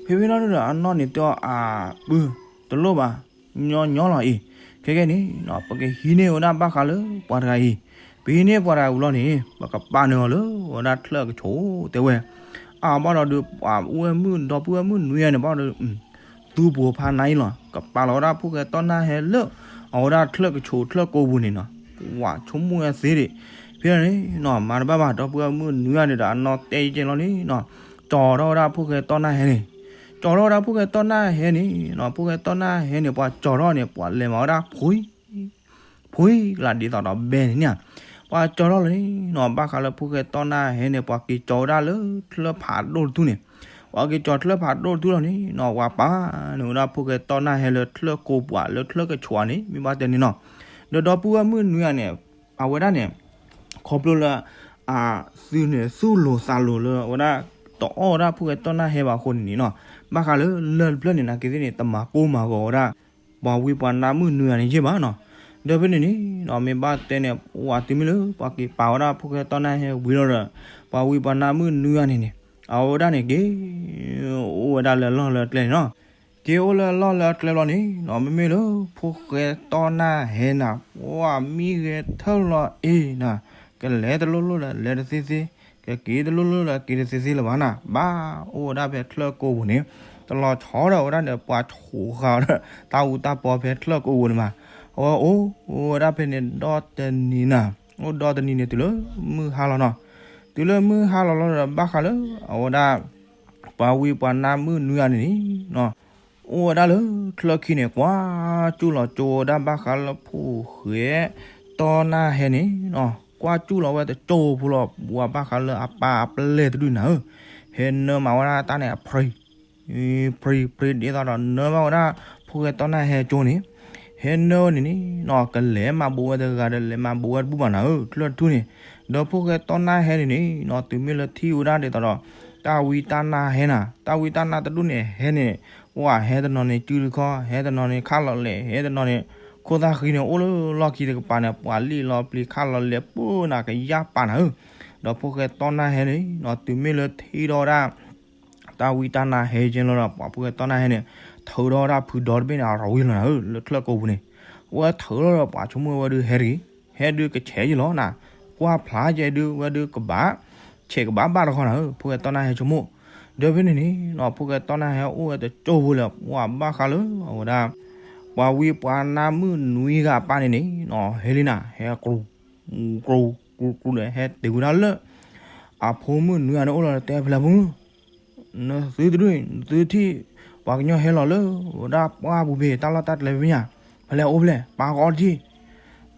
ဖဲဖဲလီၤဒီးအနီၢ်န့ၣ်တဲအီၤအပုၢ် တလိၣ်ဘၣ်, ညီညီလီၤအံၤ, ခဲကဲန့ၣ်နီၤ ပကဟံးန့ၢ်ဝဲဒၣ်ဘၣ်ဃးလၢပှၤတဂၤအံၤ, ပဟံးန့ၢ်ပှၤတဂၤဝံၤလီၤန့ၣ် ပကပာ်နုာ်အီၤလၢဝဲဒၣ်ချၢၣ်ကဆိးတဲဝဲ, အဘၣ်ဒီးဒုး ပှၤအိၣ်ဝဲမုၣ် ဒီပုၢ်ဝဲၢ်မုၣ်နွံဂၤန့ၣ် ဘၣ်ဒီး သူပှိၤဖးနါအံၤလီၤ ကပာ်လီၤဝဲဒၣ်ဖိၣ်ဃဲတီၢ်နၢ်ဟဲလၢ အဝဲဒၣ်ချၢၣ်ကဆိးချၢၣ်ကိးပူၤန့ၣ်နီၤ, ပှၤဆိကမိၣ်ဝဲသ့ဒံး, ဖဲန့ၣ်နီၤ မၤတဘၣ်ဘၣ် ဒီပုၢ်ဝဲၢ်မုၣ်နွံဂၤန့ၣ်ဒီး အနီၢ်တဲယကဲလီၤန့ၣ်နီၤ, ကၠီၤထီၣ်ဝဲဒၣ်ဖိၣ်ဃဲတီၢ်နၢ်ဟဲန့ၣ်, ကၠီၤထီၣ်ဝဲဒၣ်ဖိၣ်ဃဲတီၢ်နၢ်ဟဲန့ၣ်နီၤ, ဖိၣ်ဃဲတီၢ်နၢ်ဟဲန့ၣ် ပှၤကၠီၤထီၣ်န့ၣ် ပှၤလဲၤမၤဝဲဒၣ်ဖှံ ဖှံကလးဒ်သိးဒီးဘဲန့ၣ်န့ၣ်, ပှၤကၠီၤထီၣ်လီၤန့ၣ်နီၤ ဘၣ်ဃးလၢဖိၣ်ဃဲတီၢ်နၢ်ဟဲန့ၣ် ပှၤက့ၤကၠီၤဝဲဒၣ်လၢချၢၣ်ဖးဒိၣ်တထူၣ်န့ၣ်, ပှၤက့ၤကၠီၤချၢၣ်ဖးဒိၣ်တထူၣ်လီၤန့ၣ်နီၤ ပှၤပာ်နုာ်ဝဲဒၣ်ဖိၣ်ဃဲတီၢ်နၢ်ဟဲလၢချၢၣ်ကိးပူၤလၢချၢၣ်ကဆိးန့ၣ် မ့ၢ်ဘၣ်တဲန့ၣ်နီၤ, ဒီးဒီပုၢ်ဝဲၢ်မုၣ်နွံဂၤန့ၣ် အဝဲဒၣ်န့ၣ် ခီဖျိလၢ အသုးန့ၣ်သူၣ်လိၤသးလိၤလၢအဝဲဒၣ် တအီၣ်ဝဲဒၣ်ဖိၣ်ဃဲတီၢ်နၢ်ဟဲဘၣ်အဃိန့ၣ်န့ၣ်နီၤ, ဘၣ်ဃးလၢလၢၢ်တဖျၢၣ်န့ၣ် နာ်က့သ့ၣ်န့ၣ် တမၤကိၢ်မၤဂီၤဝဲဒၣ် ပှၤဝံပှၤနါမုၣ်နွံဂၤန့ၣ်ယဲၢ်ဘၣ်နီၤ, ဒီးဖဲန့ၣ်န့ၣ်နီၤ မ့ၢ်ဘၣ်တဲန့ၣ် ပှၤတုၤမ့ၢ်လၢ ပှၤက့ၤပာ်ဝဲဒၣ်ဖိၣ်ဃဲတီၢ်နၢ်ဟဲဝံၤလီၤဒီး ပှၤဝံပှၤနါမုၣ်နွံဂၤန့ၣ်န့ၣ် အဝဲဒၣ်န့ၣ်က့ၤ အိၣ်ဝဲဒၣ်လၢအလီၢ်လၢအကျဲန့ၣ်နီၤ, က့ၤအိၣ်လၢအလီၢ်လၢအကျဲလီၤန့ၣ်နီၤ မ့မ့ၢ်လၢဖိၣ်ဃဲတီၢ်နၢ်ဟဲနၤ ပှၤမံဂဲၤထၢၣ်လီၤအ့ၣ်နၤ, ကလဲၤတလိၣ်လိၣ်ဒီးလဲၤတသ့သ့, ကက့ၤတလိၣ်လိၣ်ဒီးက့ၤတသ့သ့လၢၤဘၣ်နၤ, ဘၣ်အိၣ်ဝဲဒၣ်ဖဲချၢၣ်ကိးပူၤန့ၣ်, တလီၤဆီဒီးဝဲဒၣ်န့ၣ် ပှၤဆိးဃာ်ဒီး တၢ်အူတၢ်ပီဖဲချၢၣ်ကိးပူၤန့ၣ်မး, အဝဲအိၣ်ဝဲဒၣ်ဖဲန့ၣ်ဒီတနံၤနၤ, အိၣ်ဒီတနံၤန့ၣ် တုၤလၢမုၢ်ဟါလီၤနီၤ, တုၤလၢမုၢ်ဟါလီၤလီၤဒီး ဘၣ်ဃးလၢ အဝဲဒၣ် ပှၤဝံပှၤနါမုၣ်နွံဂၤန့ၣ်န့ၣ်နီၤ, အိၣ်ဝဲဒၣ်လၢချၢၣ်ခံန့ၣ် ကွၢ်ကၠူၣ်လီၤကၠိဝဲဒၣ်ဘၣ်ဃးလၢဖိၣ်ဃဲ တီၢ်နၢ်ဟဲန့ၣ်နီၤ, ကွၢ်ကၠူၣ်လီၤဝဲတကၠိဖိလီၤ, ပှၤဘၣ်ဃးလၢအပၢ်အပျဲၢ်တဒုန့ၣ်ဧၢ, ဟဲနၢမၤဝဲဒၣ်တၢ်န့ၣ်အဖရံ ဖရံ ဖရံ ဒ်သိးဒီးနၢဘၣ်ဝဲဒၣ် ဖိၣ်ဃဲတီၢ်နၢ်ဟဲကၠိန့ၣ်, ဟဲနၢန့ၣ်န့ၣ်နီၤ ကလဲၤမၤဘူးဝဲတဂၤဒီး လဲၤမၤဘူးဝဲတဘူၣ်ဘၣ်နၤဧၢ ချၢၣ်တထူၣ်န့ၣ်, ဒီးဖိၣ်ဃဲတီၢ်နၢ်ဟဲန့ၣ်န့ၣ်နီၤ တုၤမ့ၢ်လၢထံၣ်ဝဲဒၣ်ဒ်သိးဒီး တၢ်ဝံတၢ်နါဟဲနၤ, တၢ်ဝံတၢ်နါတဒူၣ်န့ၣ် ဟဲန့ၣ် ပှၤဟဲတနီၤန့ၣ် စုတခီ, ဟဲတနီၤန့ၣ် ခးလီၤလဲာ်, ဟဲတနီၤန့ၣ် ခိၣ်သၣ်ဃံန့ၣ် အိၣ်လၢလီၢ်ခံတကပၤန့ၣ် ပှၤလံၣ်လီၤပျံၤ ခးလီၤလဲၤ ပၢနၤကယၢ်ပာ်နၤဧၢ, ဒီးဖိၣ်ဃဲတီၢ်နၢ်ဟဲန့ၣ်နီၤ တုၤမ့ၢ်လၢထံၣ်ထီၣ်ဝဲဒၣ် တၢ်ဝံတၢ်နါဟဲကဲလီၤဒီး ပှၤဖိၣ်ဃဲတီၢ်နၢ်ဟဲန့ၣ် ထုးထီၣ်ဝဲဒၣ်ဖုဒီတဘ့ၣ်န့ၣ် အရၤဝံၤလီၤနၤဧၢ လၢချၢၣ်ကိးပူၤန့ၣ်, အဝဲထုးထီၣ်ဒီးပှၤဆိကမိၣ်ဝဲဒုးဟဲတဂ့ၤ, ဟဲဒုးကဆဲးယံာ်လီၤနၤ, ကွၢ်ဖျါကဲဒုးဝဲဒုးကဘၣ် ဆဲးကဘၣ်ဘၣ်တခီနၤဧၢ ဖိၣ်ဃဲတီၢ်နၢ်ဟဲဆိကမိၣ်, ဒီးဖဲန့ၣ်န့ၣ်နီၤ ဖိၣ်ဃဲတီၢ်နၢ်ဟဲအိၣ်ဝဲတကၠိဖိလၢ ပှၤဘၣ်ဃးလၢအဝဲဒၣ် ပှၤဝံပှၤနါမုၣ်နွံဂၤအပၢ်န့ၣ်န့ၣ်နီၤ ဟဲလံနၤ ဟဲကြူ ကြူ ကြူ ကြူဒီး ဟဲတုၤဝဲဒၣ်လၢ အဖိမုၣ်နွံဂၤန့ၣ်အိၣ်လီၤဒီးတဲ ဖဲလဲၣ်ဖိမုၣ်, နသုတဒူၣ်န့ၣ် နသုထံၣ် ပှၤကညီဟဲလီၤလၢ ဝဲဒၣ်ပှၢ်ပူၤဖဲ တၢ်လီၢ်တၢ်ကျဲဖဲညါ, ဖဲလဲၣ်အိၣ်ဖဲလဲၣ် ပၢ်ကအီၣ်တထံၣ်,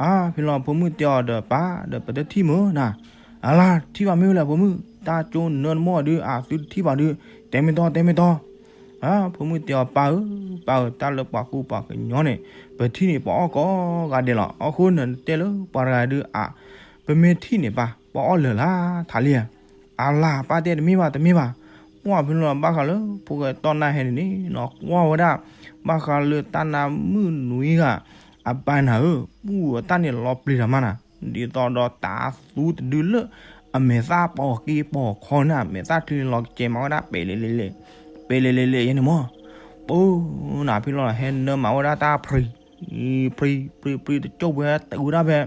အါ ဖဲလီၤဖိမုၣ်တဲအီၤဒီး ပၢ်ဒီး ပတထံၣ်မုၢ်နၤ, အလါ ထံၣ်ဘၣ်မ့ၢ်ဝဲလဲၣ်ဖိမုၣ် တၢ်ကၠိနၢတမီၢ်ဒုး အသုတထံၣ်ဘၣ်ဒုး တဲမ့ၢ်တီ တဲမ့ၢ်တီ အါ ဖိမုၣ်တဲအီၤ ပၢ်ဧၢ, ပၢ်ဧၢ, တၢ်လၢပှၤကူပှၤကညီန့ၣ် ပထံၣ်န့ၣ် ပှၤအီၣ်ကိးဂၤဒဲးလီၤ. အဃိနတဲလၢပှၤတဂၤဒုး အါ ပမ့ၢ်ထံၣ်န့ၣ် ပၢ် ပှၤအီၣ်လၢာ်လၢ်ထးလံဧါ. အလါ ပၢ်တဲတမ့ၢ်ဘၣ် တမ့ၢ်ဘၣ်. ပှၢ်ဖဲလီၤဘၣ်ဃးလၢ ဖိၣ်ဃဲတီၢ်နၢ်ဟဲန့ၣ်န့ၣ် ကွၢ်ဝဲဒၣ် ဘၣ်ဃးလၢတၢ်နါမုၣ်နွံဂၤ အပၢ်နၤဧၢ, ပူၣ်အတၢ်န့ၣ်လီၤပျံၤတၢ်မးနၤ, ဒ်သိးဒီးတၤသူတဒုလၢ အမဲာ်သၣ်ပိာ်က့ပိာ်ခီန့ၣ် မဲာ်သၣ်ချံန့ၣ်လီၤကကဲမးဝဲဒၣ် ပဲာ်လဲၣ်လဲၣ်လဲၣ် ပဲာ်လဲၣ်လဲၣ်လဲၣ်ယဲန့ၣ်မး. ပူၣ်နၤဖဲလီၤ ဟဲနၢမၤဝဲဒၣ်တၢ်ဖရံ ဖရံ ဖရံ ဖရံ တကၠိၢ်ဝဲ တုၤဝဲဒၣ်ဖဲ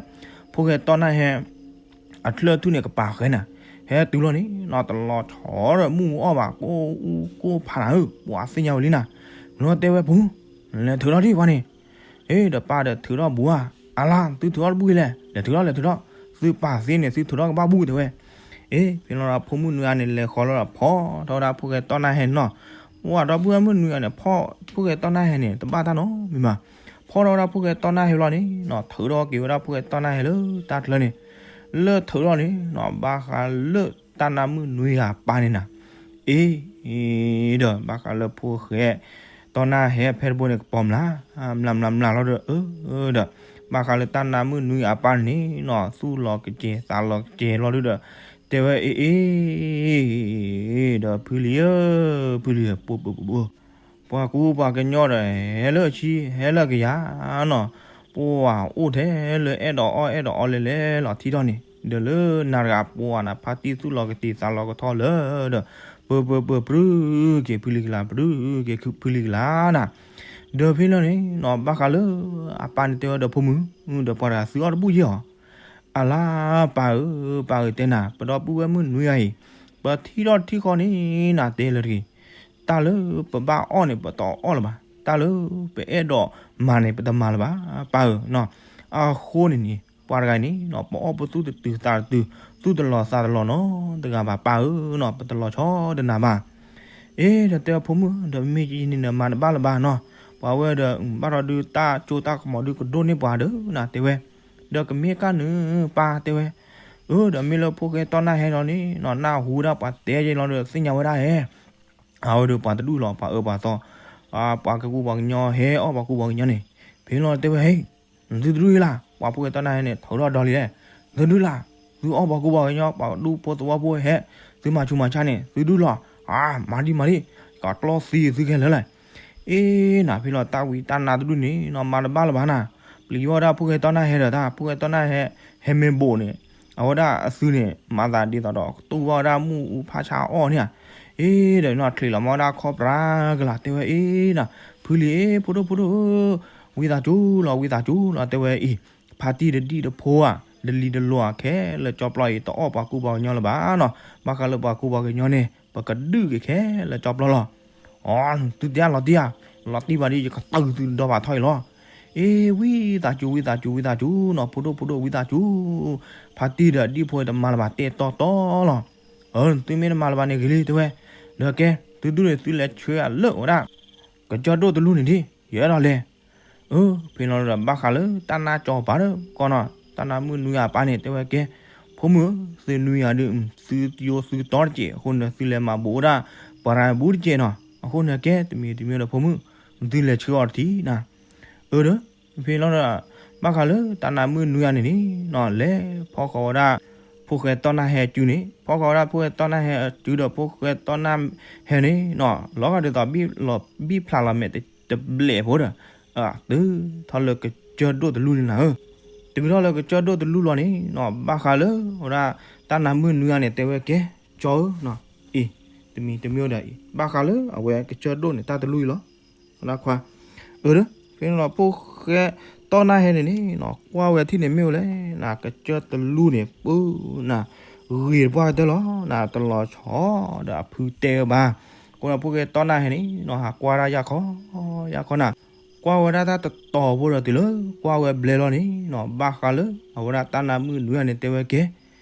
ဖိၣ်ဃဲတီၢ်နၢ်ဟဲ အချၢၣ်ထူၣ်န့ၣ်ကပၤဃဲနၤ, ဟဲတုၤလီၤန့ၣ် နီၢ်တလီၤဆီဒီးမုၢ်အီၣ်ဘၣ် ကိၢ်အူကိၢ်ဖးနၤဧၢ, ပှၤသ့ၣ်ညါဝဲလံနၤ. မ့ၢ်တဲဝဲ ပူၣ် လဲၤထုးထီၣ်ထံၣ်ပှၤန့ၣ် အ့ ဒီးပၢ်ဒီးထုးထီၣ်ဘူးဧါ. အလါ သုထုးထီၣ်တဘူၣ်ဂ့ၤလဲၣ်, လဲၤထုးထီၣ် လဲၤထုးထီၣ်, သုပၢ်သ့န့ၣ် သုထုးထီၣ်ကဘၣ်ဘူၣ်တဲဝဲ. အ့ ဖဲလီၤဒီးဖိမုၣ်နွံဂၤန့ၣ် လဲၤဃီလီၤဒီးဖီၣ်ထီၣ်ဝဲဒၣ်ဖိၣ်ဃဲတီၢ်နၢ်ဟဲန့ၣ်နီၤ. ပှၢ်ဒီပုၢ်ဝဲၢ်မုၣ်နွံဂၤန့ၣ် ဖီၣ်ဖိၣ်ဃဲတီၢ်နၢ်ဟဲန့ၣ် တဘၣ်တၢ်နီတမံၤဘၣ်. ဖီၣ်ထီၣ်ဝဲဒၣ်ဖိၣ်ဃဲတီၢ်နၢ်ဟဲလီၤန့ၣ်နီၤ ထုးထီၣ်က့ၤဝဲဒၣ်ဖိၣ်ဃဲတီၢ်နၢ်ဟဲလၢတၢ်ချၢန့ၣ် လၢထုးထီၣ်န့ၣ်နီၤ ဘၣ်ဃးလၢတၢ်နါမုၣ်နွံဂၤပၢ်န့ၣ်နၤ. အ့ ဒီး ဘၣ်ဃးလၢဖိၣ်ဃဲ တီၢ်နၢ်ဟဲဖဲတဘိန့ၣ် ကပီၤမျး မျးမျးမျးလီၤဒီး အၢ ဒီး ဘၣ်ဃးလၢတၢ်နါမုၣ်နွံဂၤအပၢ်န့ၣ်နီၤ သူၣ်လီၤကစဲၤသးလီၤကစဲၤလီၤဒုဒီး တဲဝဲ အ့ အ့ ဒီးဖုလံဧၢ ဖုလံဧၢ ပှၤကူပှၤကညီဒီး ဟဲလၢအဆံ ဟဲလၢကယၤနီၤ ပှၤအိၣ်ထဲလၢအဲၣ်ဒိးအီၣ် အဲၣ်ဒိးအီလဲၤလဲၤလီၤထံထီၣ်န့ၣ် ဒီးလၢနၤတဂၤပှၤနၤ ဖါတံၢ်သူၣ်လီၤကစဲၤသးလီၤကထီၣ်လၢဒီး ပၢ ပၢ ပၢ ပြုက့ၤဖုလံကလၤ ပြုက့ၤဖုလံကလၤနၤ. ဒီးဖဲလီၤန့ၣ်နီၤ ဘၣ်ဃးလၢ အပၢ်န့ၣ်တဲဝဲဒီးဖိမုၣ်, ဒီးပှၤတဂၤသုအီၣ်တဘူၣ်ယဲၢ်အီၤ, အလါပၢ်ဧၢ, ပၢ်ဧၢတဲနၤ ပဒီပုၢ်ဝဲၢ်မုၣ်နွံဂၤအံၤ, ပထံၣ်ထီၣ်ထံၣ်ဃီန့ၣ် နၤတဲလၢတဂ့ၤ, တၢ်လၢပဘၣ်အီၣ်န့ၣ် ပတအီၣ်လၢၤဘၣ်, တၢ်လၢပအဲၣ်ဒိးမၤန့ၣ် ပတမၤလၢၤဘၣ် ပၢ်ဧၢနီၤ. အဃိန့ၣ်န့ၣ် ပှၤတဂၤအံၤန့ၣ်နီၤ ပအီၣ်ပသူၣ်တတုၤသးတတုၤ, သူၣ်တလီၤသးတလီၤနီတဂၤဘၣ် ပၢ်ဧၢနီၤ, ပတလီၤဆီဒီးနၤဘၣ်. အ့ ဒီးတဲဖိမုၣ် ဒီးမ့ၢ်ကယံၤန့ၣ်ဒီးမၤတဘၣ်လၢၤဘၣ်နီၤ, ပှၤဝဲဒီး ဘၣ်ဒီးဒုးတၢ်ကၠိတၢ်ကမီၤဒုးကဒိၣ်န့ၢ်ပှၤဒီးနၤတဲဝဲ, ဒီးကမ့ၢ်ကၢ်နုာ်ပၢ်တဲဝဲ, အၢ ဒီးမ့ၢ်လၢဖိၣ်ဃဲတီၢ်နၢ်ဟဲလီၤန့ၣ်နီၤ နၢ်ဟူဒၣ်ပှၤတဲယဲလီၤဒီးသ့ၣ်ညါဝဲဒၣ်ဧဲ အဝဲဒီးပှၤတဒူၣ်လီၤ ပှၤအၢပှၤသီ, ပှၤကကူပှၤကညီဟဲအီၣ်ပှၤကူပှၤကညီန့ၣ်, ဖဲလီၤတဲဝဲဟဲ, နသုတဒူၣ်လၢ် ပှၤဖိၣ်ဃဲတီၢ်နၢ်ဟဲန့ၣ် ထုးထီၣ်ဒီလံလဲၣ်, သုဒူၣ်လၢ်, သုအီၣ်ပှၤကူပှၤကညီ ပှၤဒူၣ်ဖိသဝီဖိဟဲ, သုမၤဆူးမၤဆါန့ၣ် သုဒူၣ်လီၤ, မၤဒံမၤဒံ, ကကျီသံသုခဲလၢာ်လဲၣ်. အ့နၤ ဖဲလီၤတၢ်ဝံတၢ်နါတဒူၣ်န့ၣ်နီၤ မၤတဘၣ်လၢၤဘၣ်နၤ, ပျံၤဘၣ်ဝဲဒၣ်ဖိၣ်ဃဲတီၢ်နၢ်ဟဲဒီးတၢ် ဖိၣ်ဃဲတီၢ်နၢ်ဟဲ ဟဲမ့ၢ်ဘိးန့ၣ်, အဝဲဒၣ်အသုန့ၣ် မၤသးဒ်သိးဒီး ကတူၢ်ဘၣ်ဝဲဒၣ်မုၢ်အူဖးဆါအီၣ်န့ၣ်ဧါ, အ့ဒီးနီၤ ချံးလီၤမၤဝဲဒၣ်ခီၣ်ပြၤကလာ် တဲဝဲအ့နၤ, ဖုလံၤအ့ ဖိဒိၣ်ဖိဒိၣ်ဧၢ, ဝံသးစူၤလီၤ ဝံသးစူၤလီၤ တဲဝဲအံၤ, ဖါတံၢ်တဒံၣ်တဖိဧါ, တလံၤတလိၤဧါ ခဲလၢာ်ကၠီပျီအံၤ တအီၣ်ပှၤကူပှၤကညီလၢၤဘၣ်နီၤ, ဘၣ်ဃးလၢပှၤကူပှၤကညီန့ၣ် ပကဒုးက့ၤခဲလၢာ်ကၠီပျီလီၤ. အီ သုတဲလီၤတံၢ်ဧါ, လီၤတံၢ်ဘၣ်ဒ်ယကတၢၢ်သုဒီဘၣ်ထီၣ်အံၤလီၤ. အ့ ဝံသးစူၤ ဝံသးစူၤ ဝံသးစူၤနီၤ ဖိဒိၣ်ဖိဒိၣ် ဝံသးစူၤ, ဖါတံၢ်ဒီးဒံၣ်ဖိတမၤလၢၤဘၣ် တဲတီတီလီၤ. အၢ သုမ့ၢ်တမၤလၢၤဘၣ်န့ၣ်ဂ့ၤလံ တဲဝဲ, ဒီးကဲ သုဒူၣ်န့ၣ် သုလဲၤဆှၢအလၢာ်ဝဲဒၣ် ကစၢၢ်ဒိၣ်တလူန့ၣ်ဒံး ယအဲၣ်ဒိးလဲၤ. အၢ ဖဲလီၤဒီး ဘၣ်ဃးလၢတၢ်နါကၠီပၤဒီးကီၢ်နီၤ တၢ်နါမုၣ်နွံဂၤအပၢ်န့ၣ် တဲဝဲကဲ, ဖိမုၣ်ဧၢ, သုနွံဂၤဒုး သုယိသုတီတကဲး အဃိန့ၣ် သုလဲၤမၤဘူးဝဲဒၣ် ပှၤရၤဘူးတကဲးနီၤ, အဃိန့ၣ်ကဲ တမံၤတမံၤဒီးဖိမုၣ်, သုလဲၤဆှၢအီၤတထံၣ်နၤ. အၢ ဒီး ဖဲလီၤဒီး ဘၣ်ဃးလၢတၢ်နါမုၣ်နွံဂၤန့ၣ်န့ၣ်နီၤ လဲၤဖီၣ်ဃီၤဝဲဒၣ် ဖိၣ်ဃဲတီၢ်နၢ်ဟဲအစုန့ၣ်, ဖီၣ်ဃီၤဝဲဒၣ်ဖိၣ်ဃဲတီၢ်နၢ်ဟဲအစုဒီး ဖိၣ်ဃဲတီၢ်နၢ်ဟဲန့ၣ်နီၤ လီၤဂာ်ဒ်သိး ဘံၣ်ဖျးလီၤမဲာ်တဘျဲၣ်ဖိဒီး တုၤထီၣ်လၢကစၢၢ်ဒိၣ်တလူန့ၣ်နၤဧၢ, တုၤထီၣ်လၢကစၢၢ်ဒိၣ်တလူလီၤန့ၣ်နီၤ ဘၣ်ဃးလၢ ဝဲဒၣ် တၢ်နါမုၣ်နွံဂၤန့ၣ် တဲဝဲကဲ, ကၠီဧၢ, အံၤ တမံၤတမံၤဒီးအံၤ ဘၣ်ဃးလၢအဝဲကစၢၢ်ဒိၣ်န့ၣ် တၢ်တလူအံၤလီၤ. ဝဲဒၣ်ခွါ, အၢ ဒီး ဖဲန့ၣ်လီၤ ဖိၣ်ဃဲတီၢ်နၢ်ဟဲန့ၣ်န့ၣ်နီၤ ကွၢ်ဝဲထံၣ်န့ၣ်မ့ၢ်ဝဲလဲၣ်နၤ ကစၢၢ်တလူန့ၣ် ပၢနၤ ဂ့ၤတပှၢ်ကတၢၢ်လီၤနၤ တလီၤဆီဒီးအဖုတဲဝဲဘၣ်. အဃိဒီးဖိၣ်ဃဲတီၢ်နၢ်ဟဲန့ၣ်နီၤ ဟးကွၢ်ဒၣ်ယၢ်ခီ ယၢ်ခီနၤ, ကွၢ်ဝဲဒၣ်တၢ်တတီၤဖိဒီးတုၤလၢ ကွၢ်ဝဲဘျဲလီၤန့ၣ်နီၤ ဘၣ်ဃးလၢအဝဲဒၣ်တၢ်နါမုၣ်နွံဂၤန့ၣ် တဲဝဲကဲ,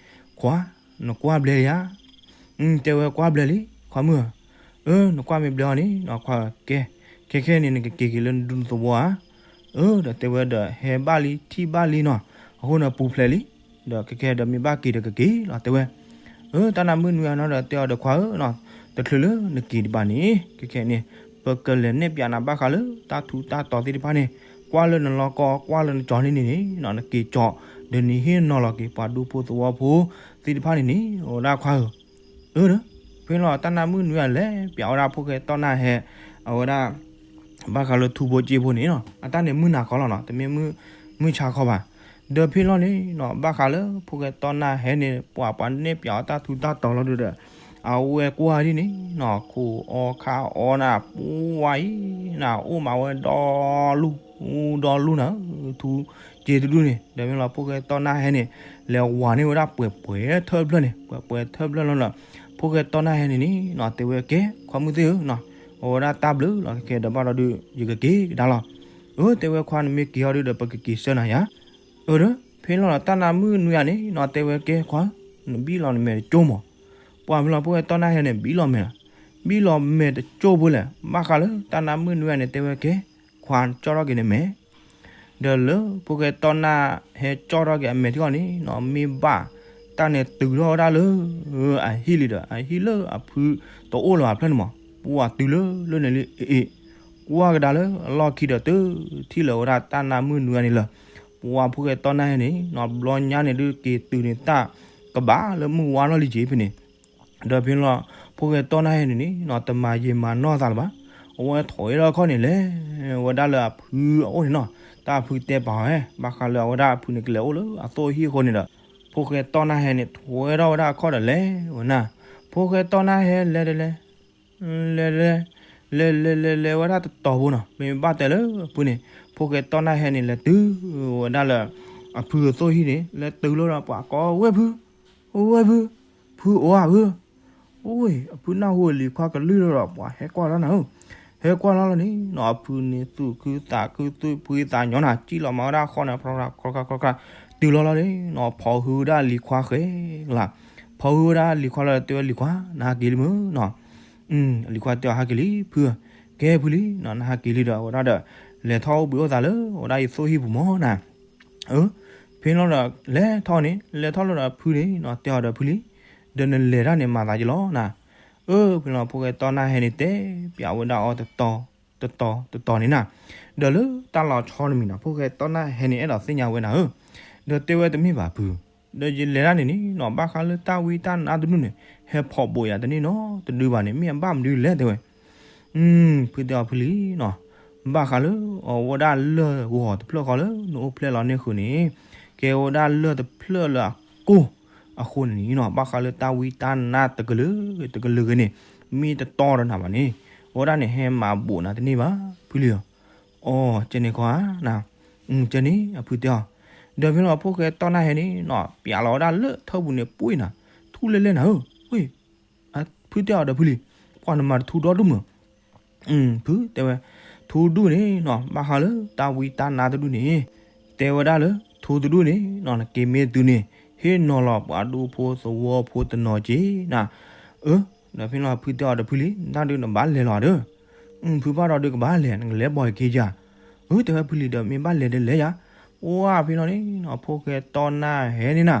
ခွါ, နကွၢ်ဘျဲလံဧါ. တဲဝဲကွၢ်ဘျဲလံ ခွါမုၣ်ဧၢ, အၢ နကွၢ်မ့ၢ်ဘျဲအီၤန့ၣ်နီၤ ခွါဧၢ, ကဲ, ခဲခဲန့ၣ် နကက့ၤက့ၤလၢနဒူသဝီဧါ. အၢ ဒီးတဲဝဲဒီး ဟဲဘၣ်လံထံၣ်ဘၣ်လံနီၤ, အဃိန့ၣ်ပူၤဖျဲးလံ, ဒီးခဲခဲဒီးမ့ၢ်ဘၣ်က့ၤဒီးကက့ၤလီၤ တဲဝဲ. အၢ တၢ်နါမုၣ်နွံဂၤနီၤဒီး တဲအီၤဒီးခွါဧၢနီၤ, တချုးလၢနက့ၤဒံးဘၣ်န့ၣ် ခဲခဲန့ၣ် ပကလဲၤနဲၣ်ပၠးနၤဘၣ်ဃးလၢတၢ်ထူးတၢ်တီၤသ့ၣ်တဖၣ်န့ၣ်, ကွၢ်လၢနလီၢ်ကီ ကွၢ်လၢနကၠီၤန့ၣ်န့ၣ်န့ၣ်နီၤ နက့ၤကၠီၤ ဒီးနဟ့ၣ်နီၤလီၤက့ၤပှၤဒူဖိသဝီဖိသ့ၣ်တဖၣ်န့ၣ်န့ၣ် အဝဲဒၣ်ခွါဧၢ. အၢ ဒီး ဖဲန့ၣ်လီၤ တၢ်နါမုၣ်နွံဂၤလဲၤပၠးဝဲဒၣ်ဖိၣ်ဃဲတီၢ်နၢ်ဟဲ အဝဲဒၣ် ဘၣ်ဃးလၢထူဖိကၠ့ဖိန့ၣ်နီၤ အတၢ်န့ၣ်မုၢ်နၤခီလီၤနီၤ တမ့ၢ်မုၢ်ဆါခီဘၣ်. ဒီးဖဲန့ၣ်လီၤန့ၣ်နီၤ ဘၣ်ဃးလၢဖိၣ်ဃဲတီၢ်နၢ်ဟဲန့ၣ် ပှၤပှၤနဲၣ်ပၠးအီၤတၢ်ထူးတၢ်တီၤလီၤဒုးဒီး အဝဲကွၢ်ဒ်န့ၣ်နီၤ ခိၣ်အီခါအီနၤ ပှၤအံၤနၤ အိၣ်မးဝဲဒီလူ ဒီလူနၤ ထူကၠ့တဒူၣ်န့ၣ် ဒီးဖဲန့ၣ်လီၤ ဖိၣ်ဃဲတီၢ်နၢ်ဟဲန့ၣ် လဲၤဝၤန့ၢ်ဝဲဒၣ်ပှဲၤပှဲၤထၢၣ်ဖျၢၣ်န့ၣ် ပှဲၤပှဲၤထၢၣ်ဖျၢၣ်လီၤဒီး ဖိၣ်ဃဲတီၢ်နၢ်ဟဲန့ၣ်န့ၣ်နီၤ တဲဝဲကဲ ခွါမုၣ်သ့ၣ်ဧၢနီၤ အဝဲဒၣ်တၢ်ဘျုးလီၤ ခဲခဲဒီးဘၣ်ဒီးဒုး ယကက့ၤကဒါလီၤ. အၢ တဲဝဲခွါ နမ့ၢ်က့ၤအီၤဒုးဒီး ပကက့ၤဆှၢနၤယါ. အၢ ဒီး ဖဲန့ၣ်လီၤ တၢ်နါမုၣ်နွံဂၤန့ၣ်နီၤ တဲဝဲကဲခွါ နဘံၣ်လီၤနမဲာ်တကၠိၢ်မး. ပှၤဖဲန့ၣ်လီၤ ဖိၣ်ဃဲတီၢ်နၢ်ဟဲန့ၣ် ဘံၣ်လီၤမဲာ်လီၤ ဘံၣ်လီၤမဲာ်တကၠိၢ်ဖိလဲၣ် ဘၣ်ဃးလၢတၢ်နါမုၣ်နွံဂၤန့ၣ် တဲဝဲကဲ ခွါ ကၠီၣ်ထီၣ်က့ၤနမဲာ် ဒီးလၢဖိၣ်ဃဲတီၢ်နၢ်ဟဲကၠီၣ်ထီၣ်က့ၤအမဲာ်ထံအီၤန့ၣ်နီၤ မ့ၢ်ဘၣ်တၢ်န့ၣ်တုၤထီၣ်ဝဲဒၣ်လၢ အဟံၣ်လံဒီး အဟံၣ်လၢအဖုတအိၣ်လၢၤဘၣ်ဖျၢၣ်န့ၣ်မး ပှၤတုၤလၢလၢန့ၣ်လံ အ့ၣ် ကွၢ်ကဒါလၢအလီၢ်ခံဒီး တုၤထံၣ်လၢၤဝဲဒၣ်တၢ်နါမုၣ်နွံဂၤန့ၣ်လၢၤ ပှၤဖိၣ်ဃဲတီၢ်နၢ်ဟဲန့ၣ်နီၤ ဘျီညါန့ၣ်ဒုးက့ၤတုၤန့ၣ် တၢ်ကဘၣ်လၢမုၢ်ဝါထီၣ်လံက့ၤဖဲန့ၣ် ဒီးဖဲန့ၣ်လီၤ ဖိၣ်ဃဲတီၢ်နၢ်ဟဲန့ၣ်န့ၣ်နီၤ တမၤယံာ်မၤနီၢ်သးလၢၤဘၣ်. အဝဲထီၣ်ဝဲထီၣ်ခီၣ်န့ၣ် လဲၤဝဲဒၣ်လၢအဖုအအိၣ်န့ၣ်နီၤ တၢ်အဖုတဲပာ်အီၤဝဲ ဘၣ်ဃးလၢအဝဲဒၣ်အဖုန့ၣ် ကလဲၤအိၣ်လၢအသိၣ်အဟံၣ်အဃိန့ၣ်ဒီး ဖိၣ်ဃဲတီၢ်နၢ်ဟဲန့ၣ် ထီၣ်ဝဲထီၣ်ဝဲဒၣ်အခီၣ်ဒီးလဲၤဝဲနၤ ဖိၣ်ဃဲတီၢ်နၢ်ဟဲလဲၤတလဲၤ လဲၤတလဲၤ လဲၤလဲၤလဲၤလဲၤဝဲဒၣ်တတီၤဖိနီၤ, မ့ၢ်ဘၣ်တဲလၢအဖုန့ၣ်, ဖိၣ်ဃဲတီနၢ်ဟဲန့ၣ် လဲၤတုၤဝဲဒၣ်လၢ အဖုအသိၣ်ဟံၣ်န့ၣ် လဲၤတုၤလီၤဒီးပှၤကိးဝဲဖု, အိၣ်ဝဲဖု, ဖုအိၣ်ဧါဖု, အိၣ်ဝဲ, အဖုနၢ်ဟူလံၤခွါကလုၢ်လီၤဒီး ပှၤဟဲကွၢ်လီၤနၤဧၢ, ဟဲကွၢ်လီၤလီၤန့ၣ်နီၤ အဖုန့ၣ်သူၣ်ခုသးခုသူၣ်ဖှံသးညီနၤ စံၣ်လီၤမၤဝဲဒၣ်ဃီန့ၣ် ခီခီခီခီ, တုၤလီၤလီၤန့ၣ်နီၤ ဖီၣ်ဟုဝဲဒၣ်လံၤခွါဃဲလၢ်, ဖီၣ်ဟုဝဲဒၣ်လံၤခွါလီၤ တဲဝဲလံၤခွါ နဟးက့ၤလံမုၢ်နီၤ, လံၤခွါတဲအီၤဟးက့ၤလံဖု, ကဲဖုလံနီၤ နဟးက့ၤလံဒီး အဝဲဒၣ်ဒီး လဲၤထီၣ်အိၣ်ဘှံးအိၣ်သါလၢ အဝဲဒၣ်ယသိၣ်ဟံၣ်ပူၤမၢ်နၤ အၢ, ဖဲလီၤဒီး လဲၤထီၣ်န့ၣ် လဲၤထီၣ်လီၤဒီးဖုန့ၣ်နီၤ တဲအီၤဒီးဖုလံ, ဒီးနလဲၤတၢ်န့ၣ်မၤသးယလီၤနၤ, အၢ ဖဲလီၤ ဖိၣ်ဃဲတီနၢ်ဟဲန့ၣ် တဲပၠးဝဲဒၣ်အီၤတတီၤ တတီၤ တတီၤန့ၣ်နၤ, ဒီးလၢတၢ်လီၤဆီတမံၤနီၤ ဖိၣ်ဃဲတီနၢ်ဟဲန့ၣ် အဲၣ်ဒိးသ့ၣ်ညါဝဲနၤဧၢ, ဒီးတဲဝဲတမ့ၢ်ဘၣ်ဖု, ဒီးယလဲၤတၢ်န့ၣ်န့ၣ်နီၤ ဘၣ်ဃးလၢတၢ်ဝံတၢ်နါတဒူၣ်န့ၣ် ဟဲဖီၣ်ဘိးယၤတန့ၢ်နီတဒုဘၣ်န့ၣ် မ့ၢ်အဘၣ်မနုၤလဲၣ်တဲဝဲ ဖုတဲအီၤဖုလံနီၤ, ဘၣ်ဃးလၢအဝဲဒၣ်လၢၢ်ဂီၤတဖျၢၣ်ဃီလၢနအိၣ်ဖျဲၣ်လီၤန့ၢ်ဃုာ်န့ၣ်, ကဲဝဲဒၣ်လၢၢ်တဖျၢၣ်လၢအကိၢ်အဃိန့ၣ်နီၤ ဘၣ်ဃးလၢတၢ်ဝံတၢ်နါတကလုာ်တကလုာ်ဂ့ၤန့ၣ် မ့ၢ်တတီဒီးနၤဘၣ်န့ၣ်, အဝဲဒၣ်န့ၣ်ဟဲမၤဘိးနၤတန့ၢ်ဘၣ် ဖုလံဧၢ, အိ ကဲန့ၣ်ခီဧါနၤ, ကဲန့ၣ် အဖုတဲအီၤ, ဒီးဖဲလီၤဖိၣ်ဃဲတီနၢ်ဟဲန့ၣ်နီၤ ပၠးလီၤဝဲဒၣ်လၢထၢပူၤန့ၣ် ပှ့ၤနၤ, ထူလဲလဲနၤဧၢ, ဝ့ၢ် ဖုတဲအီၤဒီးဖုလံ, ကွၢ်နမၤတထူဒီဒူၣ်မုၢ်, ဖုတဲဝဲ, ထူဒူၣ်န့ၣ်နီၤ ဘၣ်ဃးလၢတၢ်ဝံတၢ်နါတဒူၣ်န့ၣ်, တဲဝဲဒၣ်လၢ ထူတဒူၣ်န့ၣ်နီၤ နက့ၤမ့ၢ်တုၤန့ၣ် ဟ့ၣ်နီၤလီၤပှၤဒူဖိသဝီဖိတနီၤက့ၤနၤ, အၢ, ဒီးဖဲလီၤဖုတဲအီၤဒီးဖုလံ နတၢ်ဒုးနဘၣ်လဲၤလီၤဒီး ဖုဘၣ်ဒီးဒုးကဘၣ်လဲၤ နကလဲၤပိာ်ယခံယၤ, အၢ တဲဝဲဖုလံဒီး မ့ၢ်ဘၣ်လဲၤတလဲၤယၤ, အိၣ်ဖဲလီၤန့ၣ်နီၤ ဖိၣ်ဃဲတီနၢ်ဟဲန့ၣ်နၤ,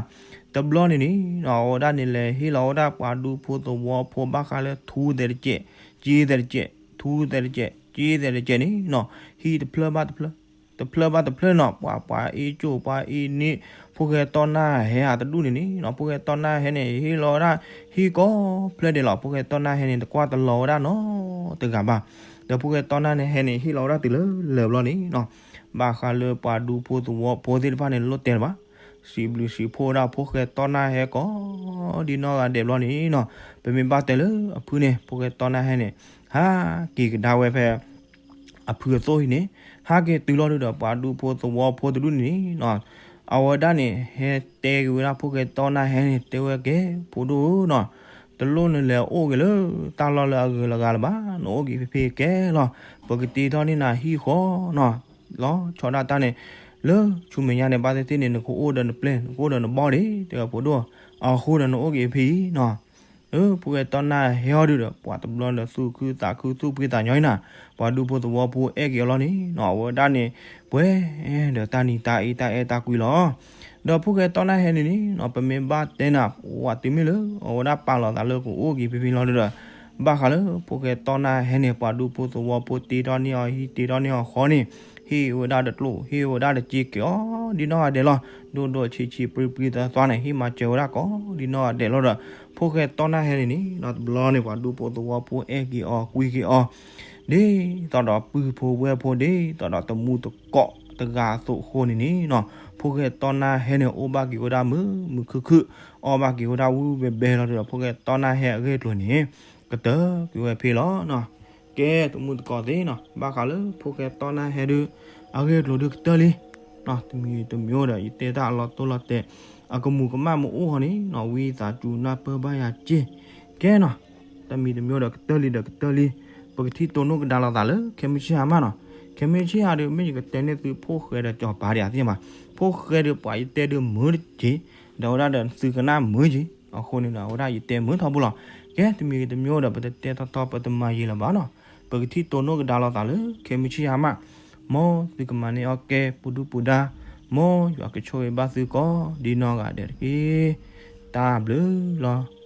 တဘျီန့ၣ်န့ၣ်နီၤ အဝဲဒၣ်န့ၣ်လဲၤဟ့ၣ်လီၤဝဲဒၣ်ပှၤဒူဖိသဝီဖိဘၣ်ဃးလၢထူသဲးတကဲး, က့သဲးတကဲး, ထူသဲးတကဲး, က့သဲးတကဲးန့ၣ်နီၤ ဟံၣ်တဖျၢၣ်ဘၣ်တဖျၢၣ်, တဖျၢၣ်ဘၣ်တဖျၢၣ်နီၤ ပှၤပှၤအ့ၣ်ကၠိၣ်ပှၤအ့ၣ်န့ၣ်, ဖိၣ်ဃဲတီနၢ်ဟဲအတဒူၣ်န့ၣ်န့ၣ်နီၤ ဖိၣ်ဃဲတီနၢ်ဟဲန့ၣ် ဟ့ၣ်လီၤဝဲဒၣ် ဟံၣ်ကိးဖျၢၣ်ဒဲးလီၤ ဖိၣ်ဃဲတီနၢ်ဟဲန့ၣ် တကွၢ်တလီၤဝဲဒၣ်နီတဂၤဘၣ်, ဒီးဖိၣ်ဃဲတီနၢ်ဟဲန့ၣ် ဟ့ၣ်လီၤဝဲဒၣ်တုၤလၢလၢာ်ဘျီန့ၣ်နီၤ, ဘၣ်ဃးလၢပှၤဒူဖိသဝီဖိသ့ၣ်တဖၣ်န့ၣ် လိၣ်တဲလၢၤဘၣ်, စံးဘျုးစံးဖှိၣ်ဝဲဒၣ်ဖိၣ်ဃဲတီနၢ်ဟဲကိးဒ်နီၢ်ဂၤဒဲးဘျီန့ၣ်နီၤ, ပမ့ၢ်ဘၣ်တဲလၢအဖုန့ၣ် ဖိၣ်ဃဲတီနၢ်ဟဲန့ၣ် ဟးက့ၤကဒါဝဲဖဲ အဖုအသိၣ်ဟံၣ်န့ၣ်, ဟးက့ၤတုၤလီၤဒုးဒီးပှၤဒူဖိသဝီဖိတဒူၣ်န့ၣ်နီၤ, အဝဲဒၣ်န့ၣ် ဟဲတဲက့ၤဝဲဒၣ်ဖိၣ်ဃဲတီနၢ်ဟဲန့ၣ် တဲဝဲကဲ ဖိဒိၣ်ဧၢနီၤ, တလိၣ်နလဲၤအိၣ်က့ၤလၢတၢ်လီၢ်လၢအဂုၤလၢဂၤလၢၤဘၣ်, နအိၣ်က့ၤဖဲဖဲကဲလီၤ, ပကတ့ထီၣ်န့ၢ်နၤဟံၣ်ဃီနီၤ, လီၤဆီဒၣ်တၢ်န့ၣ် လၢဆူမဲာ်ညါန့ၣ် ဘၣ်သ့ၣ်သ့ၣ်န့ၣ် နကအိၣ်ဒီးနပျဲၢ် နကအိၣ်ဒီးနဘီၣ်ဒံး တဲဝဲဖိဒိၣ်, အဃိဒီးနအိၣ်က့ၤဖဲအံၤနီၤ အၢ ဖိၣ်ဃဲတီနၢ်ဟဲအီၤဒုးဒီး ပှၤတဘျီဒီးသူၣ်ခုသးခုသူၣ်ဖှံသးညီအံၤနၤ, ပှၤဒူဖိသဝီဖိအဲၣ်က့ၤအီၤလီၤန့ၣ်နီၤ, အဝဲဒၣ်န့ၣ် ပှဲၤဒီးတၢ်နံၤတၢ်အ့တၢ်အဲၣ်တၢ်ကွံလီၤ. ဒီးဖိၣ်ဃဲတီနၢ်ဟဲန့ၣ်န့ၣ်နီၤ ပမ့ၢ်ဘၣ်တဲနၤ ဝဲတုၤမ့ၢ်လၢ အဝဲဒၣ်ပာ်လီၤသးလၢကအိၣ်က့ၤဖဲဖဲလီၤဒုးဒီး ဘၣ်ဃးလၢဖိၣ်ဃဲတီနၢ်ဟဲန့ၣ် ပှၤဒူဖိသဝီဖိတ့ထီၣ်န့ၢ်အီၤဟံၣ်တ့ထီၣ်န့ၢ်အီၤဃီန့ၣ် ဟ့ၣ်ဝဲဒၣ်တကျိၣ် ဟ့ၣ်ဝဲဒၣ်တစ့က့ၤအီၤဒ်နီၢ်ဂၤဒဲးလီၤ. ဒိၣ်ဒိၣ်ဆံးဆံးပြံပြံသးသးန့ၣ် ဟ့ၣ်မၤစၢၤဝဲဒၣ်ကိးဒ်နီၢ်ဂၤဒဲးလီၤဒီး ဖိၣ်ဃဲတီနၢ်ဟဲန့ၣ်န့ၣ်နီၤ တဘျီန့ၣ် ပှၤဒူဖိသဝီဖိအဲၣ်က့ၤအီၤကွံက့ၤအီၤ ဒ်သိးဒီးပုၢ်ဖိဝဲၢ်ဖိ ဒ်သိးဒီးတမူတကိးတဂၤအသိးအဃိန့ၣ်န့ၣ်နီၤ ဖိၣ်ဃဲတီနၢ်ဟဲန့ၣ် အိၣ်ဘၣ်က့ၤဝဲဒၣ်မုာ်မုာ်ခုၣ်ခုၣ် အီၣ်ဘၣ်က့ၤဝဲဒၣ်ဝံၣ်ဝဲဘဲလီၤဒီး ဖိၣ်ဃဲတီနၢ်ဟဲအဂ့ၢ်အကျိၤန့ၣ် ကတၢၢ်ကွံာ်ဝဲဖဲလီၤနီၤ. ကဲ တမူတကိးသ့ၣ်နီၤ ဘၣ်ဃးလၢဖိၣ်ဃဲတီနၢ်ဟဲဒုး အဂ့ၢ်အကျိၤဒုးကတၢၢ်လံ တမံၤတမံၤဒီး ယတဲတၢ်အလီၤတိၢ်လီၤတဲာ် အကမူၤကမၣ်မ့ၢ်အိၣ်ဃီန့ၣ်နီၤ ဝံသးစူၤနၢ်ပၢၢ်ဘၣ်ယၤစ့ၢ်ကီးနီၤ. တမံၤတမံၤဒီးကတၢၢ်လံဒီးကတၢၢ်လံ ပကထံၣ်တိၢ်နီၣ်ကဒါလိာ်သးလၢ ခဲမုၢ်ဆ့ၣ်ဟါမးနီၤ. ခဲမုၢ်ဆ့ၣ်ဟါဒီး မ့ၢ်ယကတဲန့ၢ်သုဖိၣ်ဃဲဒီးစီၤပၤဒံးအသ့ၣ်မး ဖိၣ်ဃဲဒီးပှၤယတဲဒုးမုာ်တက့ၢ် ဒီးဝဲဒၣ်ဒီးသုကနၣ်မုာ်က့ၢ် အဃိန့ၣ်ဒီး အဝဲဒၣ်ယတဲမုာ်ထီဘိလီၤ. ကဲ တမံၤတမံၤဒီး ပတတဲထီထီ ပတမၤယံာ်လၢၤဘၣ်နီၤ. ပကထံၣ်တိၢ်နီၣ်ကဒါလိာ်သးလၢ ခဲမုၢ်ဆ့ၣ်ဟါမး မ်သုကမၤန့ၢ်အီၣ်ကဲပူၤဒုၣ်ပူၤဒါ မ်ယွၤကဆိၣ်ဂ့ၤဘၣ်သုကိးဒ်နီၢ်ဂၤဒဲးတက့ၢ်. တၢ်ဘျုးလီၤ.